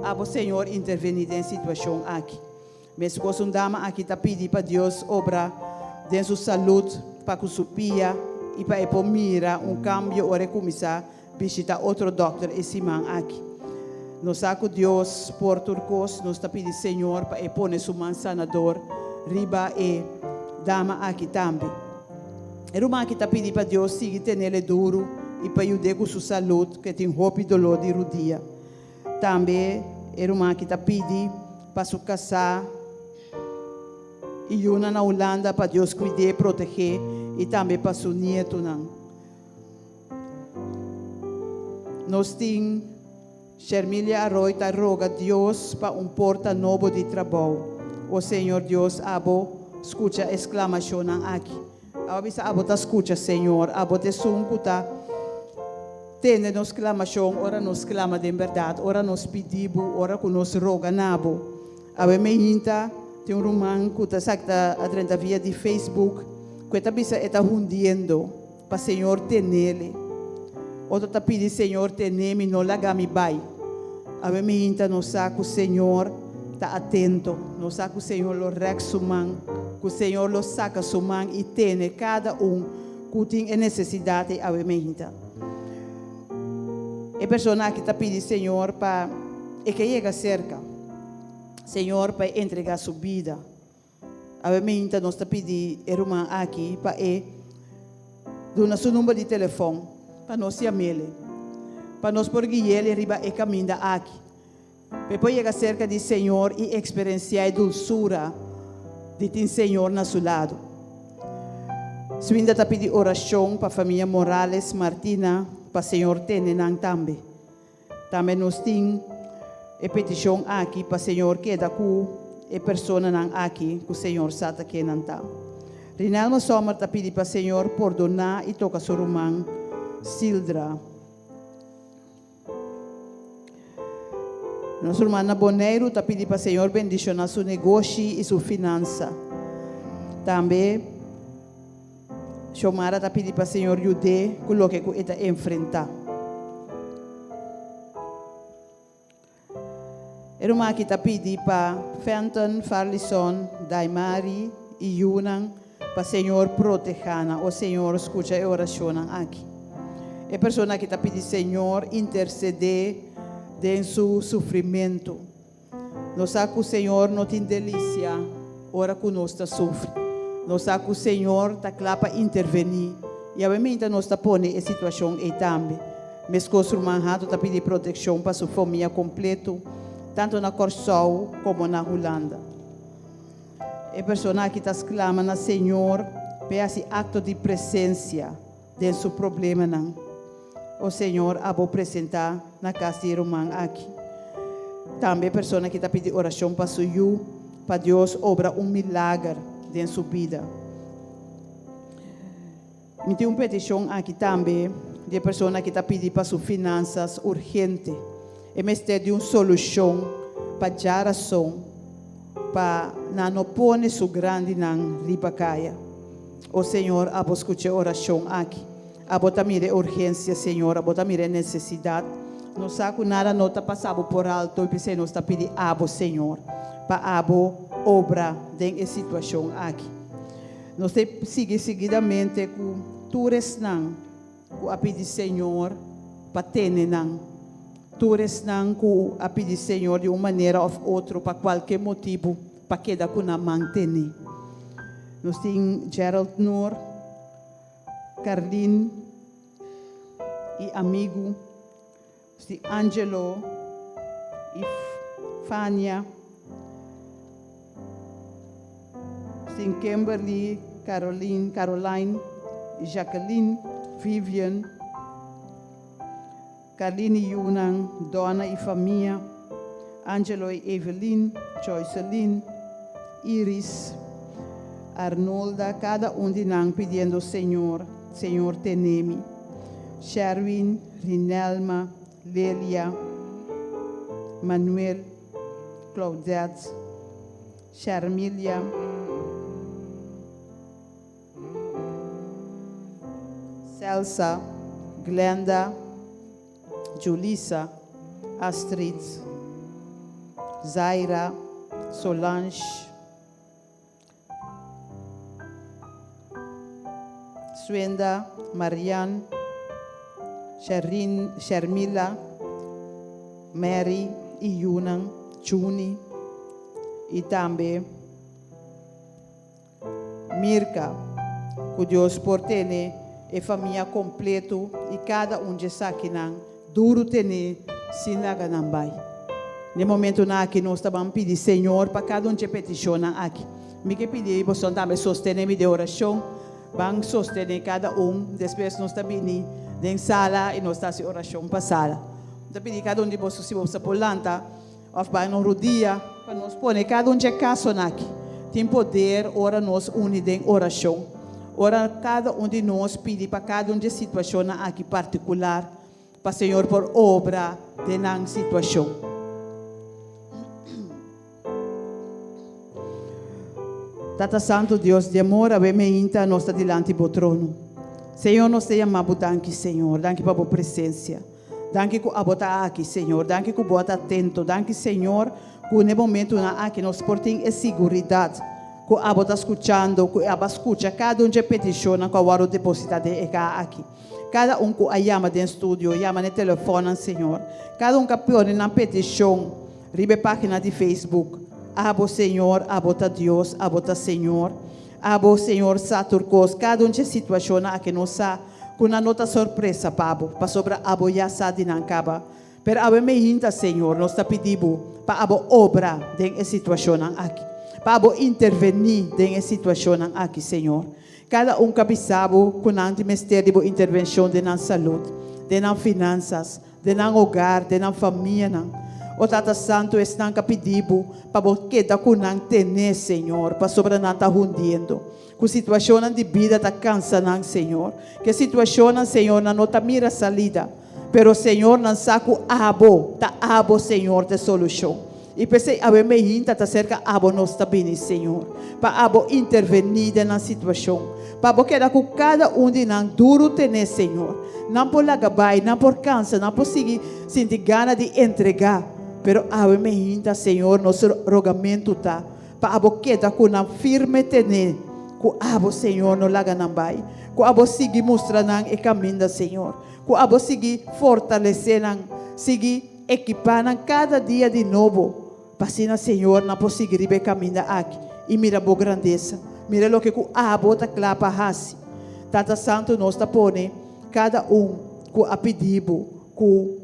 Abo Señor intervení den e situashon aki. Meskos un dama aki ta pidi pa Dios obra den su salud pa ku su pia i pa e por mira un kambio ora e kuminsá bishita otro dòkter e siman aki. Nos sa ku Dios por tur kos, nos ta pidi Señor pa e pone su man sanador riba e dama aki tambe. E ruman aki ta pidi pa Dios sigui tenele duru i pa yud'é ku su salud ku e tin hopi doló di rudia. Tambe e ruman aki ta pidi pa su kasá i yunan na Hulanda pa Dios kuid'é, proteg'é i tambe pa su nietunan. Nos tin Shermilia Arroy ta roga Dios pa un porta nobo di trabou. O Señor Dios, abo skucha e sklamashonnan aki. Abo bisa abo ta skucha, Señor. Abo ta esun ku ta tende nos sklamashon ora nos sklama den bèrdat, ora nos pidi bo, ora ku nos roga na bo. Awe meinta tin un ruman ku ta sa ta a drenta via di Facebook ku e ta bisa e ta hundiendo pa Señor tenele. Otro ta pidi Señor tene mi no laga mi bai. Awe meinta nos sa ku Señor ta atento, nos sa ku Señor lo rèk su man, ku Señor lo saka su man i tene kada un ku tin e nesesidat ei awe meinta. E persona aki ta pidi Señor pa e ke yega serka Señor pa e entrega su bida. Awe meinta nos ta pidi e ruman aki pa e duna su number di telefòn pa nos yam'ele, pa nos por gui'ele riba e kaminda aki, pa e por yega serka di Señor i eksperensiá e dulsura di tin Señor na su lado. Swinda ta pidi orashon pa famia Morales Martina pa Señor tene nan tambe. Tambe nos tin e petishon aki pa Señor keda ku e personanan aki ku Señor sa ta ken nan ta. Rinelma Sommer ta pidi pa Señor pordoná i toka su ruman Sildra. Nos ruman na Boneiru ta pidi pa Señor bendishoná su negoshi i su finansa. Tambe Xiomara ta pidi pa Señor yud'é ku loke ku e ta enfrentá. E ruman aki ta pidi pa Fenton, Farlison, Daimari i yunan pa Señor protehá nan. O Señor, skucha e orashonnan aki. E persona aki ta pidi Señor intersedé den su sufrimentu. Nos sa ku Señor no tin delisia ora ku nos ta sufri. Nos sa ku Señor ta kla pa intervení. I awe minta nos ta pone e situashon ei tambe. Meskos ruman Hato ta pidi protekshon pa su famia kompletu, tantu na Kòrsou komo na Hulanda. E persona aki ta sklama na Señor pa e hasi akto di presensia den su problemanan. O Señor, abo presentá na kas di e ruman aki. Tambe e persona ki ta pidi orashon pa su yu, pa Dios obra un milager den su bida. Mi tin un petishon aki tambe di e persona ki ta pidi pa su finansas urgente. E mester di un solushon pa djarason pa nan no pone su grandinan riba kaya. O Señor, abo skucha e orashon aki. Abo ta mira e urgensia, Señor, abo ta mira e nesesidat. Nos sa ku nada no ta pasa bo por alto i p'esei nos ta pidi abo, Señor, pa abo obra den e situashon aki. Nos ta sigui seguidamente ku tur esnan ku a pidi Señor pa tene nan, tur esnan ku a pidi Señor di un manera òf otro pa kualke motibu pa keda ku nan man tene. Nos tin Gerald Noor. Carlin i amigu di Angelo i Fania, sin Kimberly, Caroline, Caroline, Jacqueline, Vivian, Carlin i yunan, Donna i famia, Angelo i Evelyn, Joyceline, Iris, Arnolda, kada un di nan pidiendo Señor, Señor tene mi. Sherwin, Rinelma, Lelia, Manuel, Claudette, Shermilia, Celsa, Glenda, Julissa, Astrid, Zaira, Solange, Swenda, Marian, Sherin, Shermila, Mary i yunan, Chuni i tambe Mirka. Ku Dios por tene e famia kompleto i kada un dje esakinan duru tene sin laga nan bai. Na e momentunan aki nos ta ban pidi Señor pa kada un dje petishonnan aki. Mi ke pidi boso tambe sostene mi den orashon. Ban sostene kada un. Despues nos ta bini den sala i nos ta hasi orashon pa sala. Mi ta pidi kada un di boso si boso por lanta òf bai nos rudia pa nos pone kada un dje kasonan aki. Tin poder ora nos uni den orashon. Ora kada un di nos pidi pa kada un dje situashonnan aki partikular pa Señor por obra den nan situashon. Tata Santo Dios di amor, awe meinta nos ta dilanti bo trono. Señor, nos ta yama bo danki, Señor. Danki pa bo presencia. Danki ku abo ta aki, Señor. Danki ku bo ta atento. Danki, Señor, ku n'e momentunan aki nos por tin e siguridat ku abo ta skuchando, ku abo a skucha kada un dje petishonnan ku a wòrdu depositá den e kaha aki. Kada un ku a yama den studio, yama n'e telefònnan, Señor. Kada un ku a pone nan petishon riba e página di Facebook. Abo, Señor, abo ta Dios, abo ta Señor. Abo, Señor, sa tur kos. Kada un dje situashonnan aki nos sa ku nan no ta sorpresa pa bo, pasobra abo ya sa di nan kaba. Pero awe meinta, Señor, nos ta pidi bo pa abo obra den e situashonnan aki, pa abo intervení den e situashonnan aki, Señor. Kada un ka bisa bo ku nan tin mester di bo intervenshon den nan salud, den nan finansas, den nan hogar, den nan famianan. O Tata Santu, esnan ka pidi bo pa bo keda ku nan tene, Señor, pasobra nan ta hundiendo. Ku situashonnan di bida ta kansa nan, Señor. Ku e situashonnan, Señor, nan no ta mira salida. Pero, Señor, nan sa ku Abo, ta Abo, Señor, ta e solushon. I p'esei awe meinta ta serka Abo nos ta bini, Señor, pa Abo intervení den nan situashon, pa Bo keda ku kada un di nan duru tené, Señor. Nan por laga bai, nan por kansa, nan por sigui sinti gana di entregá, pero awe meinta, Señor, nos rogamentu ta, Pa abo keda ku nan firme tené, ku abo, Señor, no laga nan bai. Ku abo sigui mustra nan e kaminda, Señor. Ku abo sigui fortalesé nan, sigui ekipá nan kada dia di nobo, pa asina, Señor, nan por sigui riba e kaminda aki i mira bo grandesa, mira loke ku abo ta kla pa hasi. Tata Santu, nos ta pone kada un ku a pidi bo ku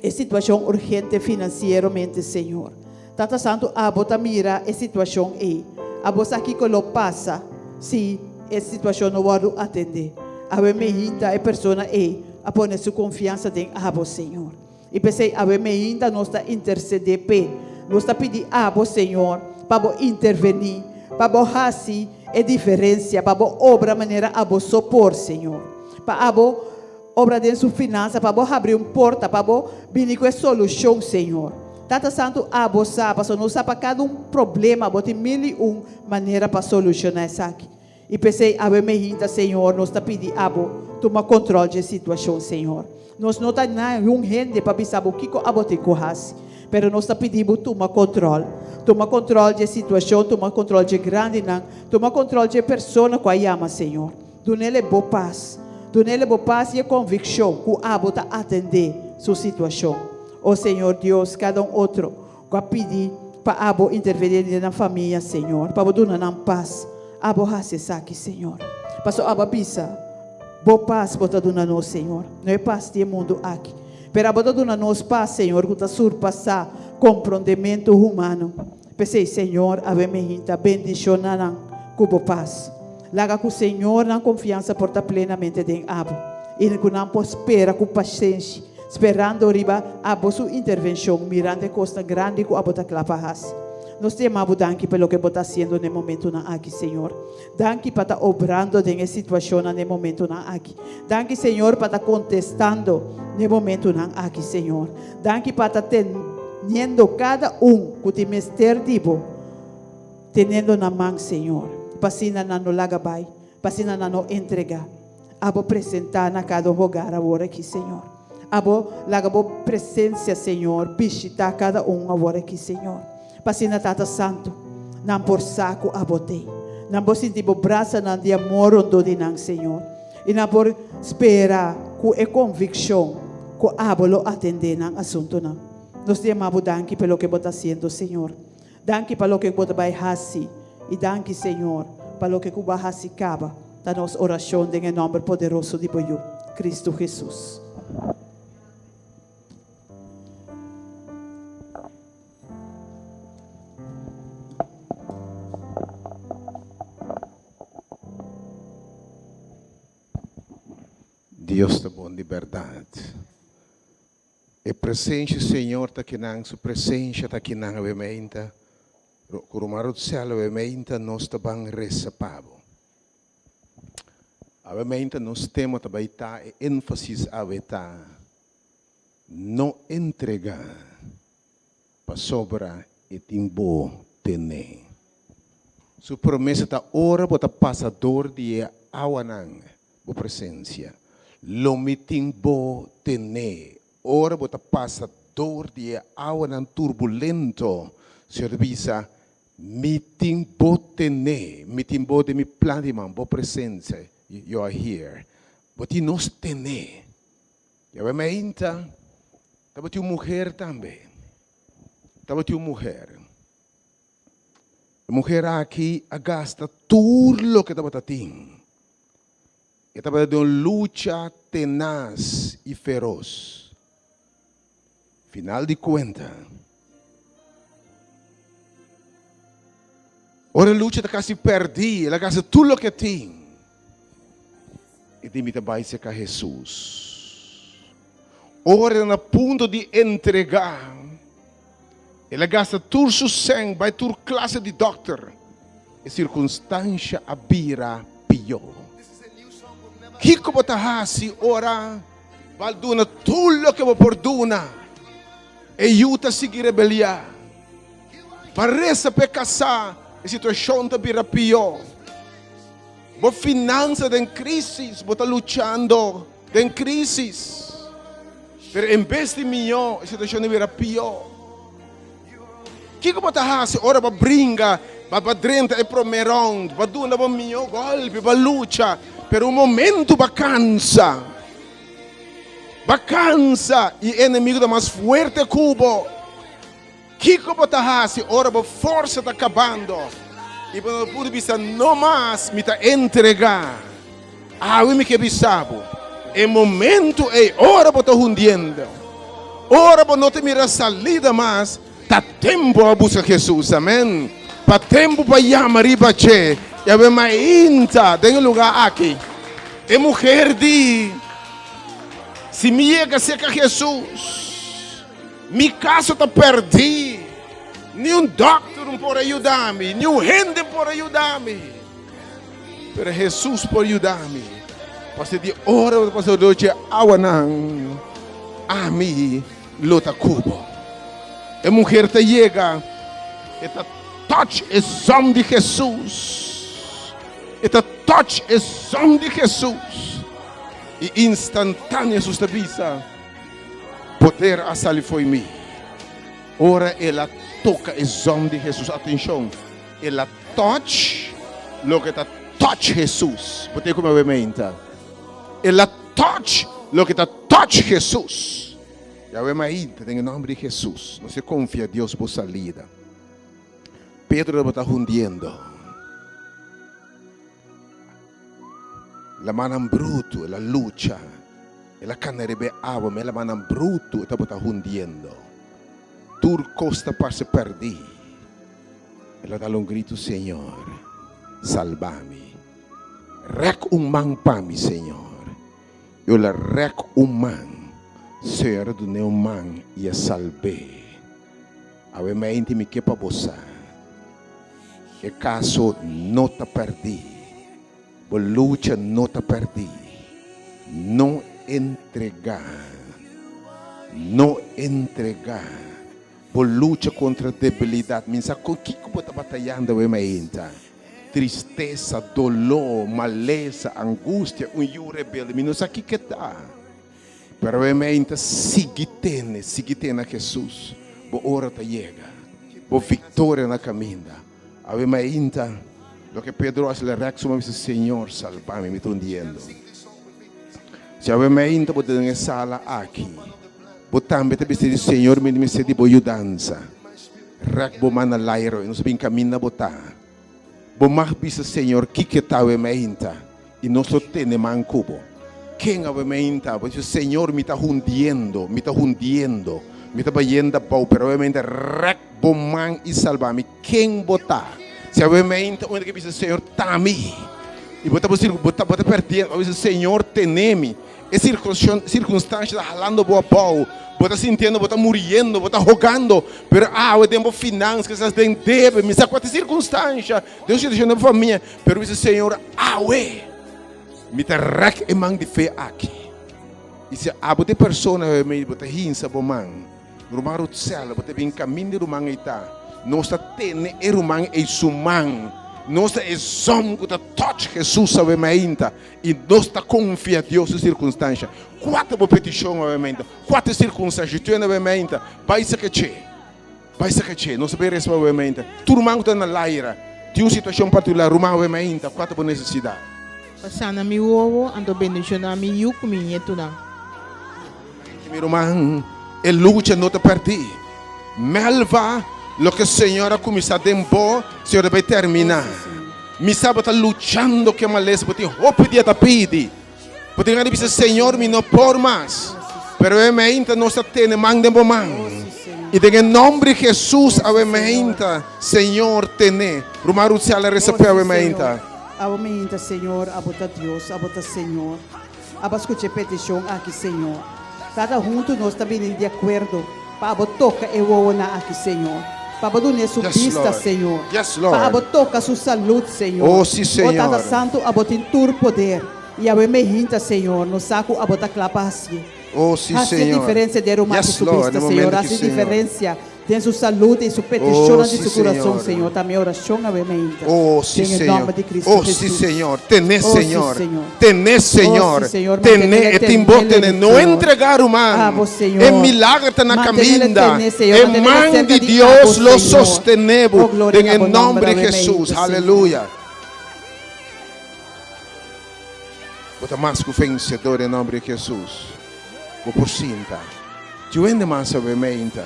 e situashon urgente finansieramente, Señor. Tata Santu abo ta mira e situashon ei. Abo sa kiko lo pasa si e situashon no wòrdu atendé. Awe meinta e persona ei a pone su konfiansa den abo, Señor. I p'esei awe meinta nos ta intersedé p'e. Nos ta pidi abo, Señor, pa bo intervení, pa bo hasi e diferensia, pa bo obra manera abo so por, Señor. Pa abo Obra den su finansa pa bo habri un porta pa bo bini ku e solushon Señor. Tata Santu abo sa pasobra nos sa pa kada un problema bo tin mil i un manera pa solushona esaki. I p'esei awe mehinta Señor nos ta pidi abo tuma kontrol dje situashon Señor. Nos no ta ningun hende pa bisa bo kiko abo tin ku hasi pero nos ta pidi bo tuma kontrol. Tuma kontrol dje situashon tuma kontrol dje grandinan tuma kontrol dje persona ku a yama Señor. Dunele bo pas. Dunele bo pas i e konvikshon ku abo ta atendé su situashon. O Señor Dios, kada un otro ku a pidi pa abo intervení den nan famia, Señor, pa bo duna nan pas, abo hasi esaki, Señor. Pasobra abo a bisa, Bo pas bo ta duna nos, Señor, no e pas di e mundu aki. Pero abo ta duna nos pas, Señor, ku ta surpasá komprondementu humano. P'esei, Señor, awe mehinta bendishoná nan ku bo pas. Laga ku Señor nan konfiansa por ta plenamente den abo, i ku nan por spera ku pasenshi, sperando riba abo su intervenshon, mirando e kosnan grandi ku abo ta kla pa hasi. Nos ta yama Bo danki pa loke Bo ta hasiendo na e momentunan aki, Señor. Danki pa ta obrando den e situashonnan na e momentunan aki. Danki, Señor, pa ta kontestando na e momentunan aki, Señor. Danki pa ta teniendo kada un ku tin mester di Bo, teniendo nan man, Señor, pa asina nan no laga bai, pa asina nan no entregá. Abo presentá na kada un hogar awor aki, Señor. Abo laga Bo presencia, Señor, bishitá kada un awor aki, Señor. Pa asina, Tata Santu, nan por sa ku Abo t'ei. Nan por sinti Bo brasanan di amor rondó di nan, Señor. I nan por spera ku e konvikshon ku Abo lo atendé nan asuntunan. Nos ta yama Bo danki pa loke Bo ta hasiendo, Señor. Danki pa loke ku bo ta bai hasi i danki Señor pa loke ku bo a hasi kaba ta nos orashon den e nòmber poderoso di bo Yu, Kristu Hesus. Dios ta bon di bèrdat. E presencia Señor ta kinan, su presencia ta kinan awe meinta. Ku Ruman Rutsel awe meinta nos ta ban resa pa bo. Awe meinta nos tema ta bai ta e énfasis awe ta no entrega pasobra e tin bo tene. Su promesa ta ora bo ta pasa dor di e awanan bo presencia. Lo mi tin bo tene ora bo ta pasa dor di e awanan turbulento. Señor ta bisa, Mi tin bo tene, mi tin bo den mi plan di man, bo presencia, you are here. Bo tin nos tene. Yahweh mainta, tabatin un muher tambe. Tabatin un muher. E muher aki a gasta tur loke tabata tin. E tabata den un lucha tenas i feros. Final di kuenta, ora e lucha ta kasi pèrdí, el a gasta tur loke e tin. E di, Mi ta bai serka Hesus. Ora el a na punto di entregá, el a gasta tur su sèn, bai tur klase di dòkter. E sirkunstansha a bira pió. Kiko bo ta hasi ora bo a duna tur loke bo por duna, e yu ta sigui rebeliá? Bo a resa pa e kasá, e situashon ta bira pió. Bo finansa den krísis, bo ta luchando den krísis. Pero en bes di mihó, e situashon ta bira pió. Kiko bo ta hasi ora bo bringa, bo a drenta e promé round, bo a duna bo mihó gòlpi, bo a lucha, pero un momentu bo a kansa. Bo a kansa i e enemigu ta mas fuerte ku bo. Kiko bo ta hasi ora bo forsa ta kabando i bo no por bisa no mas, mi ta entregá? Awe mi ke bisa bo, e momentu ei ora bo ta hundiendo, ora bo no ta mira salida mas, ta tempu pa buska Hesus. Amen. Pa tempu pa yama riba dje. I awe mainta den e lugá aki, e muher di, Si mi yega serka Hesus, Mi kaso ta pèrdí. Ni un dòkter no por a yuda mi, ni un hende por a yuda mi. Pero Hesus por yuda mi. Pasobra di ora bo ta pasa door dje awanan, ami lo ta ku bo. E muher ta yega, e ta touch e zòm di Hesus. E ta touch e zòm di Hesus. I instantáneo Hesus ta bisa. Poder a sali fo'i mi. Ora el a toka e zòm di Hesus, atenshon, el a touch loke ta touch Hesus. Bo tin ku mi awe meinta? El a touch loke ta touch Hesus. I awe mainta, den e nòmber di Hesus, nos e konfia Dios bo salida. Pedro tabata hundiendo. Lamannan brutu, el a lucha, el a kana riba e awa, ma e lamannan brutu e tabata hundiendo. Tur kos ta parse pèrdí. El a dal un gritu, Señor, salba mi! Rèk un man pa mi, Señor! I el a rèk un man. Señor a dun'é un man i a salb'é. Awe meinti mi ke pa bo sa. E kaso no ta pèrdí. Bo lucha no ta pèrdí. No entregá. No entregá. Bo lucha kontra debilidat. Mi sa kon kiko bo ta batayando awe mainta. Tristesa, doló, malesa, angustia, un yu rebelde. Mi no sa kiko e ta. Pero awe mainta sigui tene, sigui tene na Hesus. Bo ora ta yega. Bo viktoria na kaminda. Awe mainta loke Pedro a hasi, el a rèk su man i bisa, Señor, salba mi, mi ta hundiendo. Si awe mainta bo ta den e sala aki, bo tambe ta bisa di, Señor, mi mester di bo yudansa. Rèk bo man na lairo i nos a bin kaminda bo ta. Bo mag bisa, Señor, kiko ta awe mainta? I nos lo tene man ku bo. Ken awe mainta? Bo bisa, Señor, mi ta hundiendo, mi ta hundiendo, mi ta bayendo abou, pero awe mainta rèk bo man i salba mi. Ken bo ta? Si awe mainta un hende ke bisa, Señor, ta mi. I bo ta bo ta bo ta perdiendo, bo bisa, Señor, tene mi. E sirkunstansha ta halando bo abou, bo ta sintiendo bo ta muriendo, bo ta hogando, pero awe den bo finans kisas den debe, mi sa kua ta e sirkunstansha den un situashon den bo famia, pero bisa, Señor, awe mi ta rèk e man di fe aki. I si abo ta e persona awe mi bo ta hinsa bo man, ruman Rutsel, bo ta bin kaminda e ruman ei ta. Nos ta tene e ruman ei su man. Nos ta e zòm ku ta touch Hesus awe mainta. I nos ta konfia Dios su sirkunstansha. Kua ta bo petishon awe-mainta? Kua ta e sirkunstansha tuen awe-mainta? Bai saka che. Bai saka che. Nos ta bai resa pa awe-mainta. Tur ruman ku ta na laira tin un situashon partikular, ruman awe-mainta, kua ta bo nesesidat? Pa sana mi wowo, anto bendishoná mi yu ku mi ñetunan. Mi ruman, e lucha no ta pèrdí. Melva, loke Señor a kuminsá den bo, Señor ta bai terminá. Mi sa bo ta luchando ku e malesa, bo tin hopi dia ta pidi. Bo tin gana di bisa, Señor, mi no por mas. Pero awe meinta nos ta tene man den bo man. I den e nomber di Jesus awe meinta, Señor, tene. Ruman Rutsel a resa p'e awe meinta. Awe meinta, Señor, abo ta Dios, abo ta Señor. Abo skucha e petishon aki, Señor. Tata, huntu nos ta bini di akuerdo pa abo toka e wowonan aki, Señor. Pa abo dun'é su bista, Señor. Pa abo toka su salud, Señor. O Tata Santu, abo tin tur poder. I awe mehinta, Señor, nos sa ku abo ta kla pa hasié. Hasi e diferensia den ruman ku su bista, Señor. Hasi e diferensia. Den su salud y su peticionnan di su curason, Señor, ta mi oracion awe meinta. Oh, sí, Den e Señor. nomber di Cristo Oh, sí, Jesús. Señor. Tené, Oh, sí, Señor. Señor. Tené, Oh, sí, Señor. Señor. Tené. Mantenele, E tin bo tenele, tené. No Señor. entregá, ruman. Abo, Señor. E milager ta na Mantenele, caminda. tené, Señor. E Mantenele man cerca di di Dios abo, lo Señor. sostené bo Oh, gloria den na e bo nomber nomber di awe meinta, Jesús. Señor. Aleluya. Bo ta mas ku vencedor den nomber di Jesús. Bo por sinta. Tiu hende mas awe meinta.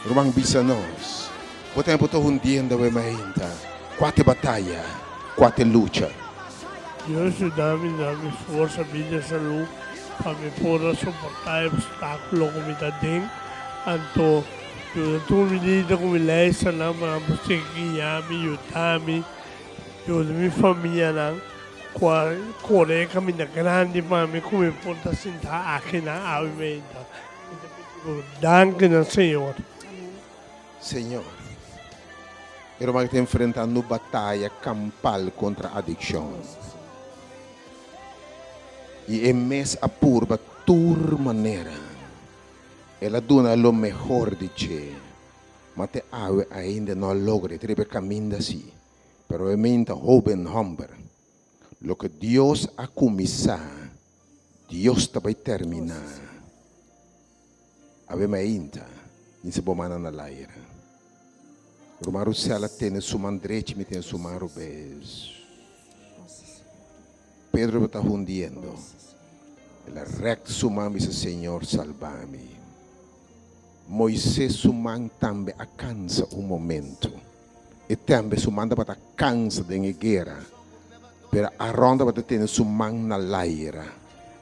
Ruman bisa nos, bo tempu ta hundiendo awe meinta. Kua ta e bataya? Kua ta e lucha? Dios yuda mi, da mi forsa, bida i salú pa mi por a soportá e obstákulo ku mi ta den. Anto yuda tur mi lider ku mi leisternan pa nan por sigui guia mi, yuda mi, yuda mi famianan. Ku a kore e kaminda grandi pa mi ku mi por ta sintá aki na awe meinta. Mi ta pidi bo danki na Señor. Señor, e ruman ta enfrentando bataya kampal kontra adikshon. I e mes a purba tur manera. El a duna lo mehor di dje, ma te awe ainda no a logra. E ta riba e kaminda si. Pero e menta hoben homber, loke Dios a kuminsá, Dios ta bai terminá. Awe mainta, insa bo mannan na laira. Ruman Russell a tene su man drechi, mi tene su man robes. Pedro tabata hundiendo. El a rèk su man bisa, Señor, salba mi. Moises su man tambe a kansa un momento. E tambe su man tabata kansa den e guera, pero Aron tabata tene su man na laira.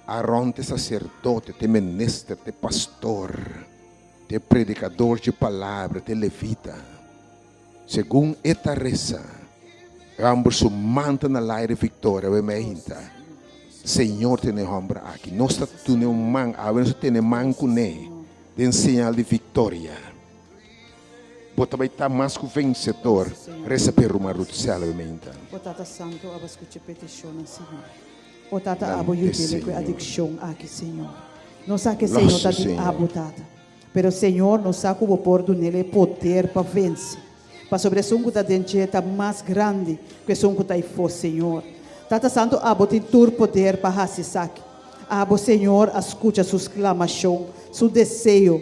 Aron ta e saserdote, ta e minister, ta e pastor, ta e predikador dje palabra, ta e levita. Segun e ta resa, e hòmber su man ta na laira e viktoria. Awe meinta, Señor tene e hòmber aki. Nos ta tune un man, awe nos ta tene man kuné den señal di viktoria. Bo ta bai ta mas ku vensedor. Resa p'e ruman Rutsel awe meinta. O Tata Santu, abo skucha e petishonnan, Señor. O Tata, abo yud'é ku e adikshon aki, Señor. Nos sa ku esei no ta di abo, Tata. Pero, Señor, nos sa ku bo por dun'el e poder pa vense. Pasobra esun ku ta den dje ta mas grandi ku esun ku ta aifó, Señor. Tata Santu, abo tin tur poder pa hasi esaki. Abo, Señor, a skucha su sklamashon, su deseo.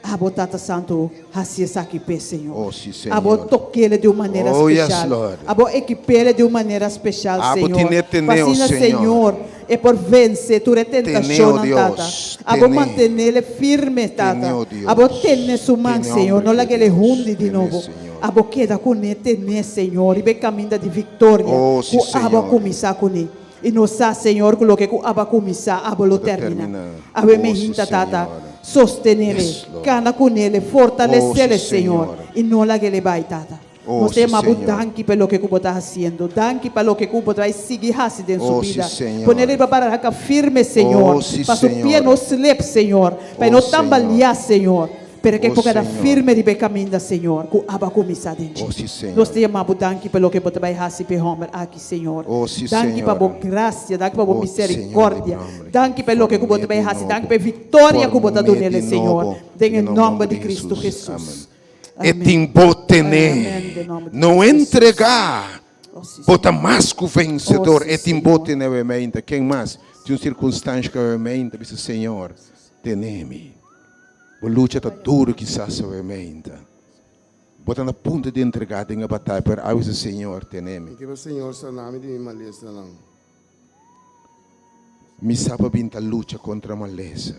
Abo, Tata Santu, hasi esaki p'e, Señor. Oh, sí, Señor. Abo tok'ele di un manera Oh, yes, speshal. Lord. Abo ekip'ele di un manera speshal, Abo Señor. tine teneo, Pa asina, Señor. Señor, e por vense tur e Teneo, tentashonnan, Tata. Dios. Abo Tene. mantenele firme, Tata. Teneo, Dios. Abo tene su man, Tene, Señor. hombre No de lag'ele Dios. hundi di Tene, nobo. Señor. Abo keda kuné, ten'é, Señor, riba e kaminda di viktoria Oh, sí, ku abo a Señor. kuminsá kuné. I nos sa, Señor, ku loke ku abo a kuminsá, abo lo Bo ta terminá. terminá. Awe me Oh, sí, hinta, Tata, Señor. sostenele, Yes, Lord. kana kunele, Oh, fortalesele, sí, Señor, Señor. i no lag'ele bai, Tata. Oh, Nos sí, ta yama bo Señor. danki pa loke ku bo ta hasiendo. Danki pa loke ku bo ta bai sigui hasi den su Oh, sí, bida. Señor. Pone riba baraka firme, Señor, Oh, sí, pa su pie Señor. no slep, Señor, pa e Oh, no Señor. tambaliá, Señor, pero ke Oh, por keda Señor. firme riba e kaminda, Señor, ku abo a kuminsá den dje. Oh, sí, Señor. Nos ta yama bo danki pa loke bo ta bai hasi pa e hòmber aki, Señor. Oh, sí, Danki pa Señor. bo grasia, danki pa bo Oh, Señor, miserikòrdia, libra hombre. danki pa e loke ku bo ta bai Form'é di hasi, danki nobo. pa e viktoria ku bo ta Form'é dun'el, di Señor, nobo. den e Den e nòmber nòmber di di Kristu Hesus. Hesus. Amen. E tin bo tene. No entregá. Bo ta mas ku vensedor. E tin bo tene awemente. Ken mas tin un sirkunstansha ku awemente bisa, Señor, tene mi. Bo lucha ta duru kisas awemente. Bo ta na punto di entregá den e bataya, pero awe bisa, Señor, tene mi. Mi ke pa Señor sana mi di mi malesanan. Mi sa pa bin ta lucha kontra malesa.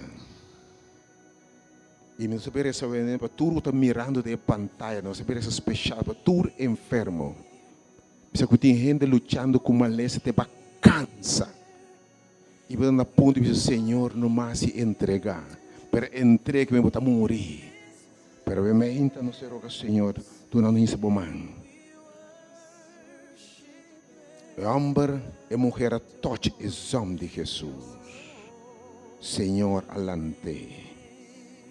I mi no sa bira esa wende pa tur ku ta mirando den e pantaya, no sa bira esa speshal pa tur enfermo. Bisa ku tin hende luchando ku malesa te ba kansa. I bo ta na punto di bisa, Señor, no mas i entrega. Pero entrega mi bo ta muri. Pero e meinta nos ta roga, Señor, duna nos hisa bo man. E hòmber, e muher a tòch e zòm di Hesus. Señor a lant'é.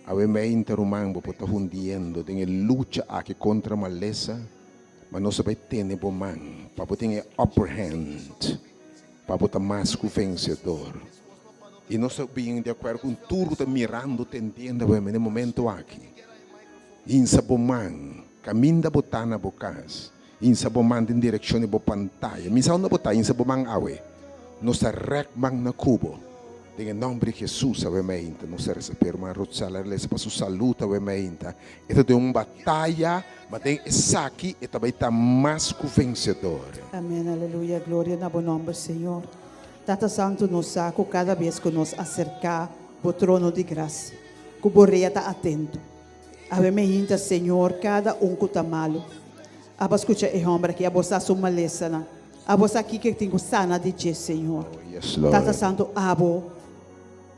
Awe meinta, ruman, bo por ta hundiendo den e lucha aki kontra malesa, ma nos a bai tene bo man pa bo tin e upper hand, pa bo ta mas ku vensedor. I nos ta bin di akuerdo ku tur ku ta mirando, tendiendo awe na e momento aki. Hinsa bo man, kaminda bo ta na bo kas. Hinsa bo man den direkshon di bo pantaya. Mi sa unda bo ta, hinsa bo man awe. Nos ta rèk man na ku bo. Den e nòmber di Hesus awe meinta nos ta resa p'e ruman Rotzella resa pa su salud awe meinta. E ta den un bataya, ma den esaki e ta bai ta mas ku vensedor. Amen aleluya gloria na bo nomber Señor. Tata Santu nos sa ku kada bes ku nos aserka bo trono di grasia ku bo rea ta atento. Awe me hinta Señor cada un cu ta malo. Abo a scucha e homber aki, abo sa su malesanan. Abo sa kico e tin cu sana di dje, Señor. Yes, Lord. Tata Santo, abo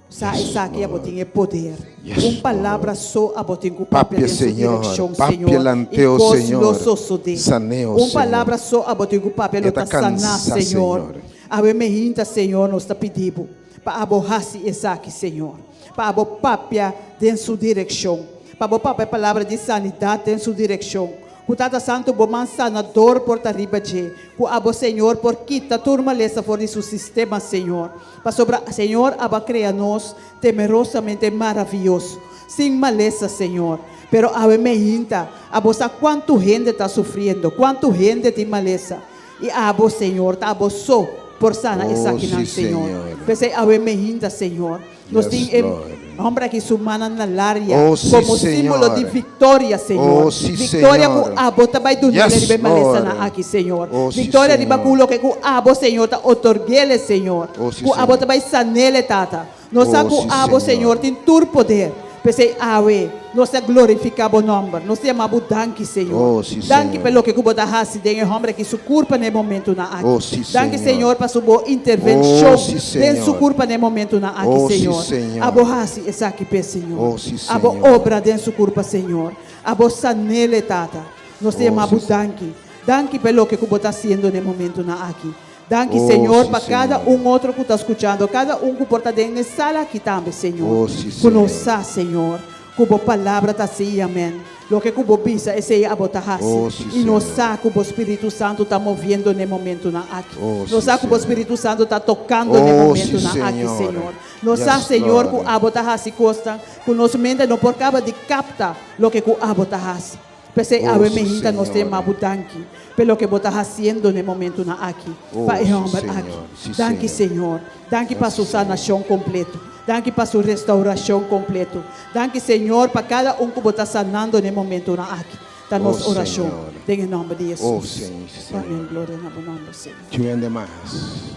sa Yes, esaki, abo Lord. tin e poder. Yes, Un palabra Lord. so abo tin cu papia Papia, den su Señor. direccion, Papia Señor, y lanteo, cos lo Señor. sosode. Saneo, Un Señor. palabra so abo tin cu papia lo E ta ta sana, cansa, Señor. Señor. Awe me hinta, Señor, nos ta pidi bo pa abo haci esaki, Señor. Pa bo papia den su direkshon. Pa bo papia palabra di sanidat den su direkshon. Ku Tata Santu bo man sanador por ta riba dje. Ku abo Señor por kita tur malesa for di su sistema, Señor. Pasobra, Señor, abo a krea nos temerosamente maravioso, sin malesa, Señor. Pero awe meinta, abo sa kuantu hende ta sufriendo, kuantu hende tin malesa. I abo, Señor, ta abo so por sana Oh, esakinan, sí, Señor. Señor. P'esei awe meinta, Señor. Nos Yes, tin e Lord. homber aki su mannan na laria Oh, sí, komo símbolo di Señor. viktoria, Señor. Oh, sí, Viktoria ku Señor. abo ta bai dun'é Yes, riba e malesanan Lord. aki, Señor. Oh, sí, Viktoria riba ku Señor. loke ku abo, Señor, ta otorg'é, Señor. Oh, sí, Ku abo Señor. ta bai san'é, Tata. Nos sa Oh, ku sí, abo, Señor. Señor, tin tur poder. P'esei awe nos ta glorifiká bo nòmber. Nos ta yama bo danki, Señor. Oh, sí, Danki pa Señor. loke ku bo ta hasi den e hòmber aki su kurpa na e momentunan aki. Oh, sí, Danki, Señor. Señor, pa su bo intervenshon Oh, sí, den su Señor. kurpa na e momentunan aki, Oh, sí, Señor. Señor. Abo hasi esaki p'e, Señor. Oh, sí, Abo Señor. obra den su kurpa, Señor. Abo san'é, Tata. Nos ta Oh, yama bo sí, danki. Danki pa e loke ku bo ta hasiendo na e momentunan aki. Danki Oh, Señor sí, pa cada Señor. un otro cu ta scuchando, cada un cu por ta den e sala aki tambe, Señor. Oh, sí, Cu nos Señor. sa, Señor, cu Bo palabra ta sí y amen. Loke ku bo bisa, esei abo ta hasi. Oh, sí, I nos Señor. sa ku bo Spiritu Santu ta moviendo n'e momentunan aki. Oh, Nos sí, sa ku bo Señor. Spiritu Santu ta tokando n'e Oh, sí, momentunan aki, Señor. Señor. Nos sa, Yes, Señor, ku Lord. abo ta hasi kosnan ku nos mente no por kaba di kapta loke ku abo ta hasi. P'esei Oh, awe sí, meinta nos te Señor. yama bo danki p'e loke bo ta hasiendo n'e momentunan aki Oh, pa e sí, hòmber aki. Señor. Sí, Danki, Señor. Señor. Danki pa Yes, su Señor. sanashon kompleto. Danki pa su restaurashon kompleto. Danki, Señor, pa kada un ku bo ta sanando n'e momentunan aki. Ta Oh, nos orashon Señor. den e nòmber di Oh, Hesus. Señor, sí, Señor. Amen. Gloria na bo nòmber, Señor. Chu hende mas.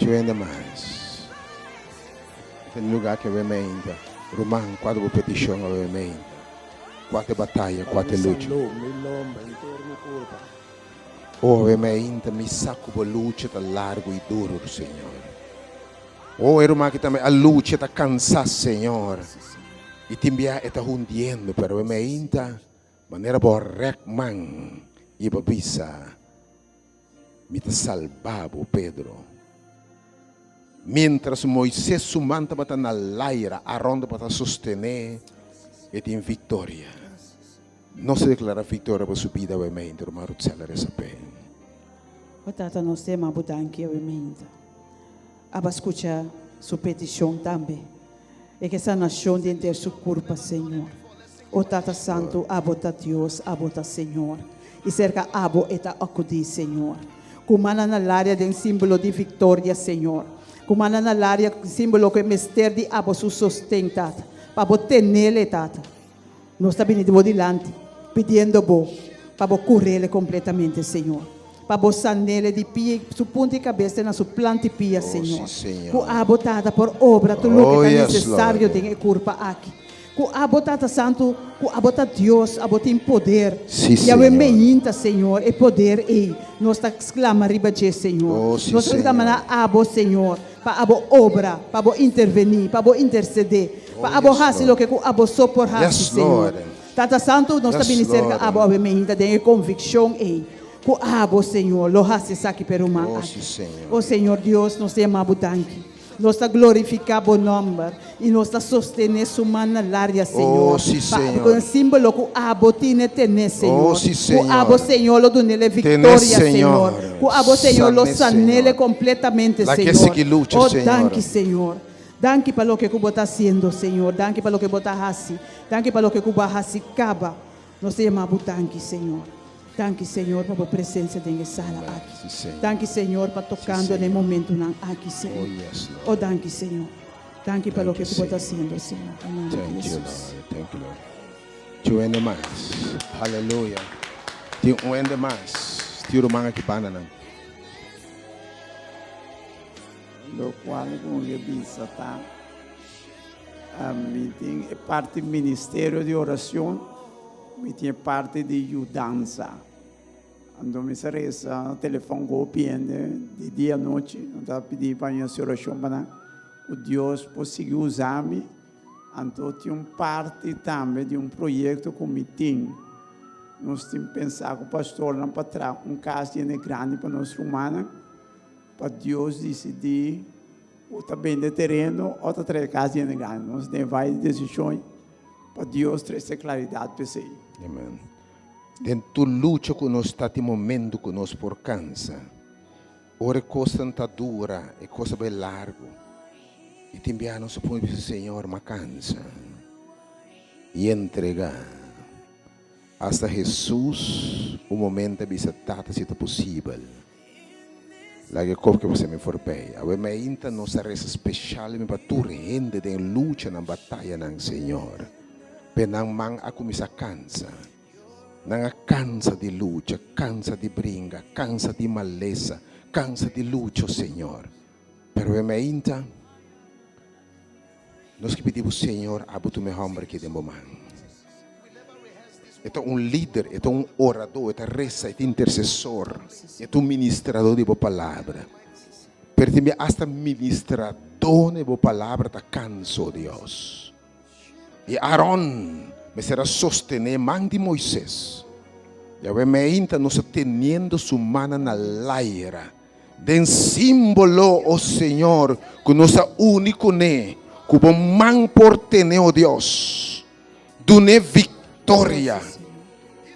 Chu hende mas. Den lugar ke awe meinta. Ruman, kua ta bo petishon awe meinta? Kua ta e bataya, kua ta e lucha? Oh, awe meinta mi sa ku bo lucha ta largu i duru, Señor. Oh, e ruman aki tambe a lucha, e ta kansa, Señor. I tin bia e ta hundiendo, pero awe meinta, manera bo rèk man i bo bisa, Mi ta salba bo, Pedro. Miéntras Moises su man tabata na laira, Aron tabata sostené e tin viktoria. Nos ta deklará viktoria pa su bida awe meinta, ruman Rutsela resa p'e. O Tata, nos ta yama bo danki awe meinta. Aba skucha su petishon tambe. E ke sanashon di henter su kurpa, Señor. O Tata Santu, abo ta Dios, abo ta Señor. I serka abo e ta akudí, Señor. Ku mana na laria den símbolo di viktoria, Señor. Ku mana na laria símbolo ku e mester di abo su sosten, Tata, pa bo tenele, Tata. Nos ta bini di bo dilanti, pidiendo bo pa bo curele completamente, Señor. Pa bo sanele di pia, su punta di cabes te na su planta di pia, Oh, Señor. sí, Señor. Cu abo, Tata, por obra tur loke Oh, ta yes, necesario Lord. den e curpa aki. Cu abo, Tata Santu, cu abo ta Dios, abo tin poder. Sí, Y awe Señor. meinta, Señor, e poder ey, nos ta sclama riba dje, Señor. Oh, sí, Nos ta sclama Señor. na abo, Señor, pa abo obra, pa abo interveni, pa abo intercede. Pa Oh, abo yes, hasi Lord. loke ku abo so por hasi, Yes, Señor. Lord. Tata Santu, nos ta Yes, bini serka Lord. abo awe meinta den e konvikshon ei, ku abo, Señor, lo hasi esaki p'e ruman Oh, aki. sí, Señor. O Señor Dios, nos ta yama bo danki. Nos ta glorifiká bo nòmber i nos ta sostené su man na laria, Oh, Señor, sí, pa Señor. ku e símbolo ku abo tine tené, Oh, Señor. sí, Ku abo, Señor. Señor, lo dun'é Tené, viktoria, Señor. Señor. Ku abo, Señor, lo Sané, san'é Señor. kompletamente, La ke Señor. sigui lucha, Oh, Señor. danki, Señor. Danki pa loke ku bo ta hasiendo, Señor. Danki pa loke bo ta hasi. Danki pa loke ku bo a hasi kaba. Nos ta yama bo danki, Señor. Danki, Señor, pa bo presensia den e sala aki. Sí, Señor. Danki, Señor, pa Sí, tokando den e Señor. momentunan aki, Oh, Señor. yes, Oh, Lord. danki, Señor. Danki pa Thank loke you, ku bo ta Señor. hasiendo, Señor. Den nomber di Thank you, Hesus. Lord. Thank you, Lord. Tin un hende mas. Haleluya. Tin un hende mas. Tin un ruman aki banda nan. Locual cu mi bisa ta, mi tin e parti ministerio di oracion, mi tin e parti di yudansa. Anto mi sa reza telefon cu hopi hende di dia anochi, nan ta pidi pa mi haci oracion pa nan, cu Dios por sigui usa mi. Anto tin un parti tambe di un proyecto cu mi tin. Nos tin pensa cu pastornan pa traha un cas yene grandi pa nos rumannan. Pa Dios disidí o ta bende tereno o ta trae kas di hende grandi. Nos den vai di desishon pa Dios trese klaridat p'esei. Amen. Den tur lucha ku nos ta tin momento ku nos por kansa. Ora e kosnan ta dura, e kos ta bai largu i tin biaha nos ta pone bisa Señor m'a kansa i entregá. Asta Hesus un momento a bisa Tata si ta posibel. Laga e kop ke pasa mi forbei. Awe mainta nos a resa special mi pa tur hende den luchanan, batayanan, Señor. Pe nan man a cuminsa cansa. Nan a cansa di lucha, cansa di bringa, cansa di malesa, cansa di lucha, oh Señor. Pero awe mainta nos ke pidi bo, Señor, abo tuma e homber aki den bo man. E ta un lider, e ta un oradó, e ta resa, e ta intersesor, e ta un ministradó di bo palabra. Pero tin bia asta ministradó di bo palabra ta kanso, Dios. I Aron mester a sostené man di Moises. Yahweh meinta nos ta teniendo su mannan na laira, den símbolo, o Señor, ku nos ta uni kuné, ku bo man por tene, o Dios. Dun'é victoria. viktoria.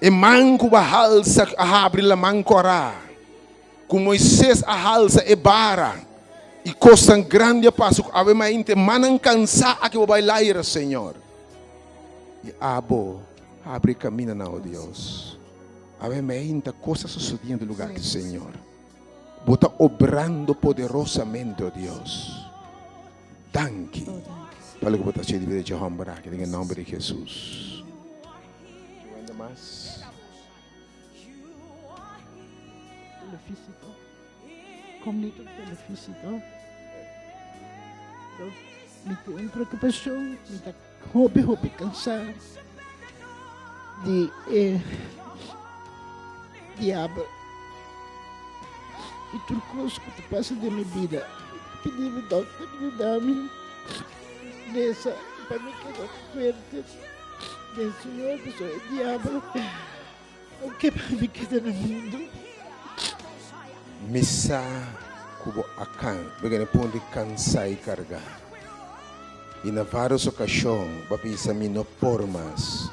E man ku bo a halsa a habri laman kòrá. Ku Moises a halsa e bara i kosnan grandi a pasa ku awe mainta e mannan kansá aki bo bai laira, Señor. I abo habri e kamindanan, o Dios. Awe mainta kos ta sosodiendo lugá aki, Señor. Bo ta obrando poderosamente, o Dios. Danki pa loke bo ta haciendo di bida dje homber aki den e nomber di Jesus. Wende mas. Televisie toch? Kom niet op televisie toch? Mi tin un preocupacion, mi ta hopi hopi cansá di e diabel i tur kos ku ta pasa den mi bida. Mi ta pidi mi dòkter yuda mi resa pa mi keda fuerte den Señor pasobra e diabel no ke pa mi keda na mundu. Mi sa ku bo a kan, bo kende pon di kansá i kargá. I na vários okashon bo a bisa mi no por mas,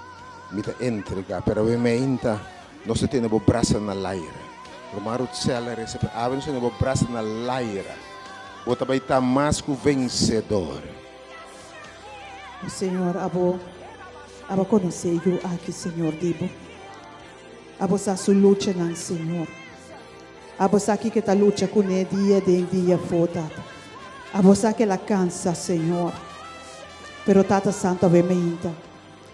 mi ta entregá. Pero awe meinta nos ta tene bo brasa na laira. Ruman Rutsel a resa pero awe nos ta tene bo brasa na laira. Bo ta bai ta mas ku vensedor. O Señor, abo abo konosé yu aki, Señor, di bo. Abo sa su luchanan, Señor. Abo sa kiko e ta lucha kuné dia den dia afó, Tata. Abo sa ku el a kansa, Señor. Pero Tata Santu awe meinta,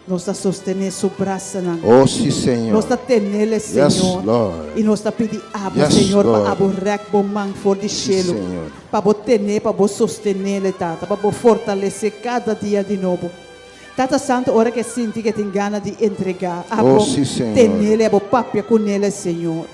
nos ta sostené su brasanan. Oh, sí, Señor. Nos ta tenele, Yes, Señor. Lord. I nos ta pidi abo, Yes, Señor, pa Lord. abo rèk bo man for di Sí, shelu, Señor. pa bo ten'é, pa bo sostenele, Tata, pa bo fortalesé kada dia di nobo. Tata Santu, ora ku e sinti ku e tin gana di entregá, Oh, abo sí, Señor. tenele, abo papia kunele, Señor.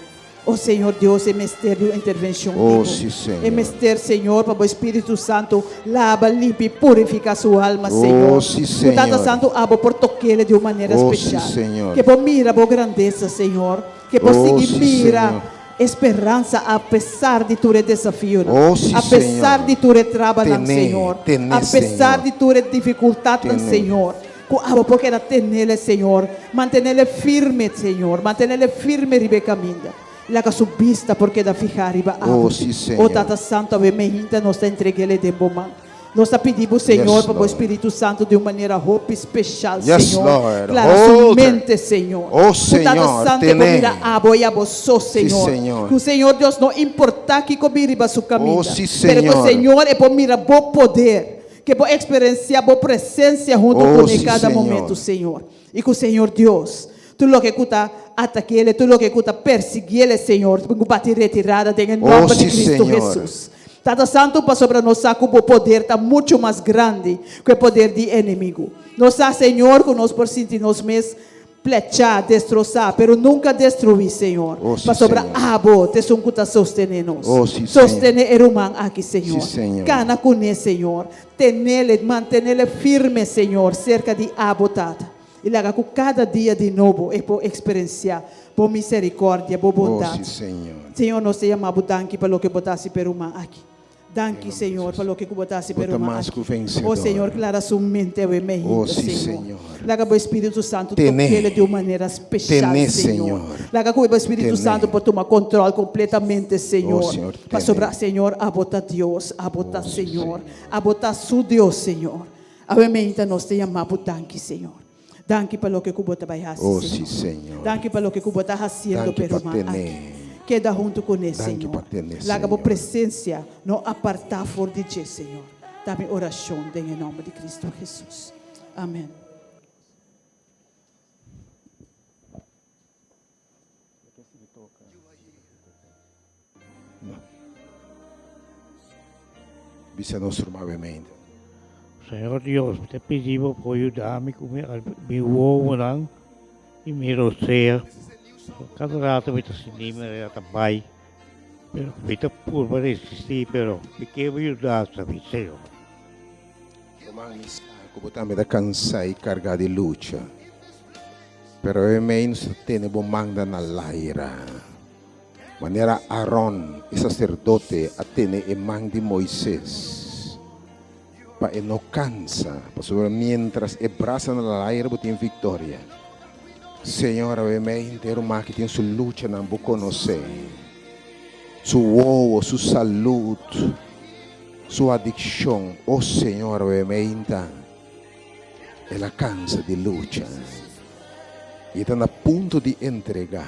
O Señor Dios, e mester di un intervencion di Oh, bo. sí, Señor. E mester, Señor, pa bo Spiritu Santo laba, limpi i purifica su alma, Oh, Señor. sí, Ku Tata Señor. Santo abo por tokele di un manera Oh, sí, special. Señor. Ke bo mira bo grandesa, Señor. Ke bo Oh, sigui sí, mira Señor. e speransa a pesar di tur e desafionan. Oh, sí, A pesar Señor. di tur e trabanan, Tené, Señor. tené, A pesar Señor. di tur e dificultadnan, Tené. Señor. Ku abo por keda tenele, Señor. Mantenele firme, Señor. Mantenele firme riba e kaminda. Laga su bista por keda fihá riba abo. Oh, sí, Señor. O Tata Santu, awe meinta nos ta entregele den bo man. Nos ta pidi bo, Señor, Yes, pa bo Lord. Spiritu Santu di un manera hopi speshal, Yes, Señor, Lord. klara su Hold her. mente, Señor. Oh, Ku Tata Señor, Santu e por tené. mira abo i abo so, Sí, Señor. Señor. Ku Señor Dios no importá kiko bin riba su kaminda, Oh, sí, pero ku Señor. Señor e por mira bo poder. Ke bo eksperensiá bo presensia huntu Oh, kuné sí, kada Señor. momentu, Señor. I ku Señor Dios, tur loke ku ta atakiele, tur loke ku ta persiguiele, Señor, ku bati retirada den e Oh, nòmber di sí, Kristu Señor. Hesus. Tata Santu, pasobra nos sa ku bo poder ta muchu mas grandi ku e poder di enemigu. Nos sa, Señor, ku nos por sinti nos mes Plechá, destrosá, pero nunka destruí, Señor, Oh, sí, pasobra Señor. Abo ta esun ku ta sostené nos. Oh, sí, Señor. Sostené e ruman aki, Señor. Sí, Señor. Kana kuné, Señor. Tenele, mantenele firme, Señor, serka di Abo, Tata. I laga ku kada dia di nobo e por eksperensiá Bo miserikòrdia, Bo Oh, bondat. sí, Señor. Señor, nos ta yama Bo danki pa loke Bo ta hasi pa e ruman aki. Danki, Señor, pa loke ku bo ta hasi Bo pa e ta ruman mas aki. ku O vensedor. Señor, klara su mente awe O mehita, sí, Señor. Señor. Laga bo Espíritu Santu Tené. tok'é di un manera speshal, Tené, Señor. Señor. Laga ku bo Espíritu Tené. Santu por tuma kontròl kompletamente, O Señor. Señor, tené. Pasobra, Señor, abo ta Dios, abo ta O sí, Señor. Señor. Abo ta su Dios, Señor. Awe mehita nos ta yama bo danki, Señor. Danki pa loke ku bo ta bai hasi, Oh, Señor. sí, Señor. Danki pa loke ku bo ta hasiendo Danki pa e pa ruman tené. aki. Keda huntu kuné, Danki Señor. pa tené, Laga bo Señor. presensia no apartá for di dje, Señor. Ta mi orashon den e nòmber di Kristu Hesus. Amèn. Bisa nos ruman awemente. Señor Dios, mi ta pidi bo por yuda mi ku mi wowonan i mi rosea. Kada rato mi ta sinti mi reda ta bai, pero mi ta purba resistí, pero mi ke bo yudansa, mi Señor. Ruman, mi sa ku bo tambe ta kansá i kargá di lucha. Pero e mens ta tene bo manda na laira. Manera Aron, e saserdote, a tene e man di Moises pa e no kansa, pasobra miéntras e brasa na laira bo tin viktoria. Señor, awe mei henter ruman aki tin su luchanan bo konosé. Su wowo, su salud, su adikshon. O Señor, awe meinta el a kansa di lucha i ta na punto di entregá.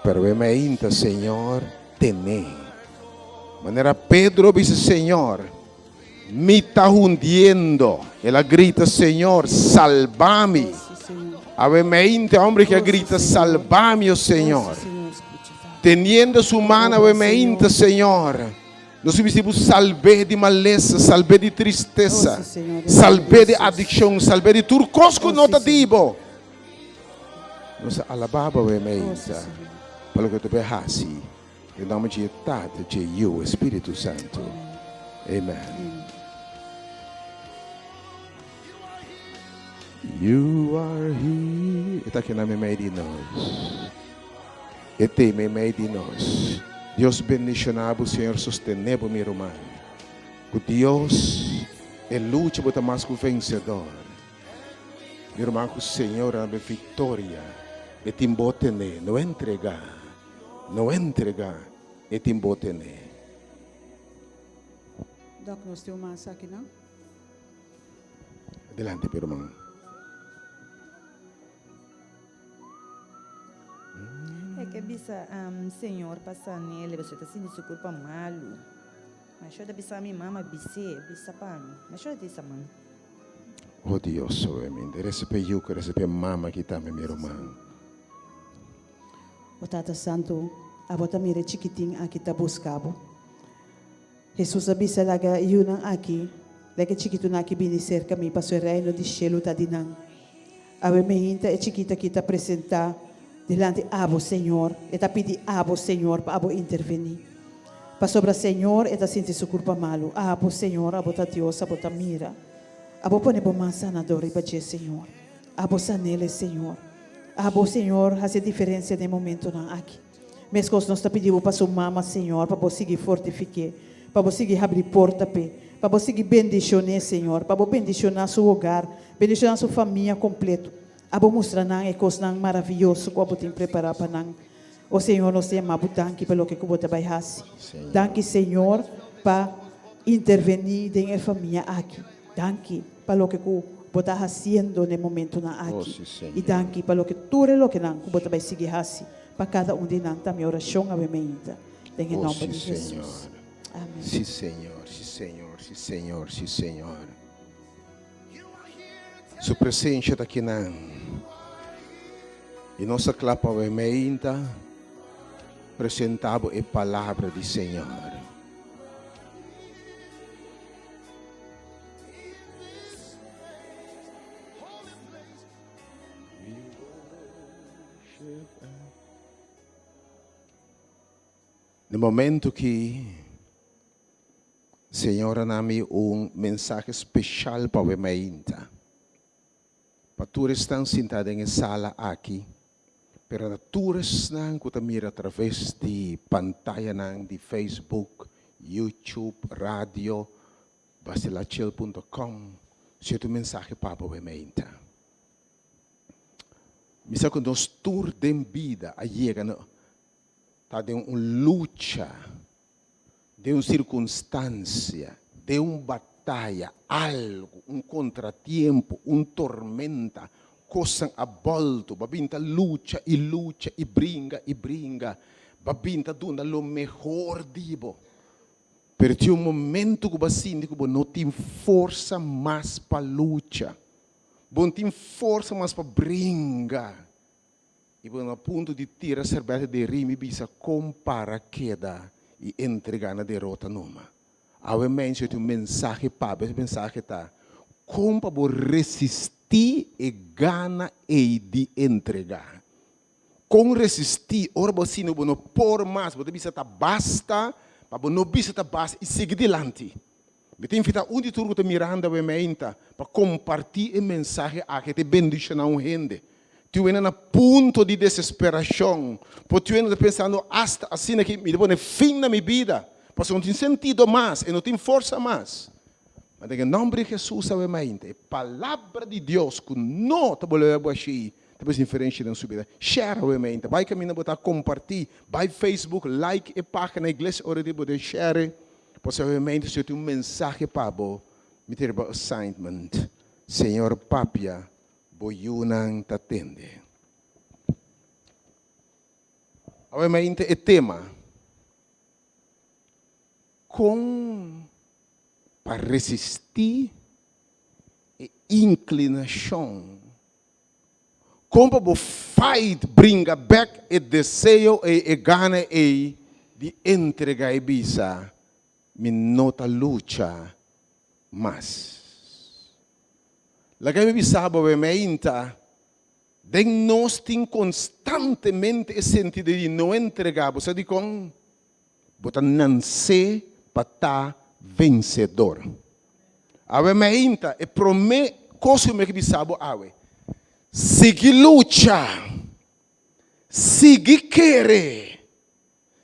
Pero awe meinta, Señor, ten'é. Manera Pedro a bisa, Señor, Mi ta hundiendo. El a grita, Señor, salba mi. Awe meinte hombre que a grita, salba mi, oh Señor. Teniendo su man awe meinte, Señor. Nos a bisti bo salb'é di malesa, salb'é di tristesa, salb'é di adikshon, salb'é di tur kos ku no ta di bo. Nos a alabá bo awe meinte pa loke bo ta bay hasi. Den nomber dje Tata, dje Yu, e Spiritu Santu. Amen. You are here. E ta keda meimei di nos. E te meimei di nos. Dios bendiciona bo, Señor sostene bo, mi ruman. Cu Dios e lucha bo ta mas cu vencedor. Mi ruman cu Señor a dabo e victoria. E tin bo tene, no entrega. No entrega e tin bo tene. Dok, nos tin un mas aki no? Adelante mi ruman. E ke bisa Señor pa san'el, pasobra e ta sinti su kurpa malu. Ma shor ta bisa mi mama bis'é, bisa pa mi. Ma shor ta bisa man. Oh Dios, sobemente. Recibe yu ku recibe mama aki tambe mi ruman. O Tata Santu, abo ta mira e chikitin aki ta buska bo. Hesus a bisa, Laga e yunan aki, laga e chikitunan aki bini serka mi, pasobra e reino di shelu ta di nan. Awe meinta e chikit aki ta presentá dilanti abo, Señor. E ta pidi abo, Señor, pa abo intervení. Pasobra, Señor, e ta sinti su kurpa malu. Abo, Señor, abo ta Dios, abo ta mira. Abo pone bo man sanador riba dje, Señor. Abo san'el, Señor. Abo, Señor, hasi e diferencia den e momentonan aki. Mescos nos ta pidi Bo pa su mama, Señor, pa Bo sigui fortifiqu'é, pa Bo sigui habri porta p'e, pa Bo sigui bendicion'é, Señor, pa Bo bendicioná su hogar, bendicioná su famia completo. Abo mustra nan e cosnan maraviyoso cu Abo tin prepará pa nan. O Señor, nos ta yama Bo danki pa loke cu Bo ta bai hasi. Danki, Señor, pa intervení den e famia aki. Danki pa loke ku bo ta hasiendo n'e momentunan aki. I danki pa loke tur e lokenan ku bo ta bai sigui hasi pa kada un di nan ta mi orashon awe meinta den e nòmber di Hesus. Amen. Sí Señor, sí Señor, sí Señor, sí Señor. Su presencia ta kinan. I nos ta kla pa awe meinta presenta bo e palabra di Señor. Na momento ki Señor a na mi un mensahe special pa we mainta. Pa tur esnan sinta den e sala aki, pero na tur esnan ku ta mira atraves di pantayanan di Facebook, YouTube, radio, basilachel punto com, si e ta un mensahe pa bo meinta. Mi sa ku nos tur den bida a yega na ta den un lucha, den un sirkunstansia, den un bataya, algu, un kontratiempo, un tormenta, kosnan a bòltu, bo a bin ta lucha i lucha i bringa i bringa, bo a bin ta duna lo mehor di bo. Pero tin un momento ku bo a sinti ku bo no tin forsa mas pa lucha, bo no tin forsa mas pa bringa. I bo na punto di tira serbete den rim i bisa kon para keda i entrega na derota numa. Awe mensha tin un mensahe pa bo, e mensahe ta kon pa bo resisti e gana ei di entrega. Kon resisti ora bo sinti ku bo no por mas, bo ta bisa ta basta, pa bo no bisa ta basta i sigui dilanti. Mi ta invitá un di tur ku ta mirando awe meinta pa kompartí e mensahe aki ta bendishoná un hende. Tin wende na punto di desesperashon. Por tin wende ta pensando asta asina ki mi ta pone fin na mi bida pasobra no tin sentido mas, e no tin forsa mas. Ma den e nòmber di Hesus awe meinta, e palabra di Dios ku no ta bolbe bashí. Ta bes diferensha den su bida. Share obviamente. Bai kaminda bo ta kompartí. Bai Facebook, like e página Iglesia Ora di Poder, share. Pasobra obviamente si yo tin un mensahe pa bo, mi ta riba assignment. Señor papia, bo yunan ta tende. Obviamente e tema, kon pa resistí e inklinashon. Kon pa bo fight bringa bek e deseo ei, e gana ei di entrega i bisa, Mi no ta lucha mas. Laga mi bisa bo be meinta, den nos tin konstantemente e sentido di no entrega. Bo sa dikon? Bo ta nansé pa ta vensedor. Awe mainta, e promé kos ku mi ke bisa bo awe, sigui lucha, sigui kere,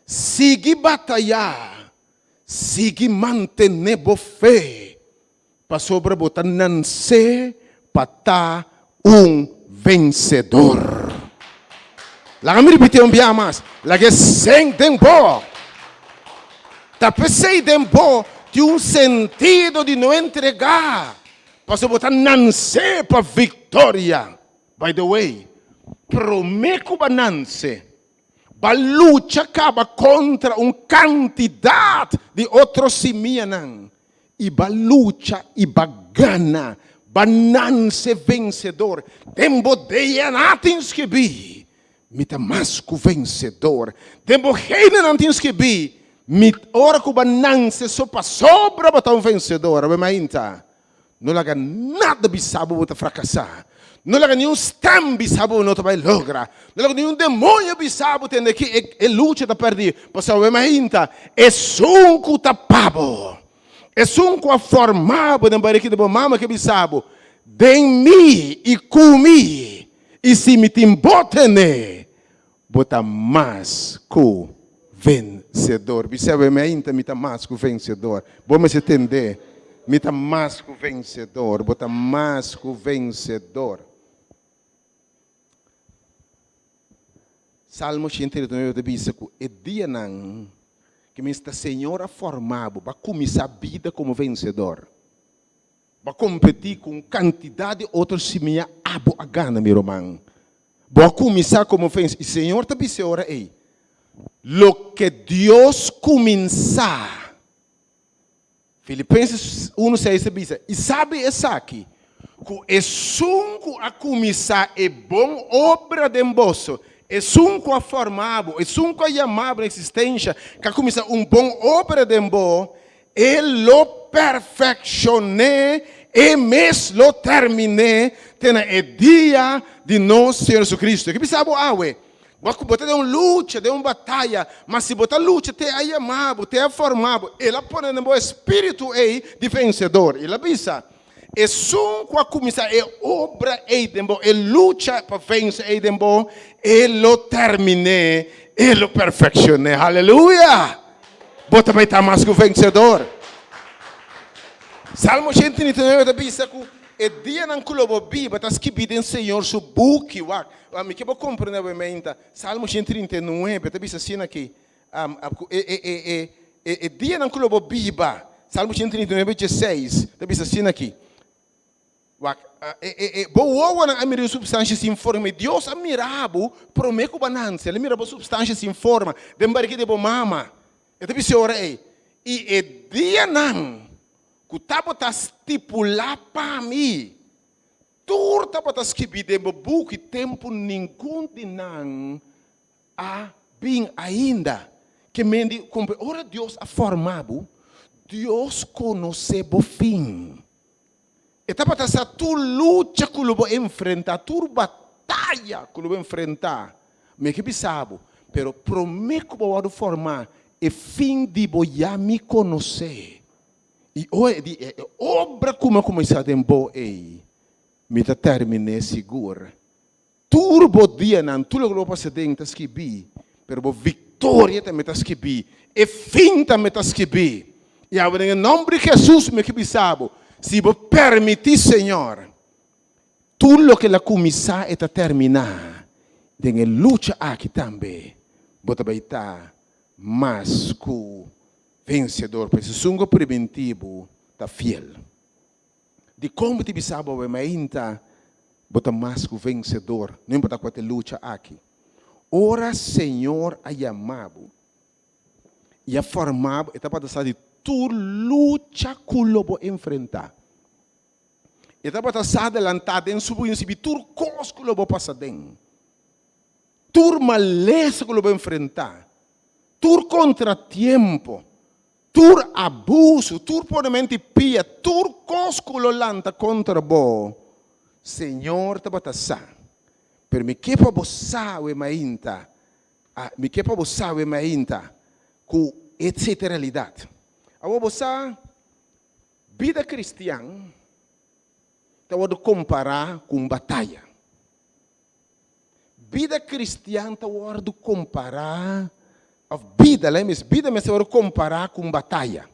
sigui batayá, sigui mantené bo fe, pasobra bo ta nansé pa ta un vensedor. Laga mi ripití un bia mas, laga e seng den bo. Ta p'esei den bo tin un sentido di no entregá, pasobra bo ta nansé pa viktoria. By the way, promé ku bo a nanse, bo a lucha kaba kontra un kantidat di otro simianan I ba lucha i ba gana, ba nanse vensedor. Den bo DNA tin skibí, Mi ta mas ku vensedor. Den bo genenan tin skibí, Mi ora ku ba nanse so pasobra bo ta un vensedor. Awe mainta, no laga nada bisa bo bo ta frakasá. No laga niun stem bisa bo bo no ta bai logra. No laga niun demoño bisa bo tende ki e lucha ta pèrdí. Pasobra awe mainta, esun ku ta pa bo, esun ku a forma bo den bariki di bo mama ke bisa bo, Den mi i ku mi, i si mi tin bo tene, bo ta mas ku vensedor. Bisa awe mainta, mi ta mas ku vensedor. Bo mester tende, mi ta mas ku vensedor. Bo ta mas ku vensedor. Salmo 139 ta bisa ku e dianan ku mester Señor a forma bo pa kuminsá bida komo vensedor, bo a kompetí ku un kantidat di otro simia abo a gana, mi ruman. Bo a kuminsá komo vensedor. I Señor ta bisa e ora ei, Loke Dios kuminsá, Filipenses unu seis ta bisa, I sabi esaki, ku esun ku a kuminsá e bon obra den boso, esun ku a forma bo, esun ku a yama bo na eksistensha, ku a kuminsá un bon obra den bo, e lo perfekshon'é, e mes lo termin'é te na e dia di nos Señor Jesucristo. Ke bisa bo awe? Bo ku bo ta den un lucha, den un bataya, ma si bo ta lucha te a yama bo, te a forma bo, El a pone den bo e spiritu ei di vensedor. El a bisa, Esun ku a kuminsá e obra ei den bo, e lucha pa vense ei den bo, e lo termin'é, e lo perfekshon'é. Haleluya! Bo ta bai ta mas ku vensedor. Salmo 139 ta bisa ku e dianan ku lo bo biba ta skibí den Señor su buki. Wak, mi ke bo komprendé obviamente. Salmo 139 ta bisa asina aki, ku e, e, e, e, e, e dianan ku lo bo biba. Salmo 139, 16 ta bisa asina aki. Wak, e, e, e, bo wowonan a mira un supstansha sin forma. I Dios a mira bo promé ku bo a nanse. El a mira bo supstansha sin forma den barika di bo mama. E ta bisa e ora ei, I e dianan ku tabata stipulá pa mi, tur tabata skibí den bo buki tempu ningun di nan a bin ainda. Ke men di, kumpe ora Dios a forma bo, Dios konosé bo fin. E tabata sa tur lucha ku lo bo enfrentá, tur bataya ku lo bo enfrentá. Mi ke bisa bo, pero promé ku bo wòrdu formá, e fin di bo ya mi konosé. I ora e di e obra ku mi a kuminsá den bo ei, mi ta termin'é sigur. Tur bo dianan, tur loke lo bo pasa den ta skibí, pero bo viktoria tambe ta skibí, e fin tambe ta skibí. I awe den e nòmber di Hesus mi ke bisa bo, si bo permití Señor. Tur loke el a kuminsá e ta terminá. Den e lucha aki tambe bo ta bai ta mas ku vensedor, pasobra esun ku a primintí bo ta fiel. Dikon bo ta bisa bo awe mainta bo ta mas ku vensedor, no importá kua ta e lucha aki? Ora Señor a yama bo i a forma bo, e tabata sa di tur lucha ku lo bo enfrentá. E tabata sa adelantá den su prinsipio tur kos ku lo bo pasa den, tur malesa ku lo bo enfrentá, tur kontratiempo. Tur abusu, tur ponementu di pia, tur kos ku lo lanta kontra bo, Señor tabata sa. Pero mi ke pa bo sa we mainta, mi ke pa bo sa we mainta ku esei ta e realidat. Awor bo sa, bida kristian ta wòrdu kompará ku un bataya. Bida kristian ta wòrdu kompará, òf bida, lei mes, bida mester wòrdu kompará ku un bataya.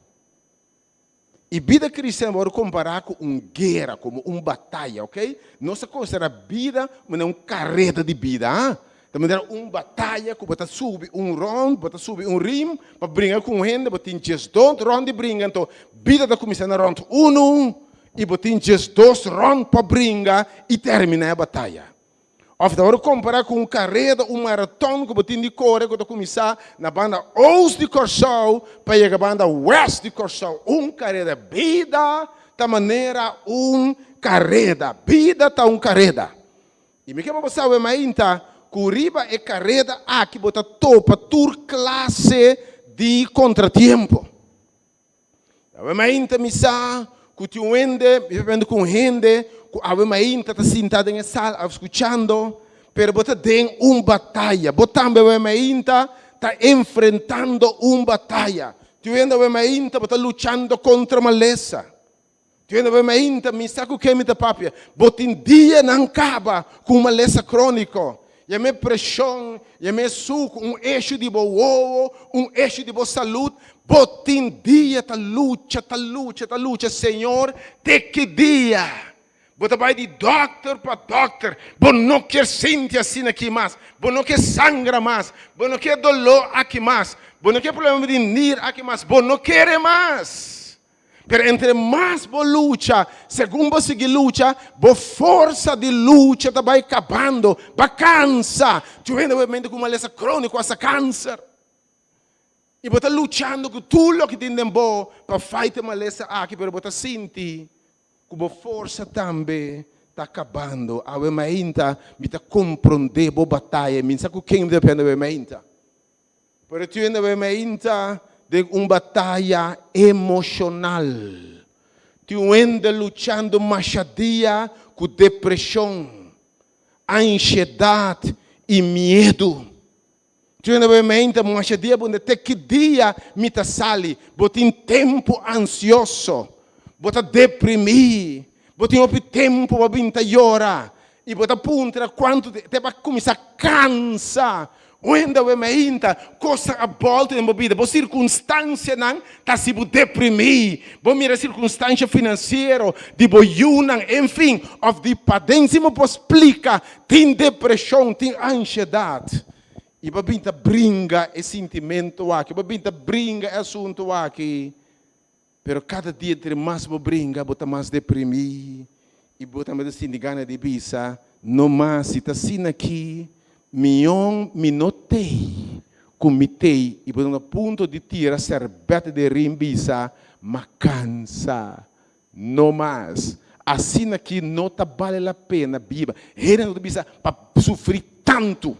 I bida kristian wòrdu kompará ku un guera, komo un bataya, oke? Nos ta konsiderá bida manera un kareda di bida, ha? Ta manera un bataya ku bo ta subi un rònt, bo ta subi un rim pa bringa ku un hende, bo tin diesdos rònt di bringa, anto bida ta kuminsá na rònt unu, i bo tin 12 rònt pa bringa i terminá e bataya. Òf ta wòrdu kompará ku un kareda, un maraton ku bo tin di kore ku ta kuminsá na banda oost di Kòrsou pa yega banda wèst di Kòrsou. Un kareda. Bida ta manera un kareda. Bida ta un kareda. I mi ke pa bo sa awe mainta ku riba e kareda aki bo ta topa tur klase di kontratiempo. Awe mainta mi sa ku tin un hende, mi ta papia ku un hende ku awe mainta ta sinta den e sal of skuchando, pero bo ta den un bataya. Bo tambe awe mainta ta enfrentando un bataya. Tin un hende awe mainta bo ta luchando kontra malesa. Tin un hende awe mainta mi sa ku ken mi ta papia, bo tin dianan kaba ku un malesa króniko. Yam'é preshon, yam'é suku, un eshu di bo wowo, un eshu di bo salud. Bo tin dia ta lucha, ta lucha, ta lucha, Señor, te ki dia? Bo ta bai di dòkter pa dòkter, bo no kier sinti asina aki mas, bo no kier sangra mas, bo no kier doló aki mas, bo no kier problema di nir aki mas, bo no kere mas. Pero entre mas bo lucha, segun bo sigui lucha, bo forsa di lucha ta bai kabando, ba kansa. Tur hende bo mente ku malesa króniko hasta kanser. I bo ta luchando ku tur loke tin den bo pa fight e malesa aki, pero bo ta sinti ku bo forsa tambe ta kabando. Awe mainta mi ta komprondé bo bataya, mi sa ku ken mi ta depende awe mainta. Pero tur hende awe mainta den un bataya emoshonal. Tin un hende luchando masha dia ku depreshon, anshedat i miedu. Tur hende awe mainta masha dia bo te ki dia mi ta sali. Bo tin tempu ansioso, bo ta deprimí, bo tin hopi tempu pa bin ta yora i bo ta puntra kuantu te pa kuminsá kansa. Un hende awe mainta kosnan a bòlta den bo bida, bo sirkunstansianan ta hasi bo deprimí. Bo mira sirkunstansia finansiero di bo yunan, enfin, òf di paden sin bo por splika, tin depreshon, tin anshedat. I bo a bin ta bringa e sintimentu aki, bo a bin ta bringa e asuntu aki. Pero kada dia entre mas bo bringa, bo ta mas deprimí i bo tambe ta sinti gana di bisa, No mas, si ta asina aki, mion mi no tei ku mi tei. I bo ta na punto di tira sèrbèt den rin bisa, M'a kansa, no mas. Asina aki no ta bale la pena biba. Hende no ta bisa pa sufrí tantu.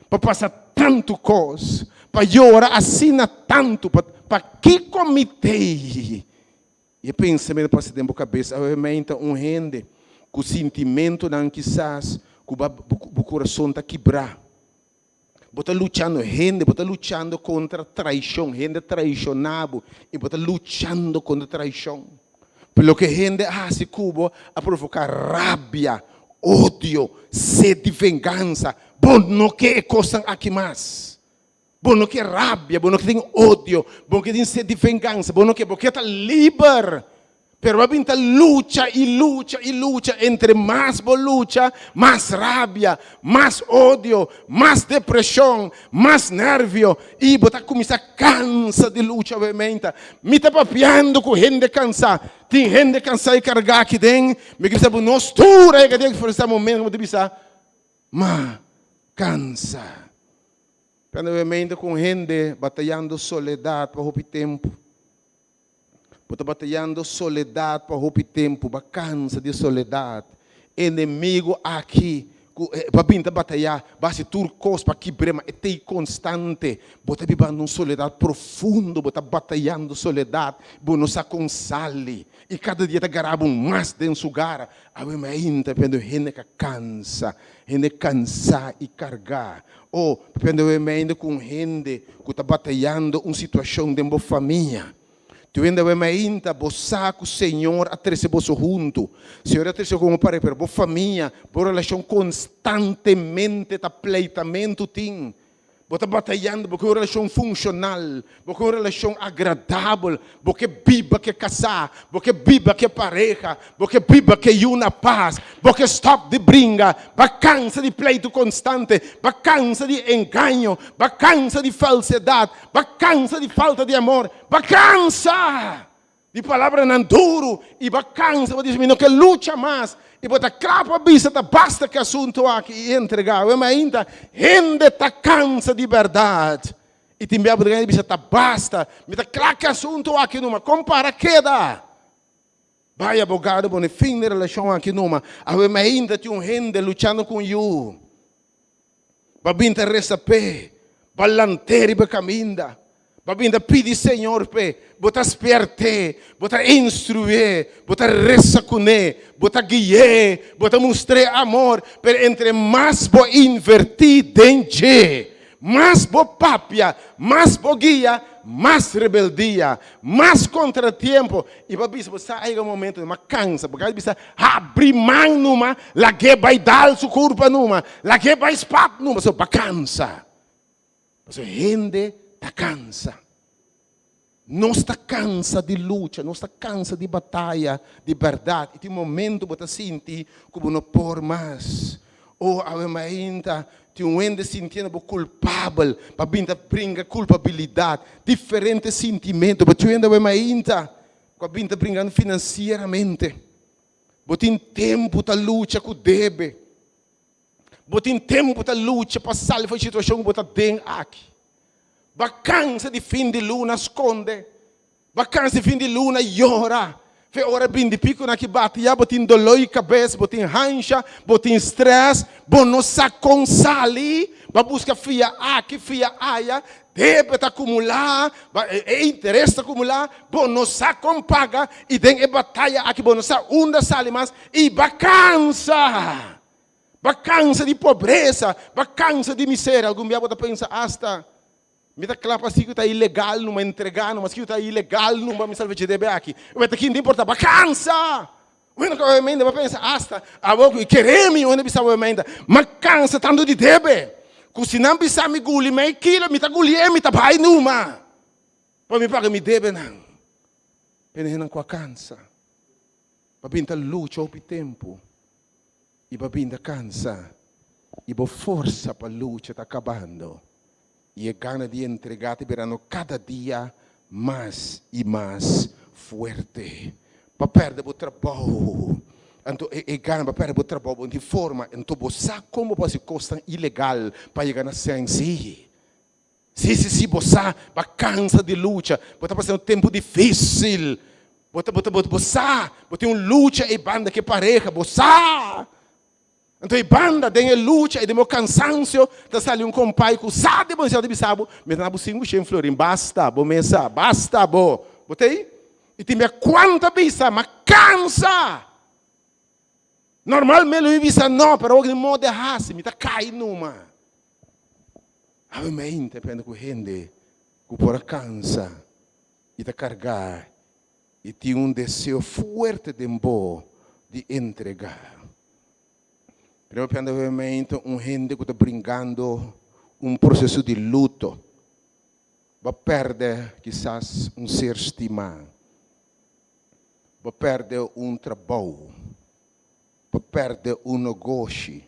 Pa pasa tantu kos, pa yora asina tantu, pa pakiko mi tei? I e pensamentu pasa den bo kabes, Awe ta un hende ku sintimentunan kisas ku bo kurason ta kibrá. Bo ta luchando, hende, bo ta luchando kontra traishon, hende traishoná bo i bo ta luchando kontra traishon. Pero loke hende a hasi ku bo a provoká rabia, odio, sed di vengansa. Bo no ke e kosnan aki mas. Bo no ke rabia, bo no ke tin odio, bo no ke tin sed di vengansa, bo no ke, bo ke ta liber. Pero bo a bin ta lucha i lucha i lucha, entre mas bo lucha, mas rabia, mas odio, mas depreshon, mas nervio, i bo ta kuminsá kansa di lucha obviamente. Mi ta papiando ku hende kansá. Tin hende kansá i kargá aki den. Mi ke bisa bo nos tur a yega den eksperensiá momento ku bo ta bisa, Ma kansa. Pero obviamente ku un hende batayando soledat pa hopi tempu. Bo ta batayando soledat pa hopi tempu, bo a kansa di soledat. Enemigu aki ku pa bin ta batayá, bo hasi tur kos pa kibr'é, ma e t'ei konstante. Bo ta bibando un soledat profundo, bo ta batayando soledat, bo no sa kon sali. I kada dia ta gara bo mas den su gara. Awe mainta pende hende ka kansa, hende kansá i kargá. O pende awe mainta ku un hende ku ta batayando un situashon den bo famia. Tu hende awe mainta bo sa ku Señor a trese boso huntu. Señor a trese komo pareha, pero bo famia, bo relashon konstantemente ta pleitamentu tin. Bo ta batayando, bo ke un relashon funshonal, bo ke un relashon agradabel, bo ke biba ke kasá, bo ke biba ke pareha, bo ke biba ke yu na pas, bo ke stòp di bringa, bo a kansa di pleitu konstante, bo a kansa di engaño, bo a kansa di falsedat, bo a kansa di falta di amor, bo a kansa! Di palabranan duru i bo a kansa, bo dici, Mi no ke lucha mas. I bo ta kla pa bisa ta basta ku e asuntu aki i entregá. Awor mainta hende ta kansa di bèrdat. I tin bia bo ta gana di bisa ta basta, mi ta kla ku e asuntu aki numa. Kon para keda? Bai abogado pone fin na e relashon aki numa. Awor mainta tin un hende luchando ku un yu. Bo a bin ta resa p'e, bo a lant'é riba e kaminda, bo a bin ta pidi Señor p'e, bo ta spièrt'é, bo ta instruié, bo ta resa kuné, bo ta gui'é, bo ta mustr'é amor. Pero entre mas bo invertí den dje, mas bo papia, mas bo guia, mas rebeldia, mas kontratiempo. I bo a bisa, bo sa a yega un momento bo a kansa, bo a bisa, habri man numa, lag'é bai dal su kurpa numa, lag'é bai spat numa, pasobra bo a kansa. Pasobra hende ta kansa. Nos ta kansa di lucha, nos ta kansa di bataya di bèrdat. I tin momento bo ta sinti ku bo no por mas. Oh, awe mainta tin un hende sintiendo bo kulpabel pa bin ta bringa kulpabilidat, diferente sintimentu. Bo tin un hende awe mainta ku a bin ta bringando finansieramente. Bo tin tempu ta lucha ku debe. Bo tin tempu ta lucha pa sali for e situashon ku bo ta den aki. Bo a kansa di fin di luna skonde. Bo a kansa di fin di luna yora. Fe ora bindi pico na ki bati ya bo tin doló i kabes, bo tin hansha, bo tin stress, bo no sa kon sali, bo a buska fia aki, fia aya, debe ta akumulá, e interes ta akumulá, bo no sa kon paga i den e bataya aki bo no sa unda sali mas i bo a kansa. Bo a kansa di pobresa, bo a kansa di miseria. Algun bia bo ta pensa asta. Mi ta kla pa si ku ta ilegal numa entregá numa, si ku ta ilegal numa mi salva dje debe aki. Mi ta kinta importá, bo a kansa! Wena ku obviamente bo a pensa asta awor ku i kere mi, wena bisa obviamente, m'a kansa tantu di debe, ku si nan bisa mi guli mei kilo, mi ta gulié, mi ta bai numa pa mi paga mi debenan. P'e hendenan ku a kansa, pa bin ta lucha hopi tempu. I bo binda kansa, i bo forsa pa lucha ta kabando, i e gana di entregá ta birando kada dia mas i mas fuerte. Bo a pèrdè bo trabou, anto e e gana pa pèrdè bo trabou, bo no tin forma, anto bo sa kon bo por hasi kosnan ilegal pa yega na sèn. Sí, sí, sí, sí, bo sa, bo a kansa di lucha, bo ta pasando tempu difísil. Bo ta, bo ta, bo, bo sa, bo tin un lucha ei banda ku e pareha, bo sa. Anto ei banda den e lucha i den bo kansansio ta sali un kompai ku sa di bo nesidat di bisa bo, mi ta na bo sinku shen florin, basta, bo mes sa, basta bo. Bo ta ei? I tin bia kuanta bisa, ma kansa. Normalmente lo mi bisa no, pero awor ku mi moda hasi, mi ta kai numa. Awe mi ainda ta pende ku hende ku por a kansa i ta kargá i tin un deseo fuerte den bo di entregá. Primero pianda obviamente un hende ku ta bringando un proseso di luto. Bo a pèrdè kisas un ser stimá. Bo pèrdè un trabou. Bo pèrdè un negoshi.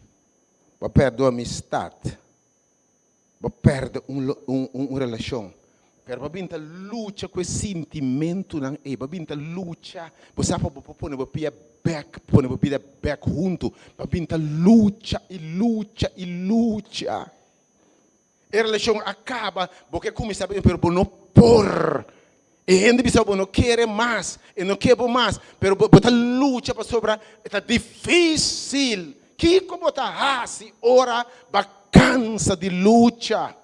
Bo pèrdè un amistat. Bo pèrdè un un relashon. Pero bo a bin ta lucha ku e sintimentunan ei. Bo a bin ta lucha. Bo sa pa bo por pone bo pia bèk, pone bo bida bèk huntu. Bo a bin ta lucha i lucha i lucha. E relashon a kaba, bo ke kuminsá bini pero bo no por. E hende bisa bo no kere mas, e no ke bo mas, pero bo ta lucha pasobra e ta difísil. Kiko bo ta hasi ora bo a kansa di lucha?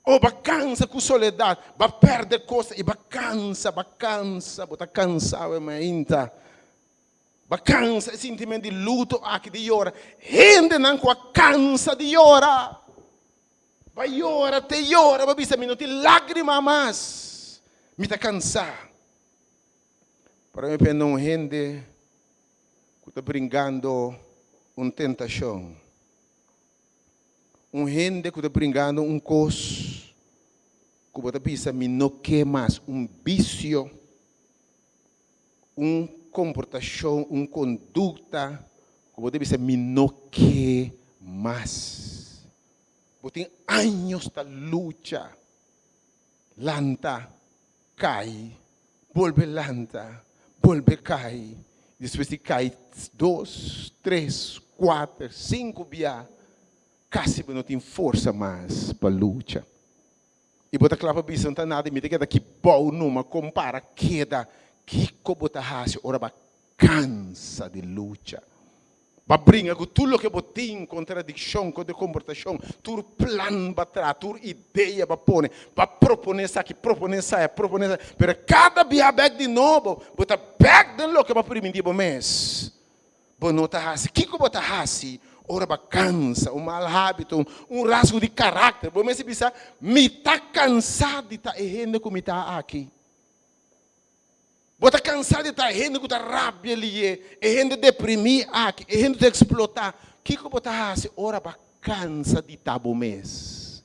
O bo a kansa ku soledat, bo a pèrdè kos i bo a kansa, bo a kansa, bo ta kansá awe mainta. Bo a kansa e sintimentu di luto aki di yora. Hendenan ku a kansa di yora. Bo a yora te yora, bo a bisa mi no tin lágrima mas. Mi ta kansá. Pero mi pende un hende ku ta bringando un tentashon. Un hende ku ta bringando un kos ku bo ta bisa mi no ke mas, un bisio. Un komportashon, un kondukta ku bo ta bisa mi no ke mas. Bo tin años ta lucha, lanta, kai, bolbe lanta, bolbe kai, despues di kai dos, tres, kuater, sinku bia, kasi bo no tin forsa mas pa lucha. I bo ta kla pa bisa, No ta nada, mi ta keda aki bou numa, kon para keda? Kiko bo ta hasi ora bo a kansa di lucha? Bo a bringa ku tur loke bo tin, kontradikshon, kontra komportashon, tur plan bo a traha, tur idea bo a pone, bo a proponé esaki, proponé esaya, proponé esaya, pero kada biaha bèk di nobo, bo ta bèk den loke bo a primintí bo mes. Bo no ta hasi. Kiko bo ta hasi ora bo a kansa? Un mal hábito, un rasgo di karakter. Bo mester bisa, Mi ta kansá di ta e hende ku mi ta aki. Bo ta kansá di ta e hende ku ta rabia lié, e hende deprimí aki, e hende ku ta eksplotá. Kiko bo ta hasi ora bo a kansa di ta bo mes?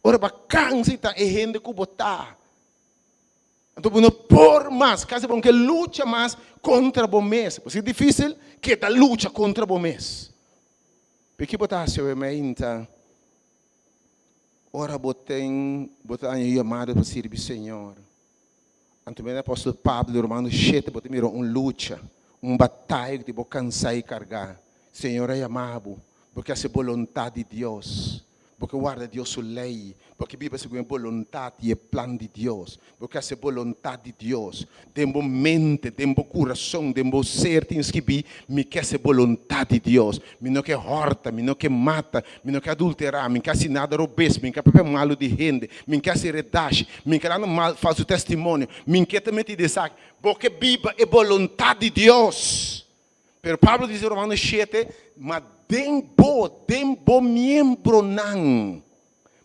Ora bo a kansa di ta e hende ku bo ta? Anto bo no por mas, kasi bo no ke lucha mas kontra bo mes. Bo si difísil, keda lucha kontra bo mes. Pero ki bo ta hasi awe mainta ora bo ten, bo ta haña yamado pa sirbi Señor? Anto mira apòstel Pablo, Romanos shete, bo ta mira un lucha, un bataya ku bo kansá i kargá. Señor a yama bo, bo ke hasi boluntat di Dios. Bo ke warda Dios su lei. Bo ke biba segun e boluntat i e plan di Dios. Bo ke hasi e boluntat di Dios. Den bo mente, den bo kurason, den bo ser tin skibí, Mi ke hasi e boluntat di Dios. Mi no ke hòrta, mi no ke mata, mi no ke adulterá, mi no ke hasi nada robes, mi no ke papia malu di hende, mi no ke hasi redashi, mi no ke dando mal falsu testimonio, mi no ke ta meti den esaki. Bo ke biba e boluntat di Dios. Pero Pablo dice Romanos 7, ma den bo, den bo miembronan,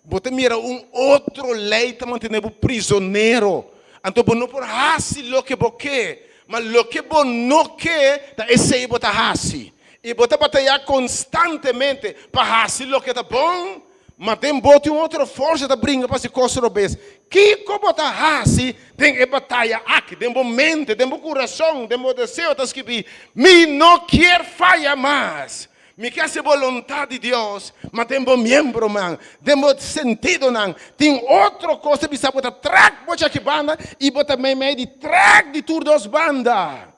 bo ta mira un otro ley ta mantene bo prisonero. Anto bo no por haci loke bo ke, ma loke bo no ke, ta esey bo ta haci. Y bo ta bataya constantemente pa haci loke ta bon, Ma den bo tin un otro forsa ta bringa pa hasi kos robes. Kiko bo ta hasi den e bataya aki? Den bo mente, den bo kurason, den bo deseo ta skibí, Mi no kier faya mas. Mi ke hasi boluntat di Dios. Ma den bo miembronan, den bo sentidonan, tin otro kos ta bisa bo ta trèk bo djaki banda i bo ta meimei di trèk di tur dos banda.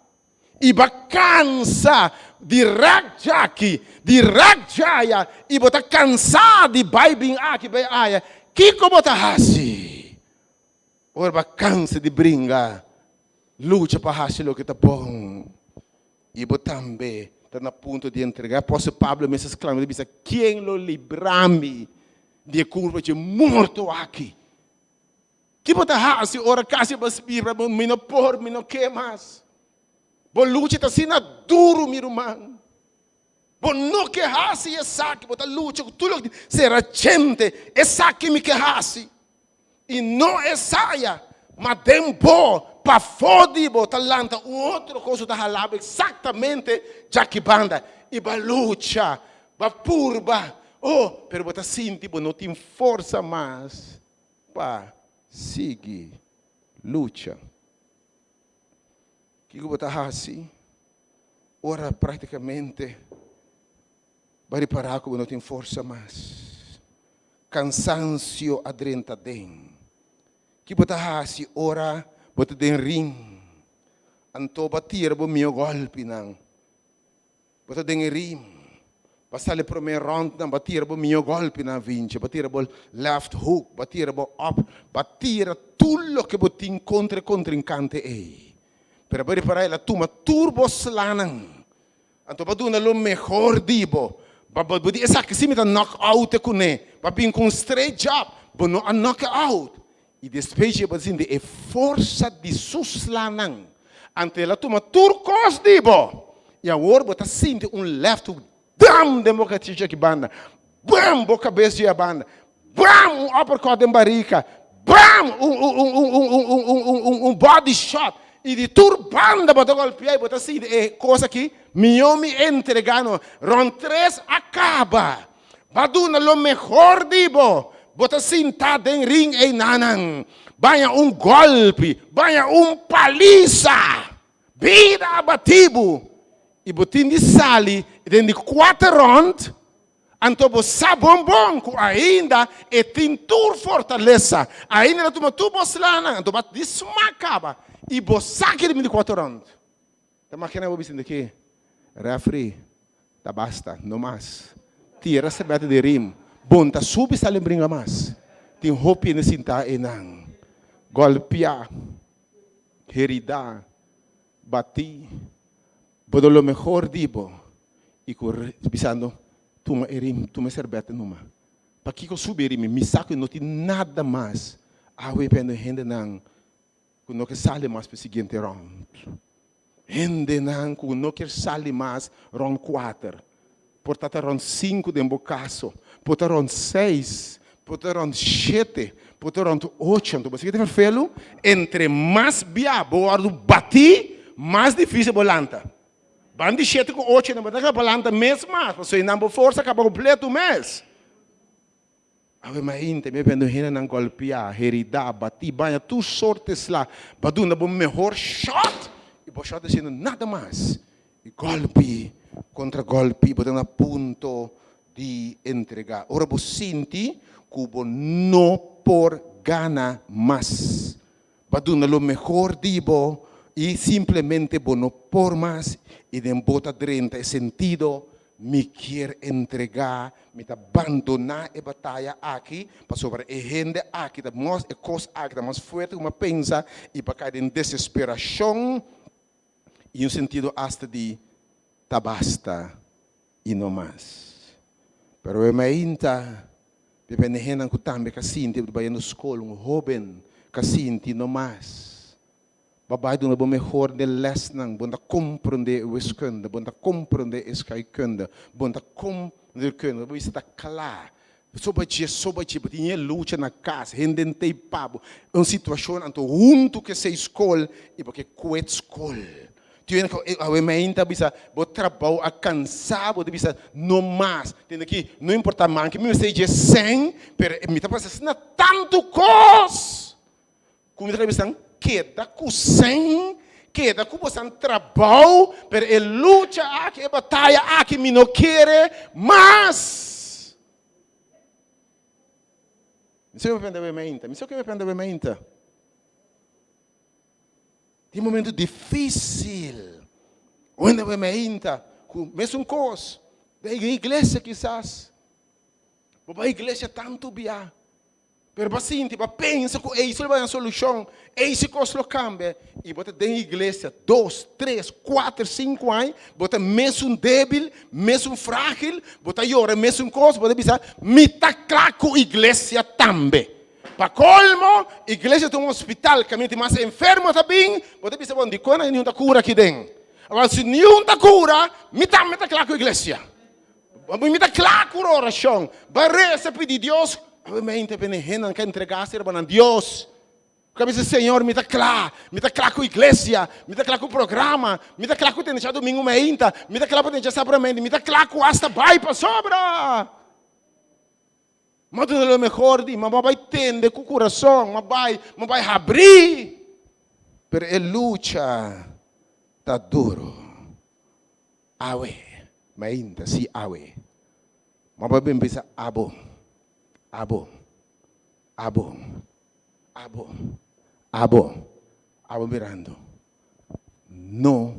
I bo a kansa di rèk djaki, di rèk djaya, i bo ta kansá di bai bin aki bai aya, kiko bo ta hasi? Ora bo a kansa di bringa, lucha pa hasi loke ta bon, i bo tambe ta na punto di entregá. Apòstel Pablo mes a sklama i bisa, Ken lo libra mi di e kurpa dje morto aki? Ki bo ta hasi ora kasi bo spira bo mi no por, mi no ke mas? Bo lucha ta asina duru, mi ruman. Bo no ke hasi esaki, bo ta lucha ku tur loke tin. Sera chente, esaki mi ke hasi. I no esaya, ma den bo, pafó di bo ta lanta un otro kos ku ta hala bo eksaktamente djaki banda. I bo a lucha, bo a purba, oh, pero bo ta sinti bo no tin forsa mas. Pa sigui lucha. Kiko bo ta hasi ora práktikamente bo a ripará ku bo no tin forsa mas? Kansansio a drenta den. Ki bo ta hasi ora bo ta den ring anto bo a tira bo mihó gòlpinan? Bo ta den e rim. Bo a sali promé ròntnan, bo a tira bo mihó gòlpinan vinchi, bo a tira bo left hook, bo a tira bo up, bo a tira tur loke bo tin kontra e kontrinkante ei. Pero bo ripará el a tuma tur bo slanan. Anto bo a duna lo mehor di bo. Bo bo di esaki si mi ta knock out kuné. Bo a bin ku un straight jab, bo no a knock out. I despues dje bo a sinti e forsa di su slanan. Anto el a tuma tur kos di bo. I awor bo ta sinti un left hook dam den bo kachichi aki banda. Bam! Bo kabes dje a banda. Bam! Un uppercut den barika. Bam! Un un un un un un un un un un body shot. I di tur banda bo ta golpea i bo ta sinti e kos aki, Mihó mi entrega no. Rond tres a kaba. Ba duna lo mehor di bo. Bo ta sintá den ring einanan. Baña un gòlpi, baña un palisa. Bida a batí bo i bo tin di sali den di kuater rònt. Anto bo sa bon bon ku ainda e tin tur fortalesa. Ainda el a tuma tur bo slanan. Anto bo a di smak kaba i bo sa ki den di kuater rònt. Ta makina bo bisa ki refri ta basta no mas tira sebeta di rim bon ta subi sali bringa mas tin hopi hende sinta einan golpia herida bati bo do lo mehor di bo y ku bisando tuma e rim tuma e serbeta numa pakiko subi e rim mi sa ku no tin nada mas awe pende hendenan ku no ke sali mas pa e siguiente round. Hendenan ku no kier sali mas round kuater. Por ta ta round sinku den bo kaso, por ta round seis, por ta round shete, por ta round ocho. Anto bo sa ke ta ferfelu? Entre mas bia bo wòrdu batí, mas difísil bo lanta. Ban di shete ku ocho nan bo ta kaba lanta mes mas, pasobra nan bo forsa kaba kompleto mes. Awe mainta mi a bende hendenan golpia, herida, bati, baña tur sorte sla pa duna bo mehor shot y bo shot a siendo nada mas y golpi contra golpi bo ta na punto di entrega ora bo sinti cu bo no por gana mas pa duna lo mehor di bo y simplemente bo no por mas y den bo ta drenta e sentido mi kier entrega, mi ta bandona e bataya aki pasobra e hende aki ta mas, e cos aki ta mas fuerte cu mi a pensa y pa cay den desesperacion y un sentido hasta di ta basta y no mas. Pero e mainta depende hendenan cu tambe ka sinti bayendo scol, un hoben ka sinti no mas. Bo a bai duna bo mehor den lesnan, bo no ta comprende e wiskunde, bo no ta comprende e scheikunde, bo no ta comprende, bo bisa ta cla. Soba dje, soba dje, bo tin e lucha na cas, hende ntei pa bo, un situacion anto hunto ke sei scol y bo ke quit scol. Tin hende ku awe mainta bisa bo trabou a kansa bo ta bisa no mas. Tende ki no importa manke mi mester dje sèn pero mi ta pasa asina tantu kos ku mi ta bisa keda ku sèn keda ku bosan trabou pero e lucha aki e bataya aki mi no kere mas. Mi sa ke mi pende awe mainta mi sa ke mi pende awe mainta. Tin momento difícil. Wende we meinta ku mesun kos. Den iglesia kisas. Bo bai iglesia tantu bia. Pero bo sinti, bo pensa ku eis lo bai un solushon. Eis kos lo kambia. I bo ta den iglesia dos, tres, kuater, sinku aña. Bo ta mesun débil, mesun frágil. Bo ta yora mesun kos. Bo ta bisa, mi ta kla ku iglesia tambe. Pa kolmo, iglesia ta un hospital kaminda tin mas enfermo ta bin, bo ta bisa, bon, dikon nan niun ta kura aki den? Awor, si niun ta kura, mi tambe ta kla ku iglesia. Mi ta kla ku orashon. Bai resa pidi Dios. Awe mente bini hendenan ka entregá ser nan Dios. Ka bisa, Señor, mi ta kla. Mi ta kla ku iglesia. Mi ta kla ku programa. Mi ta kla ku tene djadumingu meinta. Mi ta kla pa tene djasabra meinta. Mi ta kla ku asta bai pasobra. M'a duna lo mehor di mi, m'a bai tende ku kurason, m'a bai, m'a bai habrí. Pero e lucha. Ta duro. Awe, mainta, sí awe. Ma bo a bin bisa abo, abo, abo, abo, abo, abo mirando. No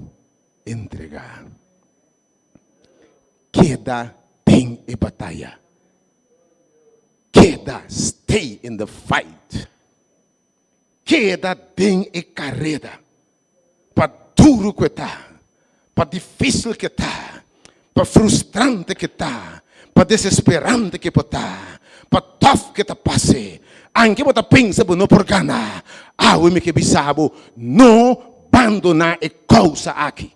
entregá. Keda den e bataya. Keda, stay in the fight. Keda den e kareda. Pa duru ku e ta, pa difísil ku e ta, pa frustrante ku e ta, pa desesperante ku e por ta, pa tòf ku e ta pase, anke bo ta pensa bo no por gana, awe mi ke bisa bo, no bandoná e kousa aki.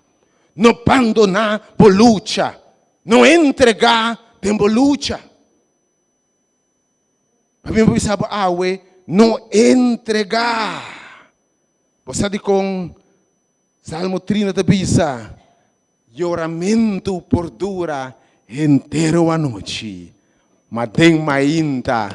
No bandoná bo lucha. No entregá den bo lucha. Pasobra mi por bisa bo awe, no entregá. Bo sa dikon Salmo 30 ta bisa, Yoramentu por dura henter anochi, ma den mainta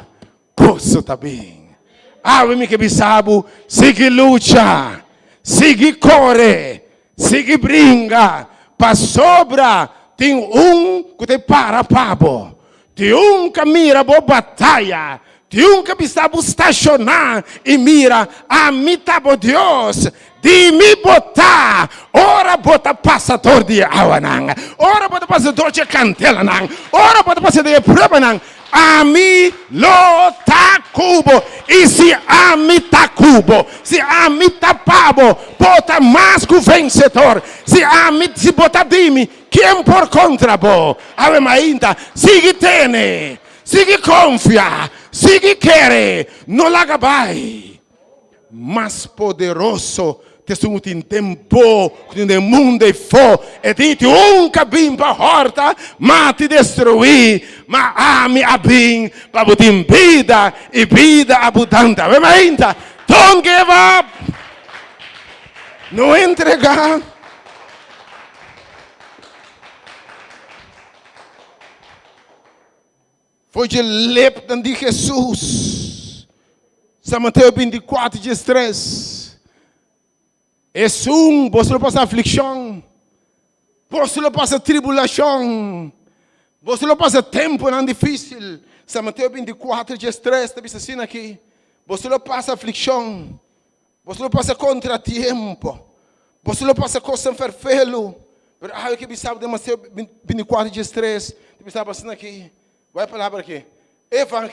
goso ta bin. Awe mi ke bisa bo, sigui lucha, sigui kore, sigui bringa, pasobra tin un ku ta para pa bo. Tin un ka mira bo bataya, tin un ka bisa bo stashoná i mira, ami ta bo Dios, di mi bo ta, ora bo ta pasa dor di e awanan, ora bo ta pasa dor di e kandelanan, ora bo ta pasa den e pruebanan, ami lo ta ku bo. I si ami ta ku bo, si ami ta pa bo, bo ta mas ku vensedor. Si ami, si bo ta di mi, Ken por kontra bo? Awe mainta, sigui tene, sigui konfia, sigui kere, no laga bai. Mas poderoso ta esun ku tin den bo ku tin den mundu ei fo. E tin tin un ku a bin pa hòrta, mata i destruí, ma ami a bin pa bo tin bida i bida abundante. Awe mainta, don't give up! No entregá! Foi dje lepnan di Hesus. San Mateo 24, 13. Esun, boso lo pasa aflikshon, boso lo pasa tribulashon, boso lo pasa temponan difísil. San Mateo 24, 13 ta bisa asina aki, boso lo pasa aflikshon, Boso lo pasa kontratiempo. Boso lo pasa kosnan ferfelu. Pero awe ke bisa bo den Mateo 24 13, ta bisa bo asina aki, wak e palabra aki, evang,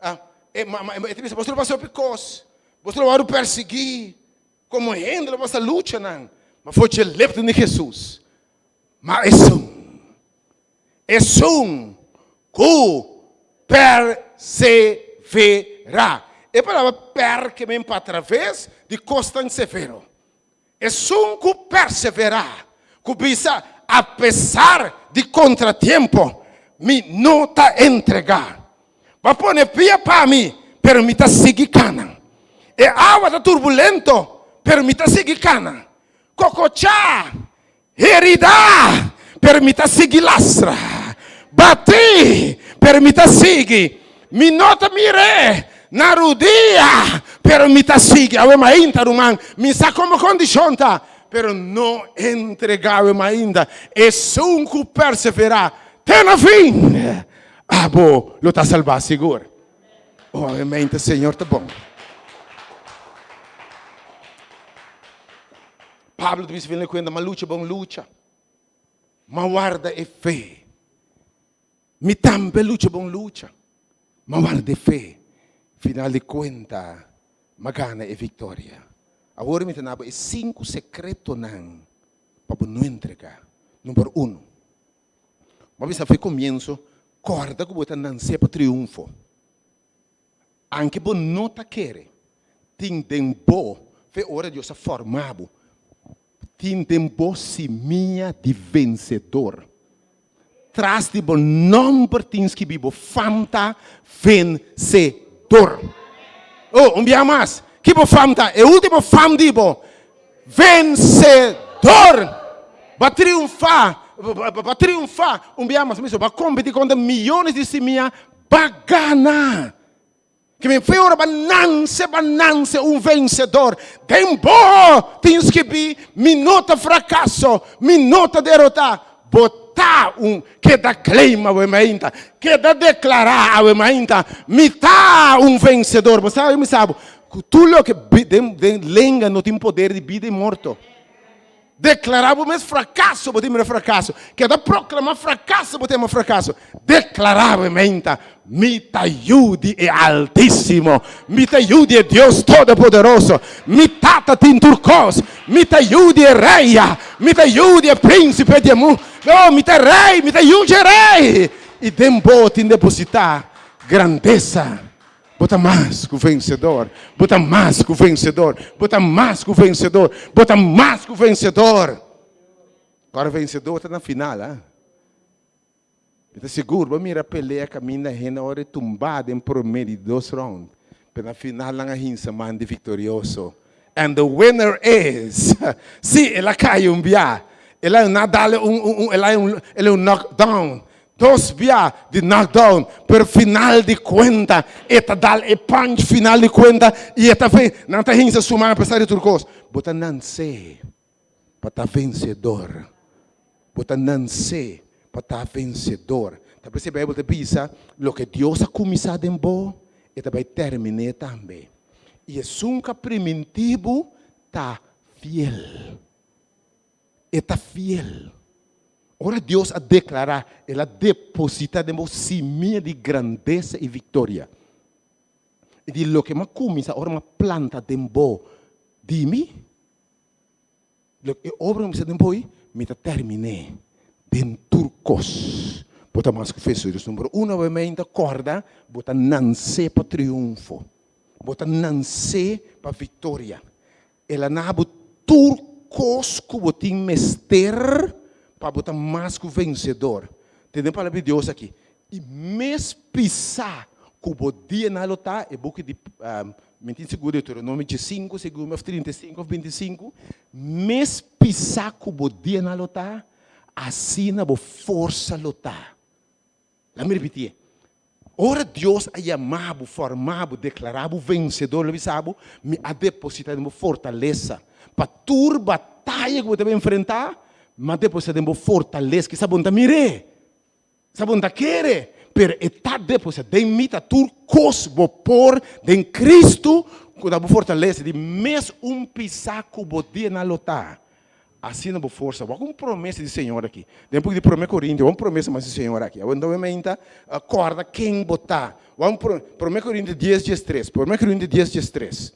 ah, e, ma, ma, e ta bisa boso lo pasa hopi kos, boso lo wòrdu persiguí, komo hende lo pasa luchanan, ma for dje lepnan di Hesus, ma esun, Esun ku perseverá. E palabra per ke men pa atraves di kosnan severo. Esun ku perseverá, ku bisa apesar di kontratiempo, mi no ta entregá. Bo a pone pia pa mi, pero mi ta sigui kana. E awa ta turbulento, pero mi ta sigui kana. Kokochá Heridá, pero mi ta sigui lastra. Batí, pero mi ta sigui. Mi no ta mir'é na rudia, pero mi ta sigui. Awe mainta, ruman, mi sa komo kondishon ta, pero no entregá awe mainta. Esun ku perseverá te na fin, abo lo ta salbá sigur. Oh, awe mainta, Señor ta bon. Pablo ta bisa fin di kuenta, Ma lucha bon lucha, ma warda e fe. Mi tambe lucha bon lucha, ma warda e fe. Final di kuenta, m'a gana e viktoria. Awor mi ta na bo e sinku sekretonan pa bo no entregá. Number uno, bo a bisa for e komienso, kòrda ku bo ta nansé pa triunfo. Anke bo no ta kere, tin den bo fe ora Dios a forma bo, tin den bo simia di vensedor. Tras di bo nomber tin skibi bo fam ta vensedor. Oh, un bia mas, ki bo fam ta? E ultimo fam di bo, vensedor! Bo a triunfa, bo a triunfa, un bia mas, bo a kompeti kontra miyones di simia Pa gana. Ke men fe ora ba nanse, ba nanse un vensedor. Den bo tin skibí, Mi no ta frakaso, mi no ta derotá. Bo ta un keda claim awe mainta, keda deklará awe mainta, Mi ta un vensedor. Bo sabe, mi sa bo, ku tur loke den den lenga no tin poder di bida i morto. Deklará bo mes frakaso, bo tin mira frakaso. Keda proklamá frakaso, bo tin frakaso. Deklará bo menta, Mi ta yu di e Altísimo. Mi ta yu di e Dios Todopoderoso. Mi Tata tin tur kos. Mi ta yu di e Rei. Mi ta yu di e Prínsipe di e mundu. Oh, mi ta Rei, mi ta yu dje Rei. I den bo tin depositá grandesa. Bo ta mas ku vensedor. Bo ta mas ku vensedor. Bo ta mas ku vensedor. Bo ta mas ku vensedor. Ora vensedor ta na final, ah. Mi ta sigur bo mira pelea kaminda hende a wòrdu tumbá den promé di dos round, pero na final nan a hinsa man di viktorioso. And the winner is. Sí, el a kai un bia. El a na dal un, un, un, el a un, el a un knockdown. Dos bia di knockdown, pero final di kuenta e ta dal e punch final di kuenta i e ta ven, nan ta hinsa su man apesar di tur kos. Bo ta nanse pa ta vensedor. Bo ta nanse pa ta vensedor. Ta p'esei Beibel ta bisa, loke Dios a kuminsá den bo, e ta bai terminé tambe. I esun ku a primintí bo ta fiel. E ta fiel. Ora Dios a deklará, El a depositá den bo simia di grandesa i viktoria. I di loke mi a kuminsá, ora mi a planta den bo, di mi, loke e obra ku mi kuminsá den bo ei, mi ta terminé den tur kos. Bo ta mas ku vencedor. Número uno, obviamente, kòrda, bo ta nansé pa triunfo. Bo ta nansé pa viktoria. El a na bo tur kos ku bo tin mester pa bo ta mas ku vensedor. Tende e palabra di Dios aki. I mes pisá ku bo dianan lo ta, e buki di, mi tin sigur Deuteronomio diesinku, segun mi, òf 35 òf 25, mes pisá ku bo dianan lo ta, asina bo forsa lo ta. Laat mi repitié. Ora Dios a yama bo, forma bo, deklará bo vensedor, lo bisa bo, Mi a depositá den bo fortalesa pa tur bataya ku bo ta bai enfrentá, mi a depositá den bo fortalesa. Kisas bo no ta mir'é, kisas bo no ta kere, pero e ta depositá den mi ta tur kos bo por den Kristu ku ta bo fortalesa. Di mes un pisá ku bo dia nan lo ta. Asina bo forsa. Wak un promesa di Señor aki. Den buki di Prome Korintio, wak un promesa mas di Señor aki. Awor no meinta kòrda ken bo ta. Wak un pro, Prome Korintio dies diestres. Prome Korintio dies diestres.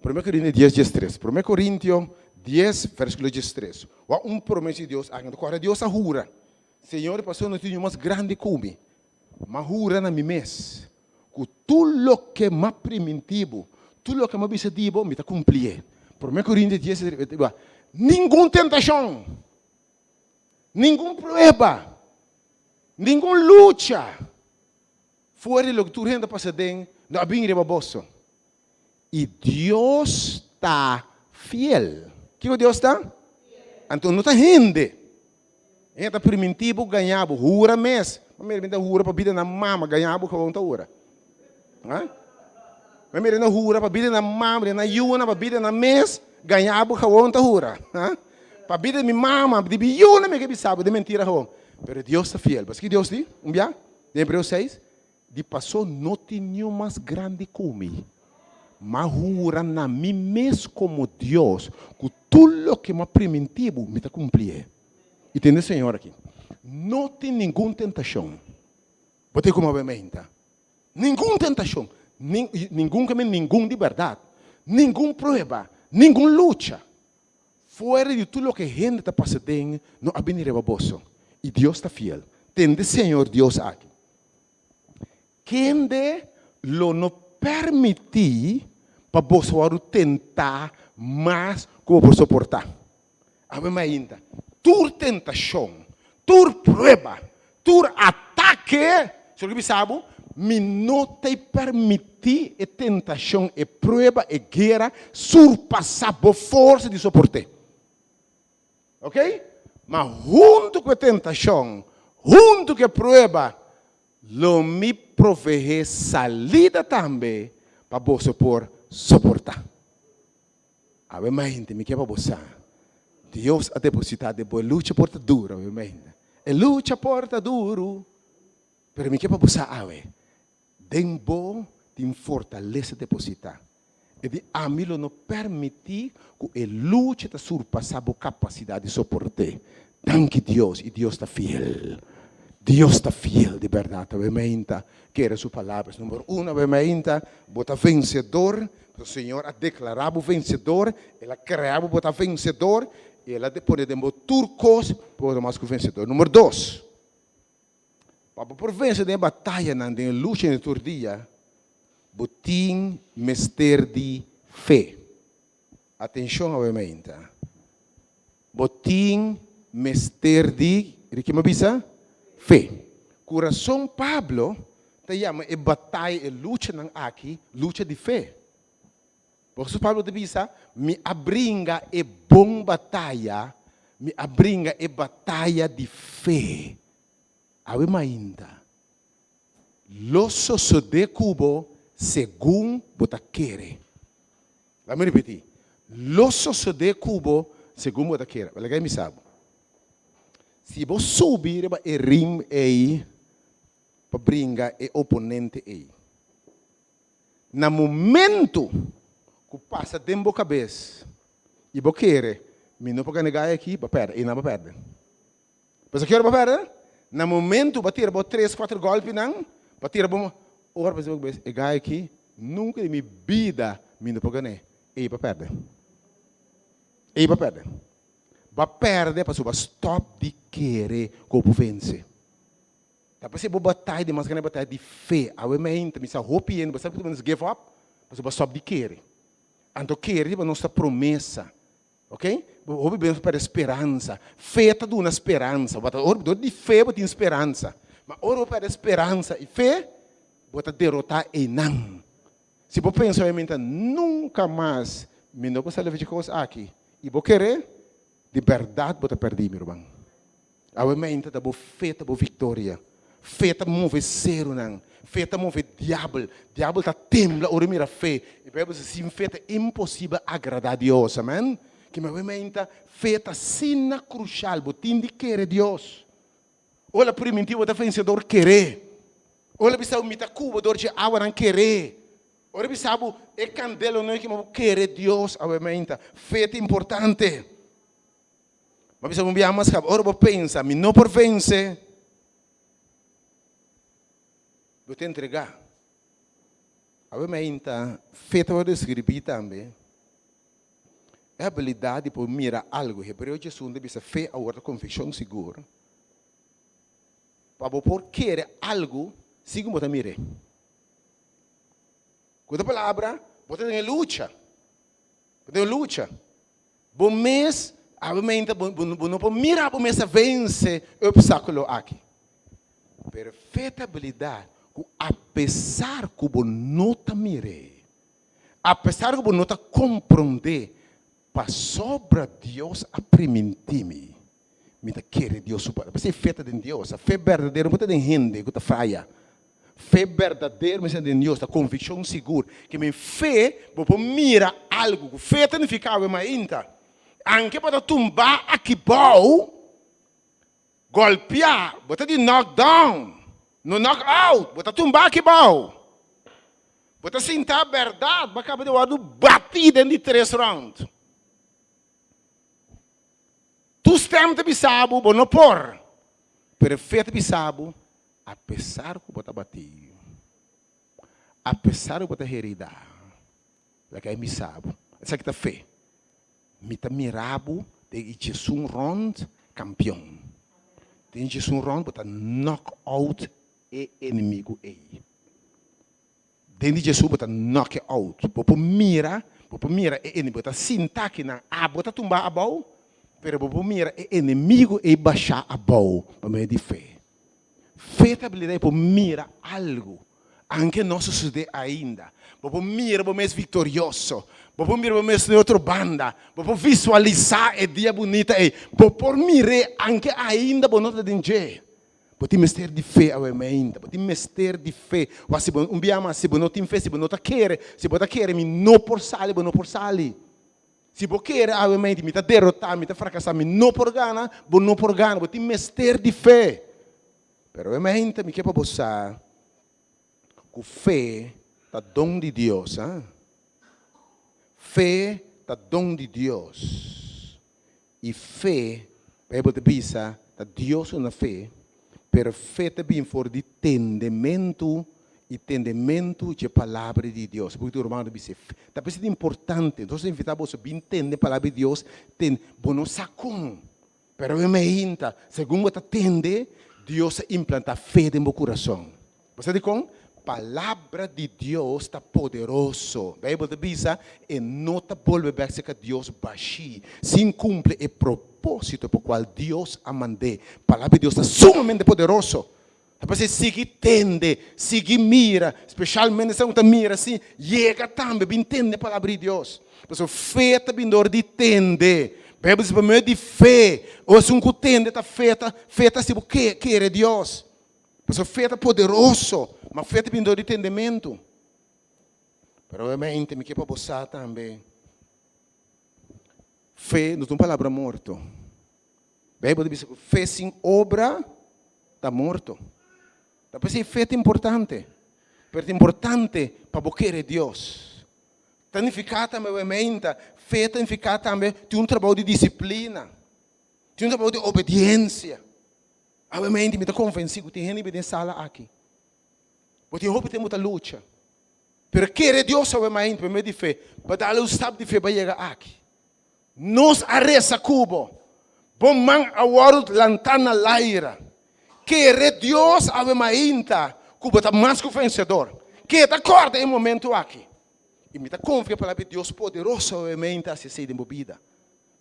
Prome Korintio dies diestres. Prome Korintio dies versíkulo diestres. Wak un promesa di Dios aki. Kòrda Dios a hura. Señor, pasobra no tin niun mas grandi ku mi. M'a hura na mi mes ku tur loke m'a primintí bo, tur loke m'a bisa di bo, mi ta kumplié. Promé Korintios dies e ta Ningun tentashon, ningun prueba, ningun lucha fuera di loke tur hende a pasa den no a bini riba boso. I Dios ta fiel. Kiko Dios ta? Anto no ta hende. Hende ta primintí bo gañá bo. Hura mes. Ma mira mi ta hura pa bida nan mama gañá bo gewoon ta hura. Ha? Ma mira na hura pa bida nan mama, nan yunan, pa bida nan mes gañá bo gewoon ta hura. Ha? Pa bida di mi mama, di mi yunan mi ke bisa bo den mentira gewoon. Pero Dios ta fiel. Paske Dios di? Un bia? Den Hebreo seis. Di pasó no tin niun mas grandi ku mi. M'a hura na mi mes komo Dios ku tur loke m'a primintí bo, mi ta kumplié. I tende Señor aki, No tin ningun tentashon. Bo tin ku menta. Ningun tentashon, ningun ke men ningun di bèrdat, ningun prueba, ningun lucha, fuera di tur loke hende ta pasa den, no a bini riba boso. I Dios ta fiel. Tende Señor Dios aki. Kende lo no permití pa boso wòrdu tentá mas ku bo por soportá? Awe mainta, tur tentashon, tur prueba, tur atake, Señor ke bisa bo, mi no ta permití e tentashon, e prueba, e guera surpasá bo forsa di soport'é. Ok? Ma huntu ku e tentashon, huntu ku e prueba, Lo mi proveé salida tambe pa boso por soportá. Awe mainta mi ke pa bo sa, Dios a depositá den bo e lucha por ta duru awe mainta. E lucha por ta duru, pero mi ke pa bo sa awe, den bo tin fortalesa depositá. E di, Ami lo no permití ku e lucha ta surpasá bo kapasidat di soport'é. Danki Dios, i Dios ta fiel. Dios ta fiel di bèrdat. Awe mainta kere su palabras. Number uno, awe mainta bo ta vensedor, pasobra Señor a deklará bo vensedor, El a krea bo bo ta vensedor, i El a pone den bo tur kos pa bo ta mas ku vensedor. Number dos, pa bo por vense den e batayanan, den e lucha den tur dia, bo tin mester di fe. Atenshon awe mainta. Bo tin mester di, Ricky mi a bisa? Fe. Ku rason Pablo ta yama e bataya, e luchanan aki, lucha di fe. Por Pablo ta bisa, Mi a bringa e bon bataya, mi a bringa e bataya di fe. Awe mainta, lo sosodé ku bo segun bo ta kere. Laat mi ripití, Lo sosodé ku bo segun bo ta kere. Laga mi bisa bo, si bo subi riba e rim ei pa bringa e oponente ei, na momento ku pasa den bo kabes i bo kere, mi no por gana e gai aki, bo a pèrdè, einan bo a pèrdè. Pasobra ki ora bo pèrdè? Na momentu bo a tira bo tres, kuater gòlpinan, bo a tira bo, ora bo bisa bo kabes, e gai aki, nunka den mi bida mi no por gan'é. Ei bo a pèrdè. Ei bo a pèrdè. Bo a pèrdè pasobra bo a stòp di kere ku bo por vense. Ta p'esei bo bataya di mas grandi bataya di fe. Awe meinta mi sa hopi hende, bo sa ku nos give up? Pasobra bo a stòp di kere. Anto kere riba nos ta promesa. Ok? Hopi bes perde speransa. Fe ta duna speransa. Bo ta ora dor di fe bo tin speransa. Ma ora bo perde speransa i fe, bo ta derotá einan. Si bo pensa obviamente nunka mas mi no por sali for dje kos aki i bo kere, di bèrdat bo ta pèrdí mi ruman. Awe mainta ta bo fe ta bo victoria. Fe ta move serunan. Fe ta move diabel. Diabel ta tembla ora e mira fe. E Bijbel bisa sin fe ta imposibel agrada Dios. Amen. Kima awe mainta fe ta asina crucial. Bo tin di kere Dios. Ora priminti bo ta vencedor kere. Ora bisa bo mi ta cubo dor dje awanan kere. Ora bisa bo e candela no e kima bo kere Dios awe mainta. Fe ta importante. Bo a bisa un biaha mas kaba, ora bo pensa, mi no por vense, bo ta entregá. Awe mainta, fe ta wòrdu deskribí tambe e abilidat di por mira algu. Hebreo 11 ta bisa fe awor ta konvikshon sigur. Pa bo por kere algu sin ku bo ta mir'é. Ku otro palabra, bo ta den e lucha. Bo ta den e lucha. Bo mes, awe bo, bo no por mira bo mes a vense e obstáculo aki. Pero fe ta abilidad cu apesar cu bo no ta mir'é, apesar cu bo no ta comprendé, pasobra Dios a priminti mi, mi ta kere Dios su palabra. P'esei fe ta den Dios. Fe berdadero no por ta den hende cu ta faya. Fe berdadero mester den Dios, ta conviccion sigur. Ke men fe, bo por mira algu. Ku fe ta nifica awe mainta. Anke bo ta tumba aki bou, golpea, bo ta di knock down, no knock out, bo ta tumba aki bou. Bo ta sinta berdad, bo a caba di wordo bati den di tres round. Tu stem ta bisa bo, bo no por. Pero fe ta bisa bo, Apesar ku bo ta batí, apesar ku bo ta heridá, laga e misa bo. Esaki ta fe. Mi ta mira bo den e djesun rònt kampion. Den e djesun rònt bo ta knock out e enemigu ei. Den di djesun bo ta knock e out. Bo por mira, bo por mira e enemigu. Bo ta sinta akinan. Abo ta tumba abou, pero bo por mira e enemigu ei bashá abou pa medio di fe. Fe ta abilidad di por mira algu, anke no sucede ainda. Bo por mira bo mes victorioso. Bo por mira bo mes den otro banda. Bo por visualisa e dia bunita ei. Bo por mir'é anke ainda bo no ta den dje. Bo tin mester di fe awe mainta. Bo tin mester di fe. Wak si bo, un bia mas, si bo no tin fe, si bo no ta kere, si bo ta kere mi no por sali, bo no por sali. Si bo kere awe mainta mi ta derotá, mi ta frakasá, mi no por gana, bo no por gana. Bo tin mester di fe. Pero awe mainta mi ke pa bo sa ku fe ta don di Dios, ha. Fe ta don di Dios. I fe, Bijbel ta bisa, ta Dios duna fe, pero fe ta bin for di tendementu i tendementu dje Palabra di Dios. Porque tur ruman ta bisa, ta p'esei ta importante. Nos ta invitá boso bin tende Palabra di Dios, ten, bo no sa kon, pero e meinta, segun bo ta tende, Dios ta implantá fe den bo kurason. Bo sa dikon? Palabra di Dios ta poderoso. Bijbel ta bisa, E no ta bolbe bek serka Dios bashí, sin kumpli e propósito pa kual Dios a mand'é. Palabra di Dios ta sumamente poderoso. Ta p'esei sigui tende, sigui mira, speshalmente esnan ku ta mira asin, yega tambe bin tende Palabra di Dios. Pasobra fe ta bin dor di tende. Bijbel ta bisa pa medio di fe, ora esun ku tende ta fe ta, fe ta si bo kere Dios. Pasobra fe ta poderoso, ma fe ta bin dor di tendementu. Pero obviamente mi ke pa bo sa tambe, fe no ta un palabra morto. Bijbel ta bisa ku fe sin obra ta morto. Ta p'esei fe ta importante, pero ta importante pa bo kere Dios. Ta nifiká tambe obviamente, fe ta nifiká tambe tin un trabou di disiplina, tin un trabou di obediensia. Obviamente mi ta konvensí ku tin hende den e sala aki. Bo tin hopi tempu ta lucha. Pero kere Dios obviamente pa medio di fe, pa dal un stap di fe pa yega aki. Nos a resa ku bo. Bo man a wòrdu lantá na laira. Kere Dios obviamente ku bo ta mas ku vensedor. Keda kòrda e momento aki. I mi ta konfia palabra di Dios poderoso obviamente hasi esei den bo bida.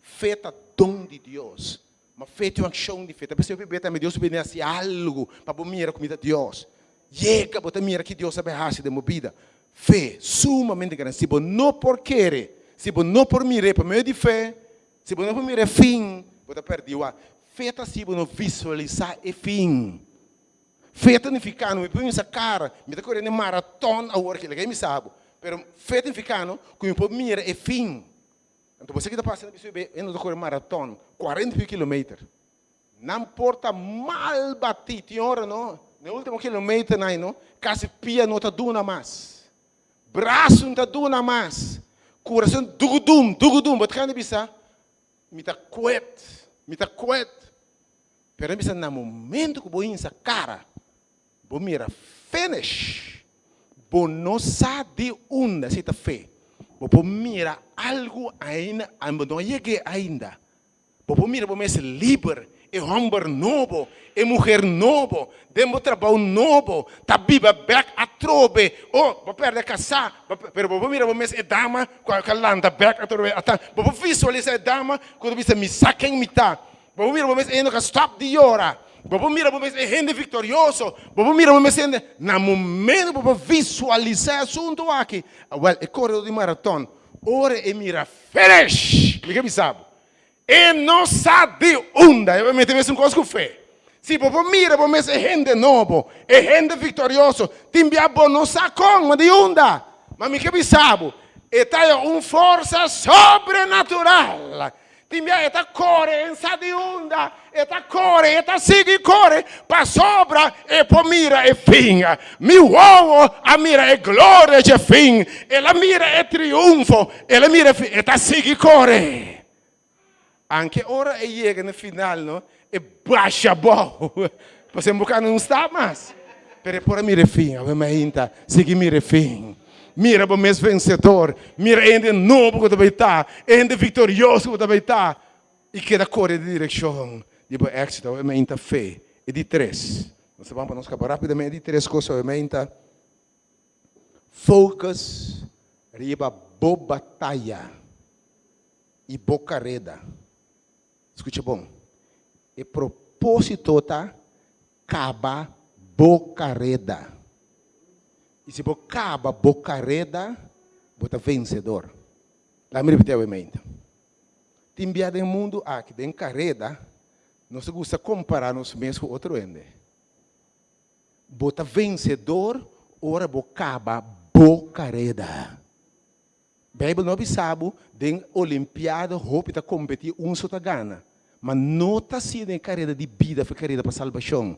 Fe ta don di Dios. Ma fe tin un akshon di fe. Ta p'esei hopi bes tambe Dios bini hasi algu pa bo mira ku mi ta Dios. Yega bo ta mira ki Dios a bai hasi den bo bida. Fe sumamente grandi. Si bo no por kere, si bo no por mir'é pa medio di fe, si bo no por mira e fin, bo ta pèrdí. Wak, fe ta hasi bo no visualisá e fin. Fe ta nifiká no mi por misa kara, mi ta kore den maraton awor aki, laga mi sa bo. Pero fe ta nifiká no ku mi por mira e fin. Anto bo sa ki ta pasa na bcb? E no ta kore maraton, 40 pico kilometer. Nan por ta mal batí, tin ora no, na e ultimo kilometernan ei no, kasi pia no ta duna mas, braso no ta duna mas, kurason dugudum, dugudum, bo ta kende bisa, mi ta kwet, mi ta kwet. Pero nan bisa na momento ku bo hinsa kara, bo mira finish, bo no sa di unda, esei ta fe, bo por mira algu ainda, bo no a yeg'é ainda, bo por mira bo mes liber, e hòmber nobo, e muher nobo, den bo trabou nobo, ta biba bèk atrobe, oh, bo pèrdè kasá, pero bo por mira bo mes e dama ku a lanta bèk atrobe, ata, bo por visualisá e dama ku ta bisa mi sa ken mi ta. Bo por mira bo mes e hende ku a stòp di yora. Bo por mira bo mes e hende viktorioso. Bo por mira bo mes hende. Na momento bo por visualisá e asuntu aki, awèl e koredó di maraton, ora e mira finish, mi ke bisa bo, e no sa di unda. E mete mesun kos ku fe. Si bo por mira bo mes e hende nobo, e hende viktorioso, tin bia bo no sa kon, ma di unda. Ma mi ke bisa bo, e ta e un forsa sobrenatural. Tin bia e ta kore en sa di unda, e ta kore, e ta sigui kore, pasobra e por mira e fin. Mi wowo a mira e gloria dje fin, el a mira e triunfo, el a mira e fin, e ta sigui kore. Anke ora e yega na final no, e basha abou, pasobra e boka no sta mas. Pero e por a mira e fin, awe mainta, sigui mira e fin. Mira bo mes vensedor, mira e hende nobo ku ta bai ta, e hende viktorioso ku ta bai ta, i keda kore den direkshon di bo éksito. Awe mainta fe. E di tres, nos ta ban pa nos kaba rápidamente, e di tres kos awe mainta, focus riba bo bataya i bo kareda. Skucha bon, e propósito ta kaba bo kareda. I si bo kaba bo kareda, bo ta vensedor. Laga mi ripití awe mainta. Tin bia den mundu aki, den kareda, nos ta gusta kompará nos mes ku otro hende. Bo ta vensedor ora bo kaba bo kareda. Beibel no a bisa bo den olimpiada hopi ta kompetí un so ta gana. Ma no ta asina den e kareda di bida òf e kareda pa salbashon.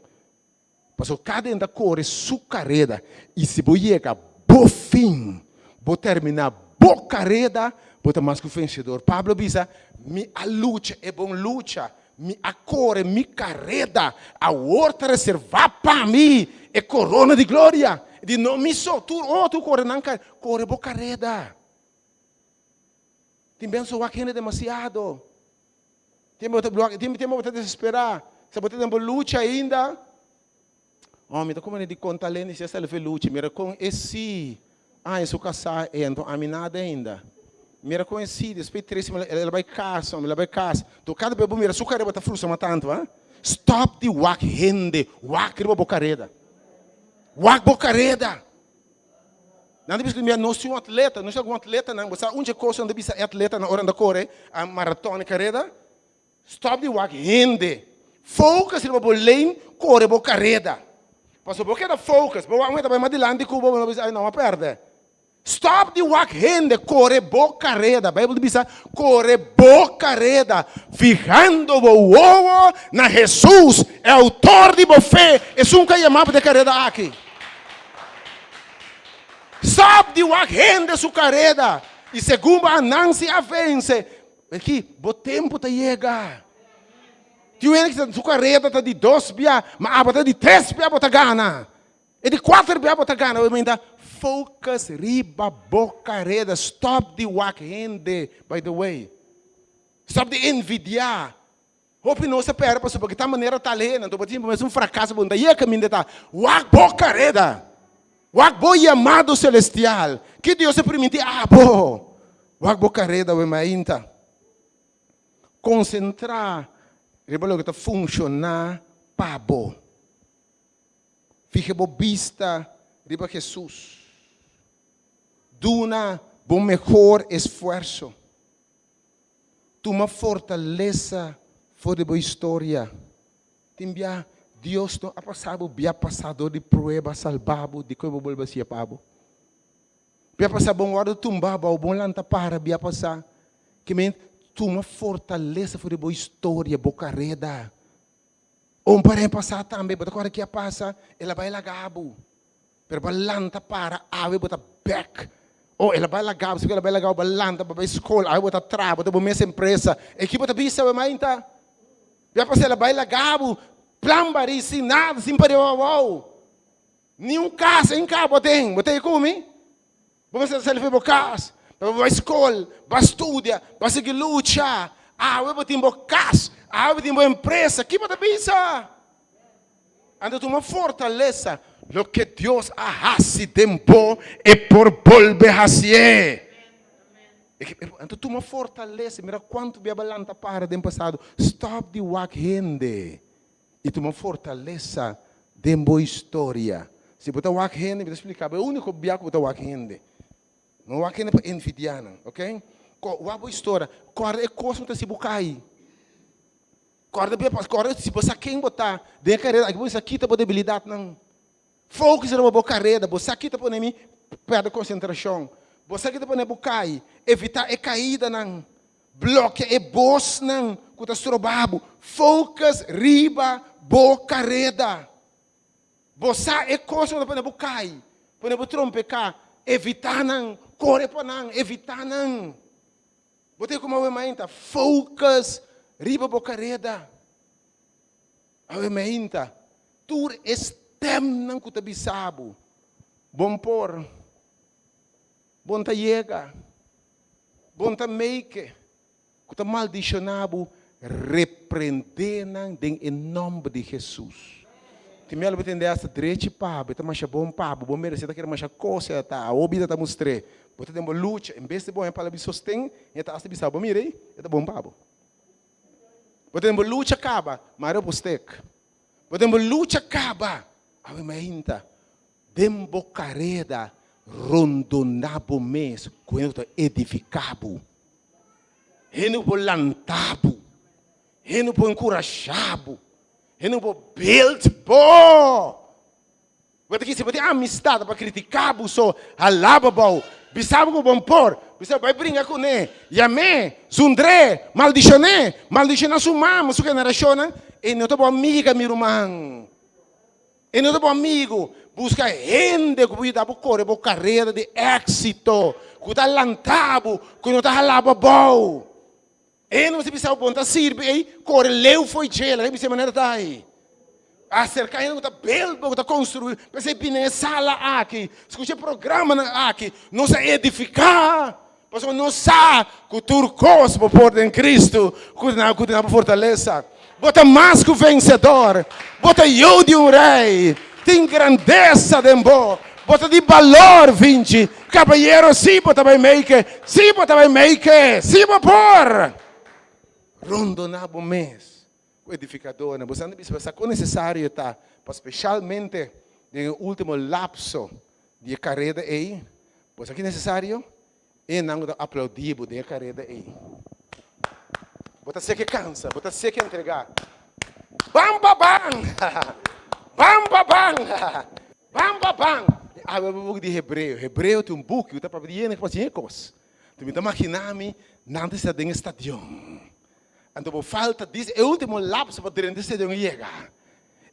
Pasobra kada hende ta kore su kareda i si bo yega bo fin, bo terminá bo kareda, bo ta mas ku vensedor. Pablo a bisa, Mi a lucha e bon lucha, mi a kore mi kareda, awor ta reservá pa mi e korona di gloria. E di, No mi so, tur otro kore nan kareda. Kore bo kareda. Tin bes bo wak hende demasiado. Tin bo ta blok, tin tempo bo ta desesperá. Si bo ta den bo lucha ainda, oh, mi ta kuma di konta Lenny si esta fe lucha. Mira kon e si aña su kasá e anto ami nada ainda. Mira kon e si despues di tres simana el a bai kas, el a bai kas. To kada bes bo mira su kareda bo ta frustra mas tantu, ha. Stop di wak hende, wak riba bo kareda. Wak bo kareda. Nan ta bisa ku mi nos tin un atleta, nos tin algun atletanan, bo sa un dje kos nan ta bisa e atletanan ora nan ta kore a maraton e kareda? Stòp di wak hende, focus riba bo lane, kore bo kareda. Pasobra bo keda focus, bo wak un hende ta bai mas dilanti ku bo, bo ta bisa ay no, mi a pèrdè. Stòp di wak hende, kore bo kareda. Beibel ta bisa, kore bo kareda, fihando bo wowo na Hesus, e outor di bo fe, esun ku a yama bo den e kareda aki. Stop di wak hende su kareda i segun bo anansi a vense, aki bo tempu ta yega. Tin un hende ki su kareda ta di dos bia, ma abo ta di tres bia bo ta gana. E di kuater bia bo ta gana. Bo menta focus riba bo kareda. Stop di wak hende, by the way. Stop di envidia. Hopi nos a perde pasobra ki ta manera tal hende, anto bo tin bo mes un frakaso, bo no ta yega kaminda ta. Wak bo kareda! Wak bo yamado selestial! Ki Dios a primintí abo? Wak bo kareda we mainta. Konsentrá riba loke ta funshoná pa bo. Fiha bo bista riba Hesus. Duna bo mehor esfuerso. Tuma fortalesa for di bo historia. Tin bia Dios no a pasa bo bia pasa dor di prueba salba bo dikon bo bolbe hacia pa bo. Bia pasa bon wordo tumba bou bon lanta para bia pasa. Ke men tuma fortalesa for di bo historia, bo kareda. Un par'e pasa tambe bo ta kòrda ke a pasa el a bai laga bo. Pero bo a lanta para awe bo ta bek. Oh, el a bai laga bo, si el a bai laga bo, bo a lanta, bo a bai skol, awe bo ta traha, bo ta bo mes empresa. E ki bo ta bisa awe mainta? Bia pasa el a bai laga bo, plan bari, sin nada, sin pariba abou. Ni un kas en ka bo ten, bo ta e ku mi? Bo mester sali for bo kas, pa bo bai skol, bo a studia, bo a sigui lucha. Awe bo tin bo kas, awe bo tin bo empresa, ki bo ta bisa? Anto tuma fortalesa, loke Dios a hasi den bo, e por bolbe hasié. Anto tuma fortalesa, mira kuantu bia bo a lanta para den pasado. Stòp di wak hende i tuma fortalesa den bo historia. Si bo ta wak hende, mi ta splika bo, e úniko bia ku bo ta wak hende. No wak hende pa envidiá nan, oke? Wak bo historia, kòrda e kos ku ta hasi bo kai. Kòrda bia pas, kòrda si bo sa ken bo ta den e kareda aki, bo sa kita bo debilidatnan. Focus riba bo kareda, bo sa kita pone mi pèrdè konsentrashon. Bo sa kita pone bo kai, evitá e kaidanan, blòkia e bosnan ku ta stroba bo. Focus riba bo kareda. Bo sa e kos ku ta pone bo kai, pone bo trompeká, evitá nan, kore pa nan, evitá nan. Bo tin kuma awe mainta focus riba bo kareda. Awe mainta tur e stemnan ku ta bisa bo, bon por, bon ta yega, bon ta make, ku ta maldishona bo, reprende nan den e nomber di Jesus. Tin mel bo tende asta drechi pa bo, e ta masha bon pa bo, bo merece ta kere masha cos e ta, awo bida ta mustr'é. Bo ta den bo lucha, en bes di bo haña palabra di sosten, e ta asta bisa bo, mira ei, e ta bon pa bo. Bo ta den bo lucha caba, mare bo stek. Bo ta den bo lucha caba, awe mainta, den bo careda rondona bo mes cu hende cu ta edifica bo, hende cu por lanta bo, hende cu por encurasha bo. Hende bo build bo. Bo ta kisi bo tin amistad pa critica bo so, hala bo abou, bisa bo cu bon por, bisa bo bai bringa cune, yam'é, zundr'é, maldicion'é, maldiciona su mama, su generacionnan, e no ta bo amiga mi ruman. E no ta bo amigo. Busca hende cu por yuda bo core bo carera di exito, cu ta lanta bo, cu no ta hala bo abou. E no mester bisa bo bon ta sirbi ei, kore leu fo'i dje, laga bisa e manera ta ei. Aserká hende ku ta build bo, ku ta konstruí, p'esei bini den e sala aki, skucha e programanan aki, nos a edifiká, pasobra nos sa ku tur kos bo por den Kristu ku ta ku ta bo fortalesa. Bo ta mas ku vensedor, bo ta yu di un rei, tin grandesa den bo, bo ta di balor, Vinci, kabayero, si bo ta bai make, si bo ta bai make, si bo por! Rondoná bo mes ku edifikadornan. Bo sa bisa bo sa kon nesesario ta pa speshalmente den e último lapso di e kareda ei, bo sa ki nesesario? E nan ku ta aplaudí bo den e kareda ei. Bo ta seke kansa, bo ta seke entregá. Ban pa ban! Ban pa ban! Ban pa ban! Awe bo buki di Hebreo. Hebreo tin un buki ku ta papia di yende ku hasi e kos. Anto mi ta maginá mi nan ta sta den e stadion. Anto bo falta dis e último lapso pa drenta e stadion i yega.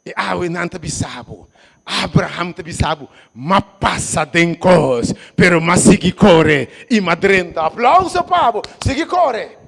E awe nan ta bisa bo, Abraham ta bisa bo, M'a pasa den kos, pero m'a sigui kore i m'a drenta. Aplauso pa bo! Sigui kore!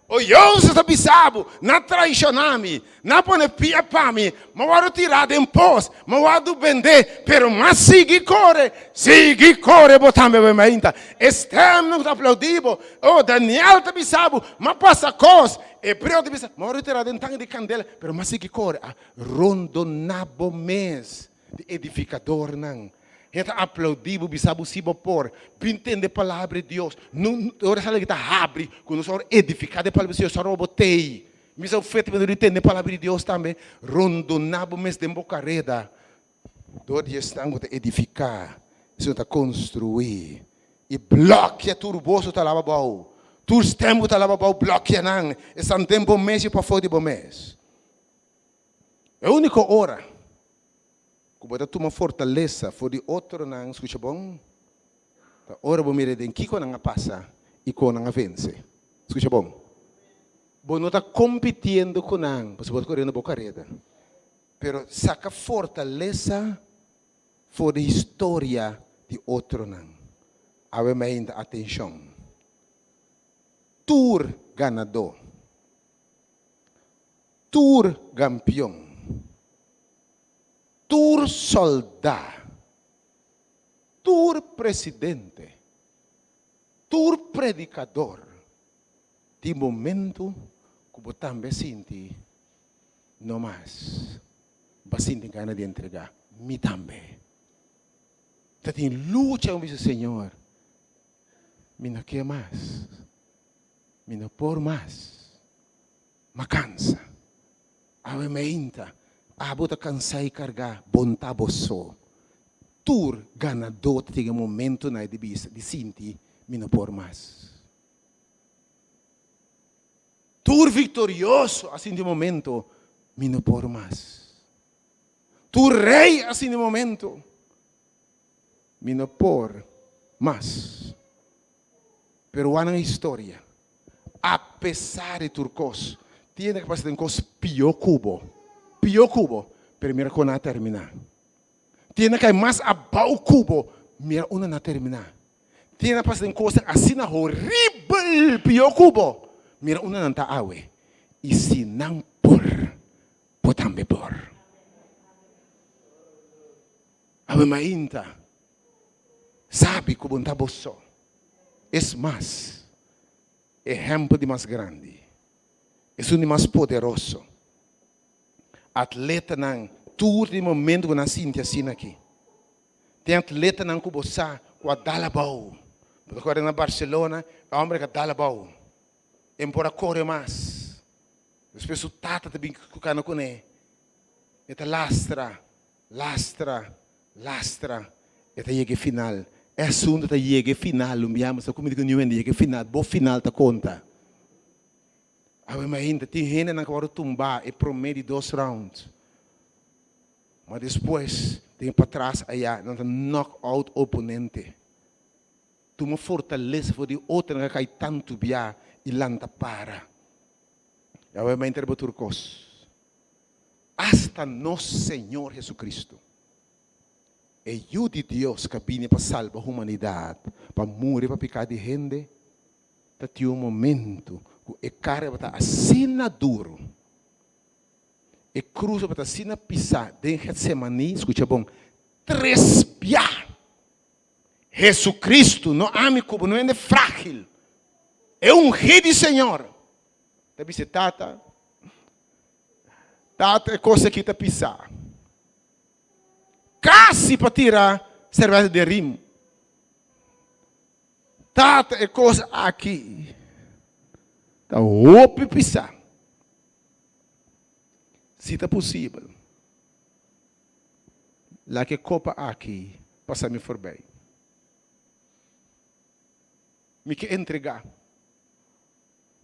O Jozef ta bisa bo, Nan a traishoná mi, nan a pone pia pa mi, m'a wòrdu tirá den pos, m'a wòrdu bendé, pero m'a sigui kore. Sigui kore bo tambe bo mainta. E stèmnan ku ta aplaudí bo, o Daniel ta bisa bo, M'a pasa kos, Hebreo ta bisa, M'a wòrdu tirá den tanki di kandela, pero m'a sigui kore. A rondoná bo mes di edifikadornan. Hende ta aplaudí bo, bisa bo si bo por. Bin tende palabra di Dios. No, ora esaki ta habri ku nos ora edifiká den palabra di Señor, sa roba bo tei. Mi sa ofete mi dor di tende palabra di Dios tambe. Rondoná bo mes den bo kareda. Dor di esnan ku ta edifiká, esnan ku ta konstruí i blòkia tur bos ku ta laba abou, tur stèm ku ta laba abou, blòkia nan. Esnan den bo mes i pafó di bo mes. E úniko ora ku bo ta tuma fortalesa for di otronan, skucha bon, ta ora bo mira den kiko nan a pasa i kon nan a vense. Skucha bon. Bo no ta kompitiendo ku nan, pasobra bo ta koriendo bo kareda. Pero saka fortalesa for di historia di otronan. Awe mainta atenshon. Tur ganadó. Tur gampion, tur soldá, tur presidente, tur predikador tin momentu ku bo tambe sinti no mas, bo a sinti gana di entregá. Mi tambe ta tin lucha, mi bisa, Señor, mi no ke mas, mi no por mas. M'a kansa. Awe meinta, abo ta kansá i kargá, bon ta bo so. Tur ganadó ta tin e momentonan di bisa, di sinti, mi no por mas. Tur viktorioso a sinti e momento, mi no por mas. Tur rei a sinti e momento, mi no por mas. Pero wak nan historia. Apesar di tur kos, tin hende ku pasa den kos pió ku bo, pió ku bo, pero mira kon nan a terminá. Tin hende a kai mas abou ku bo, mira unda nan a terminá. Tin hende a pasa den kosnan asina horibel pió ku bo, mira unda nan ta awe. I si nan por, bo tambe por. Awe mainta. Sabi ku bo no ta bo so. Es mas, ehèmpel di mas grandi, esun di mas poderoso. Atletanan tur di momento ku nan sinti asina aki. Tin atletanan ku bo sa ku a dal abou. Bo ta kòrda na Barcelona, e hòmber ku a dal abou. E no por a kore mas. Despues su tata ta bin ku kana kuné. E ta lastra. Lastra, lastra, e ta yega e final. E asuntu ta yega e final, un biaha mester kumidi ku niun hende yega e final, bo final ta konta. Awe mainta tin hendenan ku a wòrdu tumbá e promé di dos round. Ma despues, den patras aya, nan ta knock out oponente. Tuma fortalesa for di otronan ka kai tantu bia i lanta para. Yahweh mester riba tur kos. Asta nos Señor Jesucristo, e Yu di Dios ka bini pa salba humanidat, pa muri pa piká di hende, ta tin un momento ku e kara tabata asina duru, e krus tabata asina pisá den Getsemaní, skucha bon, tres bia! Jesucristo, no ami ku bo, no hende frágil, e ungí di Señor, ta bisa e Tata, Tata, e kos aki ta pisá. Kasi pa tira serbesa den rim. Tata, e kos aki ta hopi pisá. Si ta posibel, Laga e kopa aki pasa mi forbij. Mi ke entregá.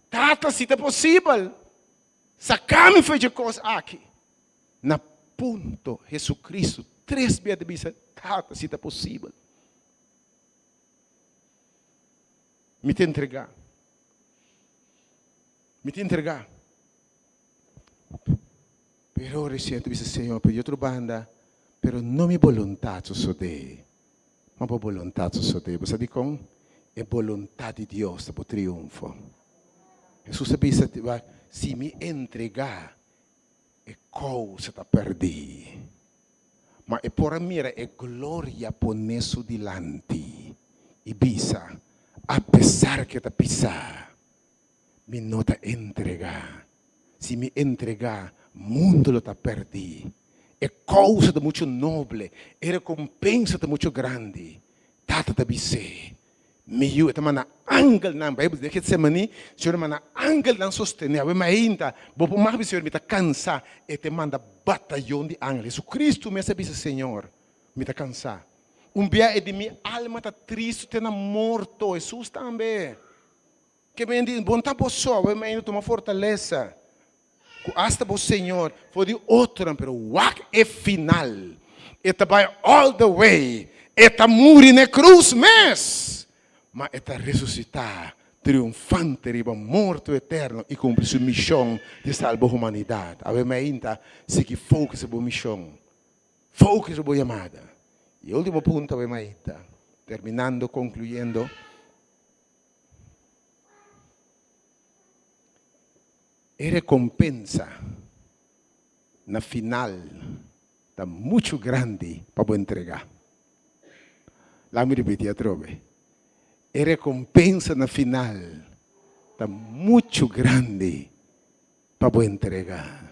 Tata, si ta posibel, saka mi for dje kos aki. Na punto Jesucristo tres bia ta bisa, Tata, si ta posibel, mi ta entregá. Mi ta entregá. Pero recién ta bisa, Señor, pero di otro banda, pero no mi boluntad sosodé, ma bo boluntad sosodé. Bo sa dikon? E boluntad di Dios ta bo triunfo. Hesus a bisa, si mi entregá, e kousa ta pèrdí. Ma e por a mira e gloria poné su dilanti i bisa, Apesar ke ta pisá, Mi no ta entregá. Si mi entregá, mundu lo ta pèrdí. E kousa ta muchu noble, e rekompensa ta muchu grandi. Tata ta bis'é, Mi yu, e ta manda angelnan. Beibel den Getsemaní, Señor a manda angelnan sostené. Awe mainta, bo por mas bisa, Señor, mi ta kansá. E ta manda batayon di angel. Jesucristo mes a bisa, Señor, mi ta kansá. Un bia e di mi alma ta tristu te na morto. Hesus tambe. Ke men di, Bon ta bo so, awe mei no tuma fortalesa ku asta bo Señor for di otronan, pero wak e final. E ta bai all the way, e ta muri na e krus mes, ma e ta resusitá triunfante riba morto eterno i kumpli su mishon di salba humanidat. Awe mei ta sigui focus riba bo mishon, focus riba bo yamada. I e ultimo punto awe mei ta, terminando, konkluyendo. E rekompensa na final ta muchu grandi pa bo entregá. Laga mi ripití atrobe. E rekompensa na final ta muchu grandi pa bo entregá.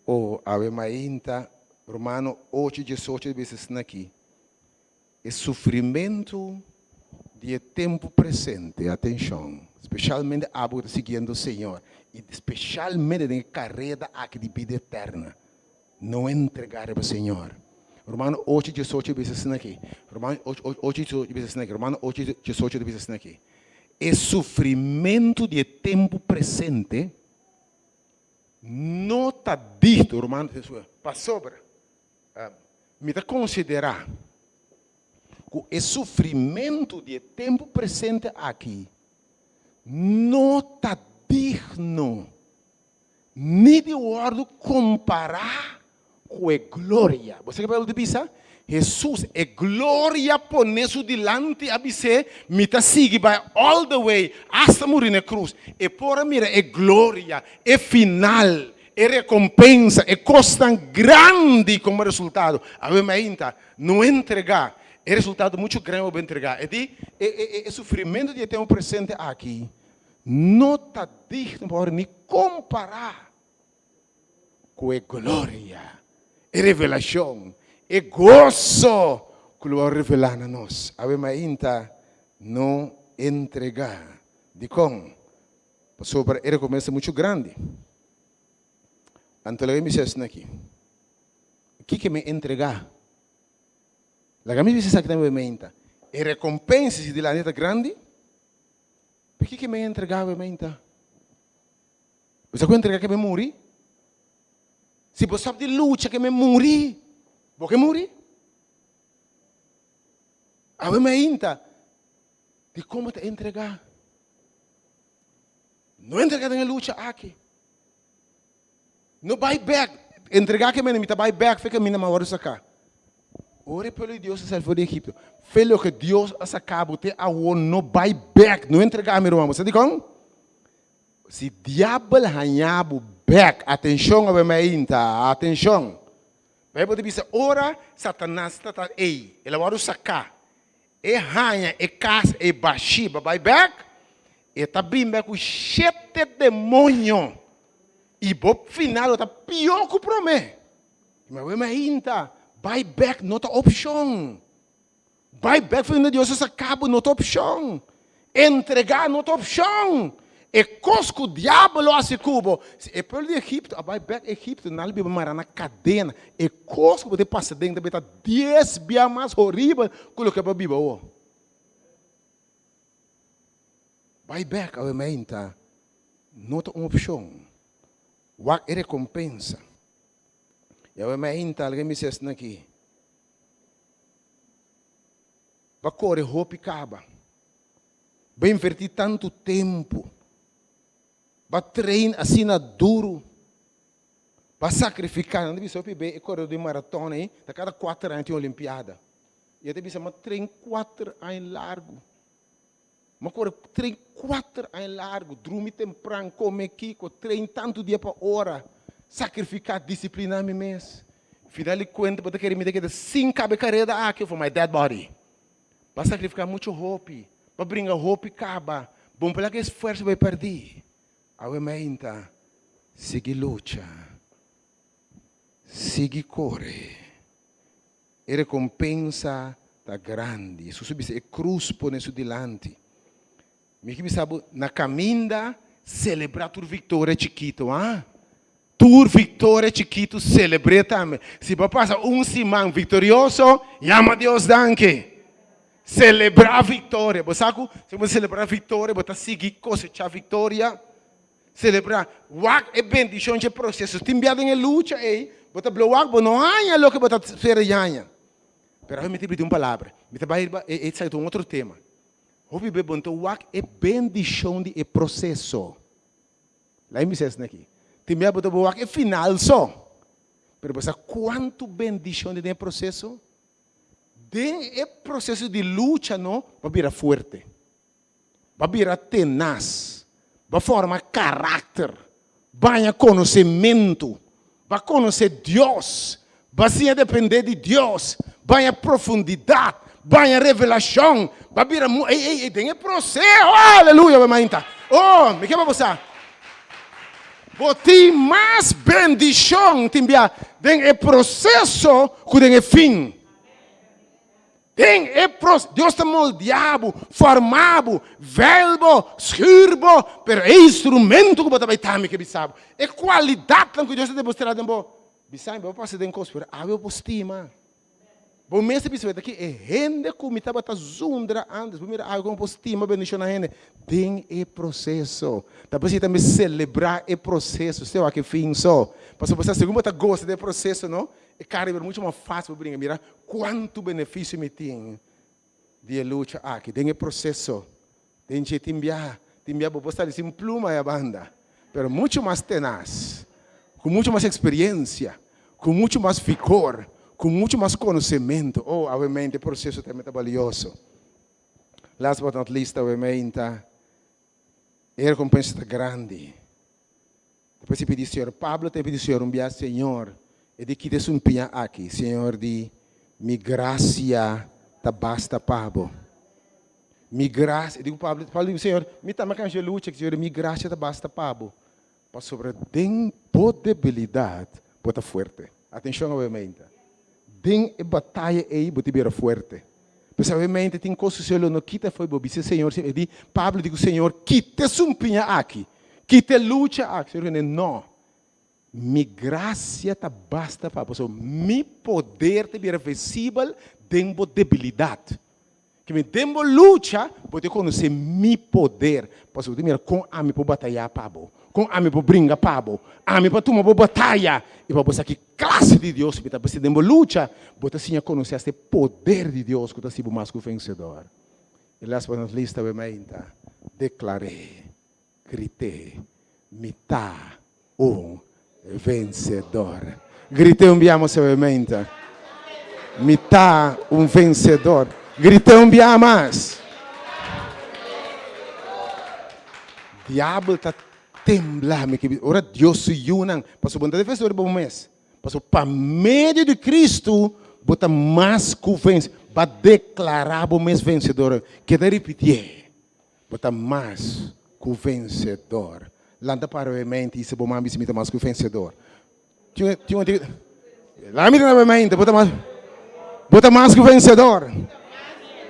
O awe mainta Romano ocho diesocho ta bisa esaki aki. E sufrimentu di e tempu presente, atenshon, speshalmente abo ku ta siguiendo Señor i speshalmente den e kareda aki di bida eterna, no entregá riba Señor. Romano ocho diesocho ta bisa asina aki, Romano ocho diesocho ta bisa asina aki, Romano ocho diesocho ta bisa asina aki, E sufrimentu di e tempu presente no ta digno, Romano pasobra. Mi ta konsiderá ku e sufrimentu di e tempu presente aki no ta digno ni di wòrdu kompará ku e gloria. Bo sa ke Beibel ta bisa? Hesus, e gloria poné su dilanti, a bis'é, Mi ta sigui bai all the way asta muri na e krus. E por a mira e gloria, e final. E rekompensa, e kosnan grandi komo resultado. Awe mainta, no entregá. E resultado muchu grandi bo entregá. E di, e, e, e sufrimentu di e tempu presente aki no ta digno pa wòrdu ni kompará ku e gloria, e revelashon, e goso ku lo wòrdu revelá na nos. Awe mainta, no entregá. Dikon? Pasobra e rekompensa muchu grandi. Anto laga mi bisa esaki aki, Kiko mi entregá? Laga mi bisa esaki tambe meinta, E rekompensa si dilanti ta grandi, pero kiko mi entregá awe meinta? Bo sa ku entregá ke mi muri? Si bo stòp di lucha ke mi muri. Bo ke muri? Awe mainta, di kon bo ta entregá? No entregá den e lucha aki. No bai bek. Entregá ke mene mi ta bai bek fe kaminda mi a wòrdu saká. Ora e pueblo di Dios a sali for di Egipto, fe loke Dios a saka bo te awor no bai bek, no entregá mi ruman. Bo sa dikon? Si diabel haña bo bek, atenshon awe mainta, atenshon. Bijbel ta bisa ora Satanas ta ta ei, el a wòrdu saká, e haña e kas ei bashí pa bai bèk, e ta bin bèk ku shete demoño i bo final lo ta pió ku promé. Mi awe mainta, bai bèk no ta opshon. Bai bek for di Dios a saka bo no ta opshon. Entregá no ta opshon. E kos ku diabel lo hasi ku bo, si e pueblo di Egipto a bai bek Egipto, nan lo biba mará na kadena. E kos ku bo ta pasa den ta beta dies bia mas horibel ku loke bo a biba awor. Bai bek awe meinta no ta un opshon. Wak e rekompensa. I awe meinta algen bisa esnan aki. Bo a kore hopi kaba. Bo a invertí tantu tempu. Bo a train asina duru. Bo a sakrifiká. Nan ta bisa hopi be e koredó di maraton ei ta kada kuater aña tin olimpiada. I e ta bisa mi a train kuater aña largu. Mi a kore train kuater aña largu, drumi tempran, kome kiko, train tantu dia pa ora, sakrifiká, disipliná mi mes. Final di kuenta bo ta kere mi ta keda sin kabe kareda aki for my dead body. Bo a sakrifiká muchu hopi, bo a bringa hopi kaba, bon por laga esfuerso bai pèrdí. Awe meinta, sigui lucha, sigui kore. E rekompensa ta grandi. Hesus a bisa e krus pone su dilanti. Mi ke bisa bo, na kaminda selebrá tur viktoria chikitu, ha? Tur viktoria chikitu selebr'é tambe. Si bo a pasa un siman viktorioso, yama Dios danki. Selebrá viktoria. Bo sa ku si bo selebrá viktoria, bo ta sigui kosechá viktoria. Selebrá. Wak e bendishon dje proseso. Tin bia den e lucha ei, bo ta blo wak, bo no haña loke bo ta spera di haña. Pero awe mi ta pidi un palabra. Mi ta bai riba e esaki ta un otro tema. Hopi be bo no ta wak e bendishon di e proseso. Laga mi bisa esaki aki. Tin bia bo ta wak e final so. Pero bo sa kuantu bendishon tin den e proseso? Den e proseso di lucha no, bo a bira fuerte. Bo a bira tenas, bo a forma karakter, bo a haña konosementu, bo a konosé Dios, bo a siña dependé di Dios, bo a haña profundidat, bo a haña revelashon, bo a bira mu, ey, ey, ey, den e proseho, aleluya, bo mainta. Oh, mi ke pa bo sa, bo tin mas bendishon tin bia den e proseso ku den e fin. Den e pros, Dios ta moldeá bo, formá bo, vèl bo, schür bo, pero e instrumento ku bo ta bai tambe ke bisa bo. E kualidatnan ku Dios ta demostrá den bo. Bisa mi, bo a pasa den kos, pero awe bo stima. Bo mes ta bisa, Aki e hende ku mi tabata zundra ántes, bo mira awe kon bo stima bendishoná hende. Den e proseso. Ta por esei tambe selebrá e proseso, sea wak e fin so. Pasobra bo sa segun bo ta gosa den e proseso no, E kara bira mucho mas fácil pa bringa. Mira kuantu benefisio mi tin di e lucha aki. Den e proseso, den dje tin biaha, tin biaha bo por sali sin pluma e banda, pero mucho mas tenas, ku mucho mas eksperiencia, ku mucho mas vigor, ku mucho mas konosementu. Oh, awemente e proseso tambe ta balioso. Last but not least, awemente e rekompensa ta grandi. Despues e pidi Señor, Pablo ta pidi Señor un bia, Señor, e di kita esun piña aki? Señor di, Mi gracia ta basta pa bo. Mi gracia, e di ku Pablo, Pablo di, Señor, mi tambe a cansa lucha, Señor di, Mi gracia ta basta pa bo, pasobra den bo debilidad bo ta fuerte. Atencion awe meinta. Den e bataya ei bo ta bira fuerte. Pues awe meinta tin cos ku Señor lo no kita fo'i bo. Bisa Señor, e di, Pablo di ku Señor, kita esun piña aki. Kita e lucha aki. Señor di, No. Mi gracia ta basta pa bo. Pasobra mi poder ta bira visibel den bo debilidad. Ke mi den bo lucha, bo ta konosé mi poder. Pasobra bo ta mira kon ami por batayá pa bo, kon ami por bringa pa bo, ami por tuma bo bataya i pa bo sa ki klase di Dios mi ta. P'esei den bo lucha, bo ta siña konosé asta e poder di Dios ku ta hasi bo mas ku vensedor. I last but not least awe mainta, deklar'é, grit'é, Mi ta un vensedor. Grit'é un bia mas awe mainta, Mi ta un vensedor. Grit'é un bia mas. Diabel ta tembla. Mi ke ora Dios su yunan, pasobra bo no ta defensor di bo mes. Pasobra pa medio di Cristo bo ta mas cu venci. Ba declara bo mes vencedor. Keda ripitié. Bo ta mas cu vencedor. Lanta para bo mente y si bo mami si mi ta mas cu vencedor. Tin tin un Lanta mi ta na bo mente. Bo ta mas Bo ta mas cu vencedor.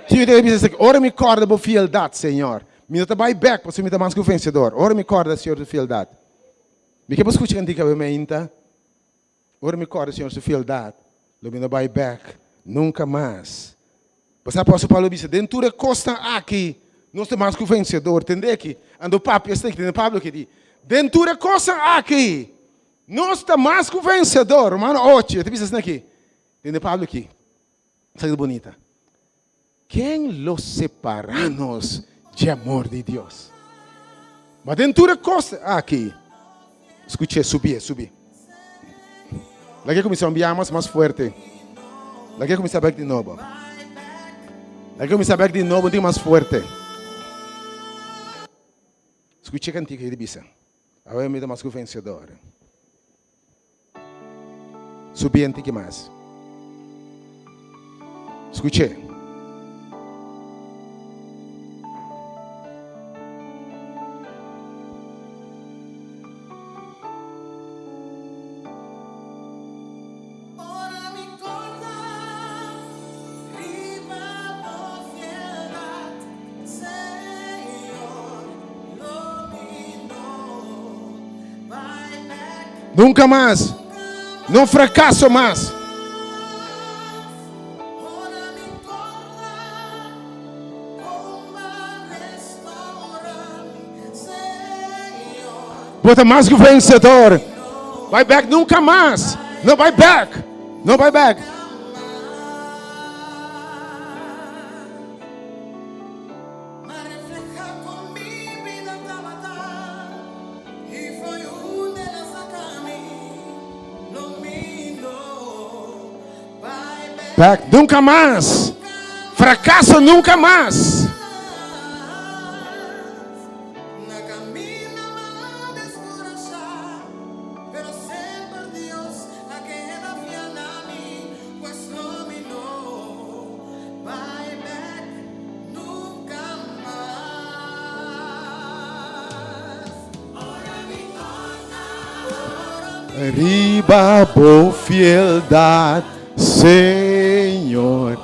Tin un bisa ora mi corda bo fieldad, Señor. Mi no ta bay bek pasobra mi ta mas cu vencedor. Ora mi corda Señor su fieldad. Mi ke bo skucha kantika awe mainta? Ora mi kòrda Señor su fieldat, lo mi no bai bèk nunka mas. Pasá apòstel Pablo a bisa, Den tur e kosnan aki nos ta mas ku vensedor. Tende aki? Anto papia esaki, tende Pablo ke di, Den tur e kosnan aki nos ta mas ku vensedor. Romano ocho, e ta bisa asina aki. Tende Pablo aki. Esaki ta bunita. Ken lo separá nos dje amor di Dios? Ma den tur e kos aki, skuch'é, subié, subi. Laga e kuminsá un bia mas, mas fuerte. Laga e kuminsá bèk di nobo. Laga e kuminsá bèk di nobo un tiki mas fuerte. Skuch'é kantika ei ta bisa, Awe mi ta mas ku vensedor. Subi un tiki mas. Skuch'é. Nunca mas. No fracaso mas. Bo ta mas ku vencedor. Bai back nunca mas. No bai back. No bai back. Back nunca mas. Fracaso nunca mas. Riba bo fieldad, Señor,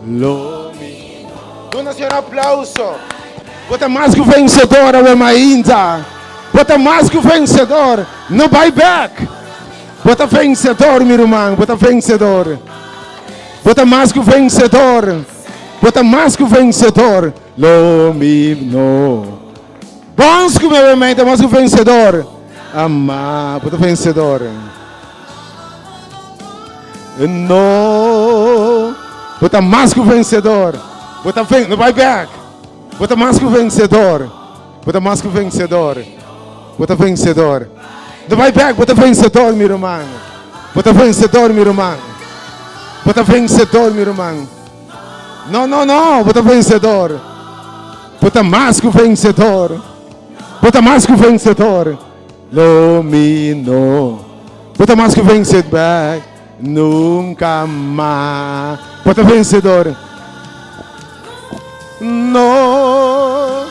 lo mi. Duna Señor aplauso. Bo ta mas ku vencedor awe mainta. Bo ta mas ku vencedor. No bai bek. Bo ta vencedor, mi ruman. Bo ta vencedor. Bo ta mas ku vencedor. Bo ta mas ku vencedor. Lo mi no. Bons ku mi awe mainta mas ku vencedor. Ama, bo ta vencedor. No. Bo ta mas ku vencedor. Bo ta ven, no bai back. Bo ta mas ku vencedor. Bo ta mas ku vencedor. Bo ta vencedor. No bai back, bo ta vencedor, mi ruman. Bo ta vencedor, mi ruman. Bo ta vencedor, mi ruman. No, no, no, bo ta vencedor. Bo ta mas ku vencedor. Bo ta mas ku vencedor. Lo mi no. Bo ta mas ku vencedor. Nunca mas. Bo ta vencedor. No,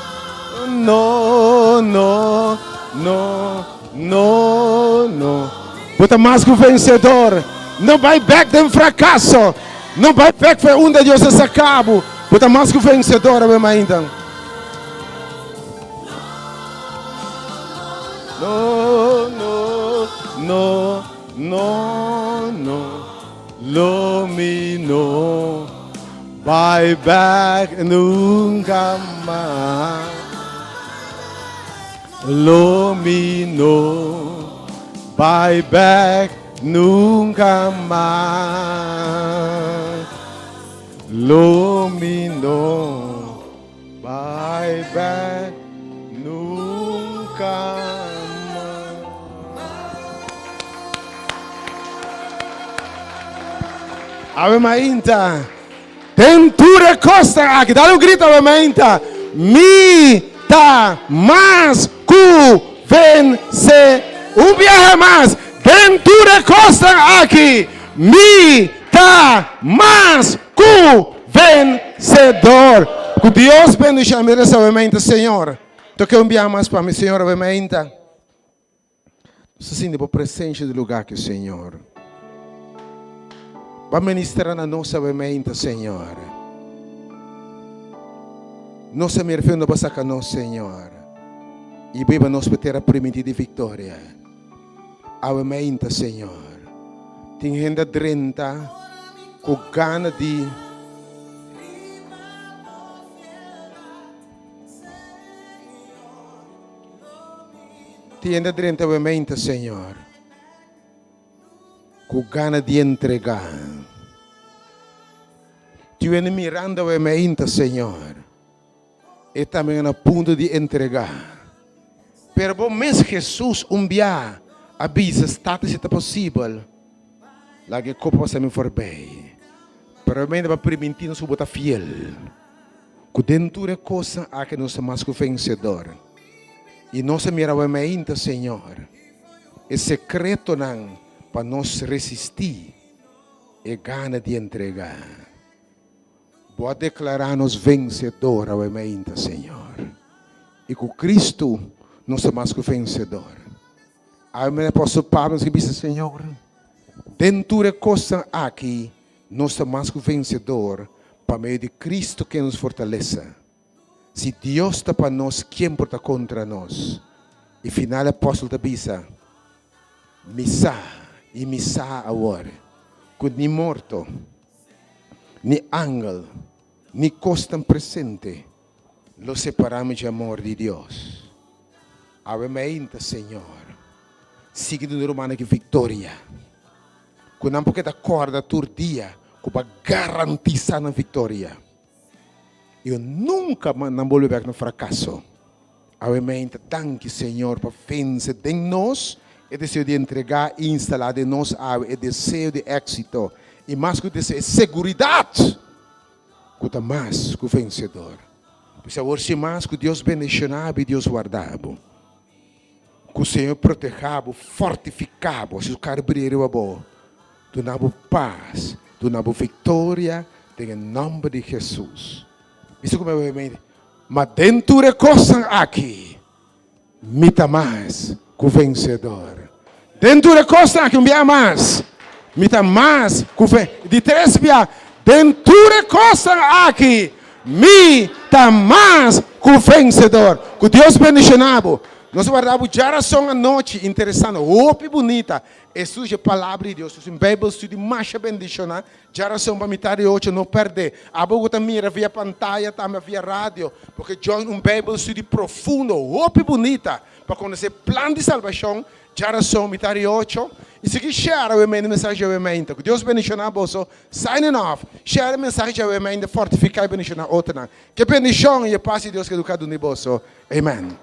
no, no, no, no, no. Bo ta mas ku vencedor. No bai bek den fracaso. No bai bek for unda Dios a saca bo. Bo ta mas ku vencedor awe mainta. No, no, no, no, no. Lo mi no. Bai bek nunka mas. Lo mi no bai bek nunka mas. Lo mi no bai bek nunka mas. Ave Mainta. Den tur e kosnan aki, dal un grito Ave Mainta, Mi ta mas ku vense. Un biaha mas, Den tur e kosnan aki, mi ta mas ku vensedor. Ku Dios bendicion mi resa Ave Mainta, Señor, toke un biaha mas pa mi, Señor, Ave Mainta. Nos ta sinti bo presencia di lugar aki, Señor. Ba ministra na nos awe meinta, Señor. Nos a mira fe unda bo a saca nos, Señor. Y bo hiba nos pa tera primintí di victoria. Awe meinta, Señor. Tin hende a drenta cu gana di. Tiende drenta bo mente, Señor, ku gana di entregá. Tiende mirando bo mente, Señor, e tambe na punto di entregá. Pero bo mes Jesus un bia a bisa, Tata, si ta posibel, laga e kopa pasa mi forbei. Pero bo mente pa primintí nos ku bo ta fiel, ku den tur e kosnan aki nos ta mas ku vensedor. I nos a mira awor mainta, Señor, e sekretonan pa nos resistí e gana di entregá. Bo a deklará nos vensedor awor mainta, Señor. I ku Kristu nos ta mas ku vensedor. Awor mi apòstel Pablo nos ke bisa, Señor, den tur e kosnan aki nos ta mas ku vensedor pa medio di Kristu ken nos fortalesa. Si Dios ta pa nos, ken por ta kontra nos? I final e apòstel ta bisa, Mi sa, i mi sa awor, ku ni morto, ni angel, ni kosnan presente lo separá mi dje amor di Dios. Awe meinta, Señor, sigui duna rumannan ki viktoria, ku nan por keda kòrda tur dia ku bo a garantisá nan viktoria. Yo nunca nan bolbe bek na fracaso. Awe meinta danki Señor pa vence den nos e deseo di entrega y instala den nos awe e deseo di exito y mas cu deseo e seguridad cu ta mas cu vencedor. Pues awor si mas cu Dios bendiciona bo y Dios warda bo. Cu Señor proteha bo, fortifica bo, haci su cara bria riba bo, duna bo paz, duna bo victoria den e nomber di Jesus. Bisa cu mi mente, Ma den tur e cosnan aki, mi ta mas cu vencedor. Den tur e cosnan aki, un bia mas, mi ta mas cu ven, di tres bia, den tur e cosnan aki, mi ta mas cu vencedor. Cu Dios bendiciona bo. Nos a warda bo djarason anochi interesante, hopi bunita. E studio Palabra di Dios, un Bijbel study masha bendiciona. Djarason pa mitad di ocho, no perde. Abo cu ta mira via pantaya tambe via radio, porque join un Bijbel study profundo, hopi bunita, pa conoce plan di salbacion. Djarason mitar di ocho y sigui share awe mende mensahe djawe meinta. Cu Dios bendiciona boso. Signing off. Share e mensahe djawe meinta fortifica y bendiciona otronan. Ke bendicion y e paz di Dios keda cada un di boso. Amen.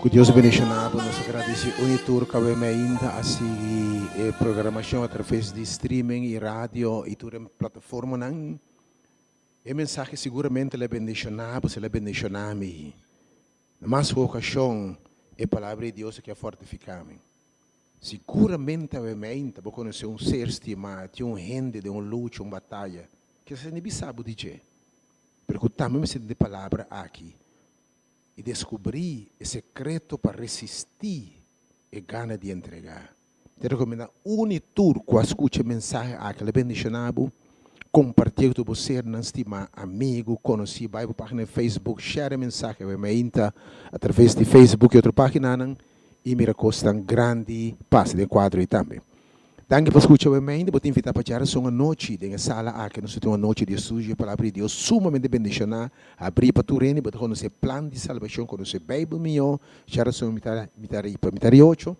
Ku Dios bendishoná bo. Nos a gradisí un i tur ku awe mainta a sigui e programashon atraves di streaming i radio i tur e plataformanan. E mensahe siguramente lo a bendishoná bo, si lo a bendishoná mi. Na mas ku okashon e Palabra di Dios a ke fortifiká mi. Siguramente awe mainta bo konosé un ser stimá, tin un hende den un lucha, un bataya, kisas e ni bisa bo di dje, pero ku tambe mester tende e Palabra aki i deskubrí e sekreto pa resistí e gana di entregá. Ta rekomendá un i tur ku a skucha e mensahe aki lo bendishoná bo. Kompartié ku tur bo sernan stimá, amigu, konosí. Bai bo página di Facebook, share e mensahe awe mainta atraves di Facebook i otro páginanan i mira kosnan grandi pasa den kuadro ei tambe. Danki pa skucha awe mainta. Bo ta invitá pa djarason anochi den e sala aki. Nos ta tin un anochi di estudio di e Palabra di Dios sumamente bendishoná. Habrí pa tur hende. Bo ta konosé plan di salbashon, konosé Beibel mihó. Djarason mitar mitar pa mitar di ocho.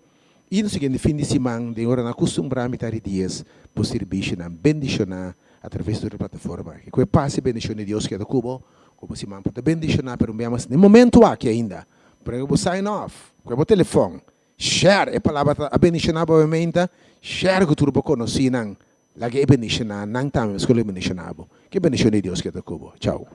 I no siguiente fin di siman den ora nan akustumbrá mitar di dies bo sirbishinan bendishoná atraves di tur e plataforma aki. Ku e pas i bendishon di Dios keda ku bo, ku bo siman por ta bendishoná pero un bia mas den momentu aki ainda. Promé ku bo sign off, ku e bo telefòn, share e palabra ta a bendishoná bo obviamente, share ku tur bo konosínan, laga e bendishoná nan tambe meskos lo e bendishoná bo. Ku e bendishon di Dios keda ku bo. Chao.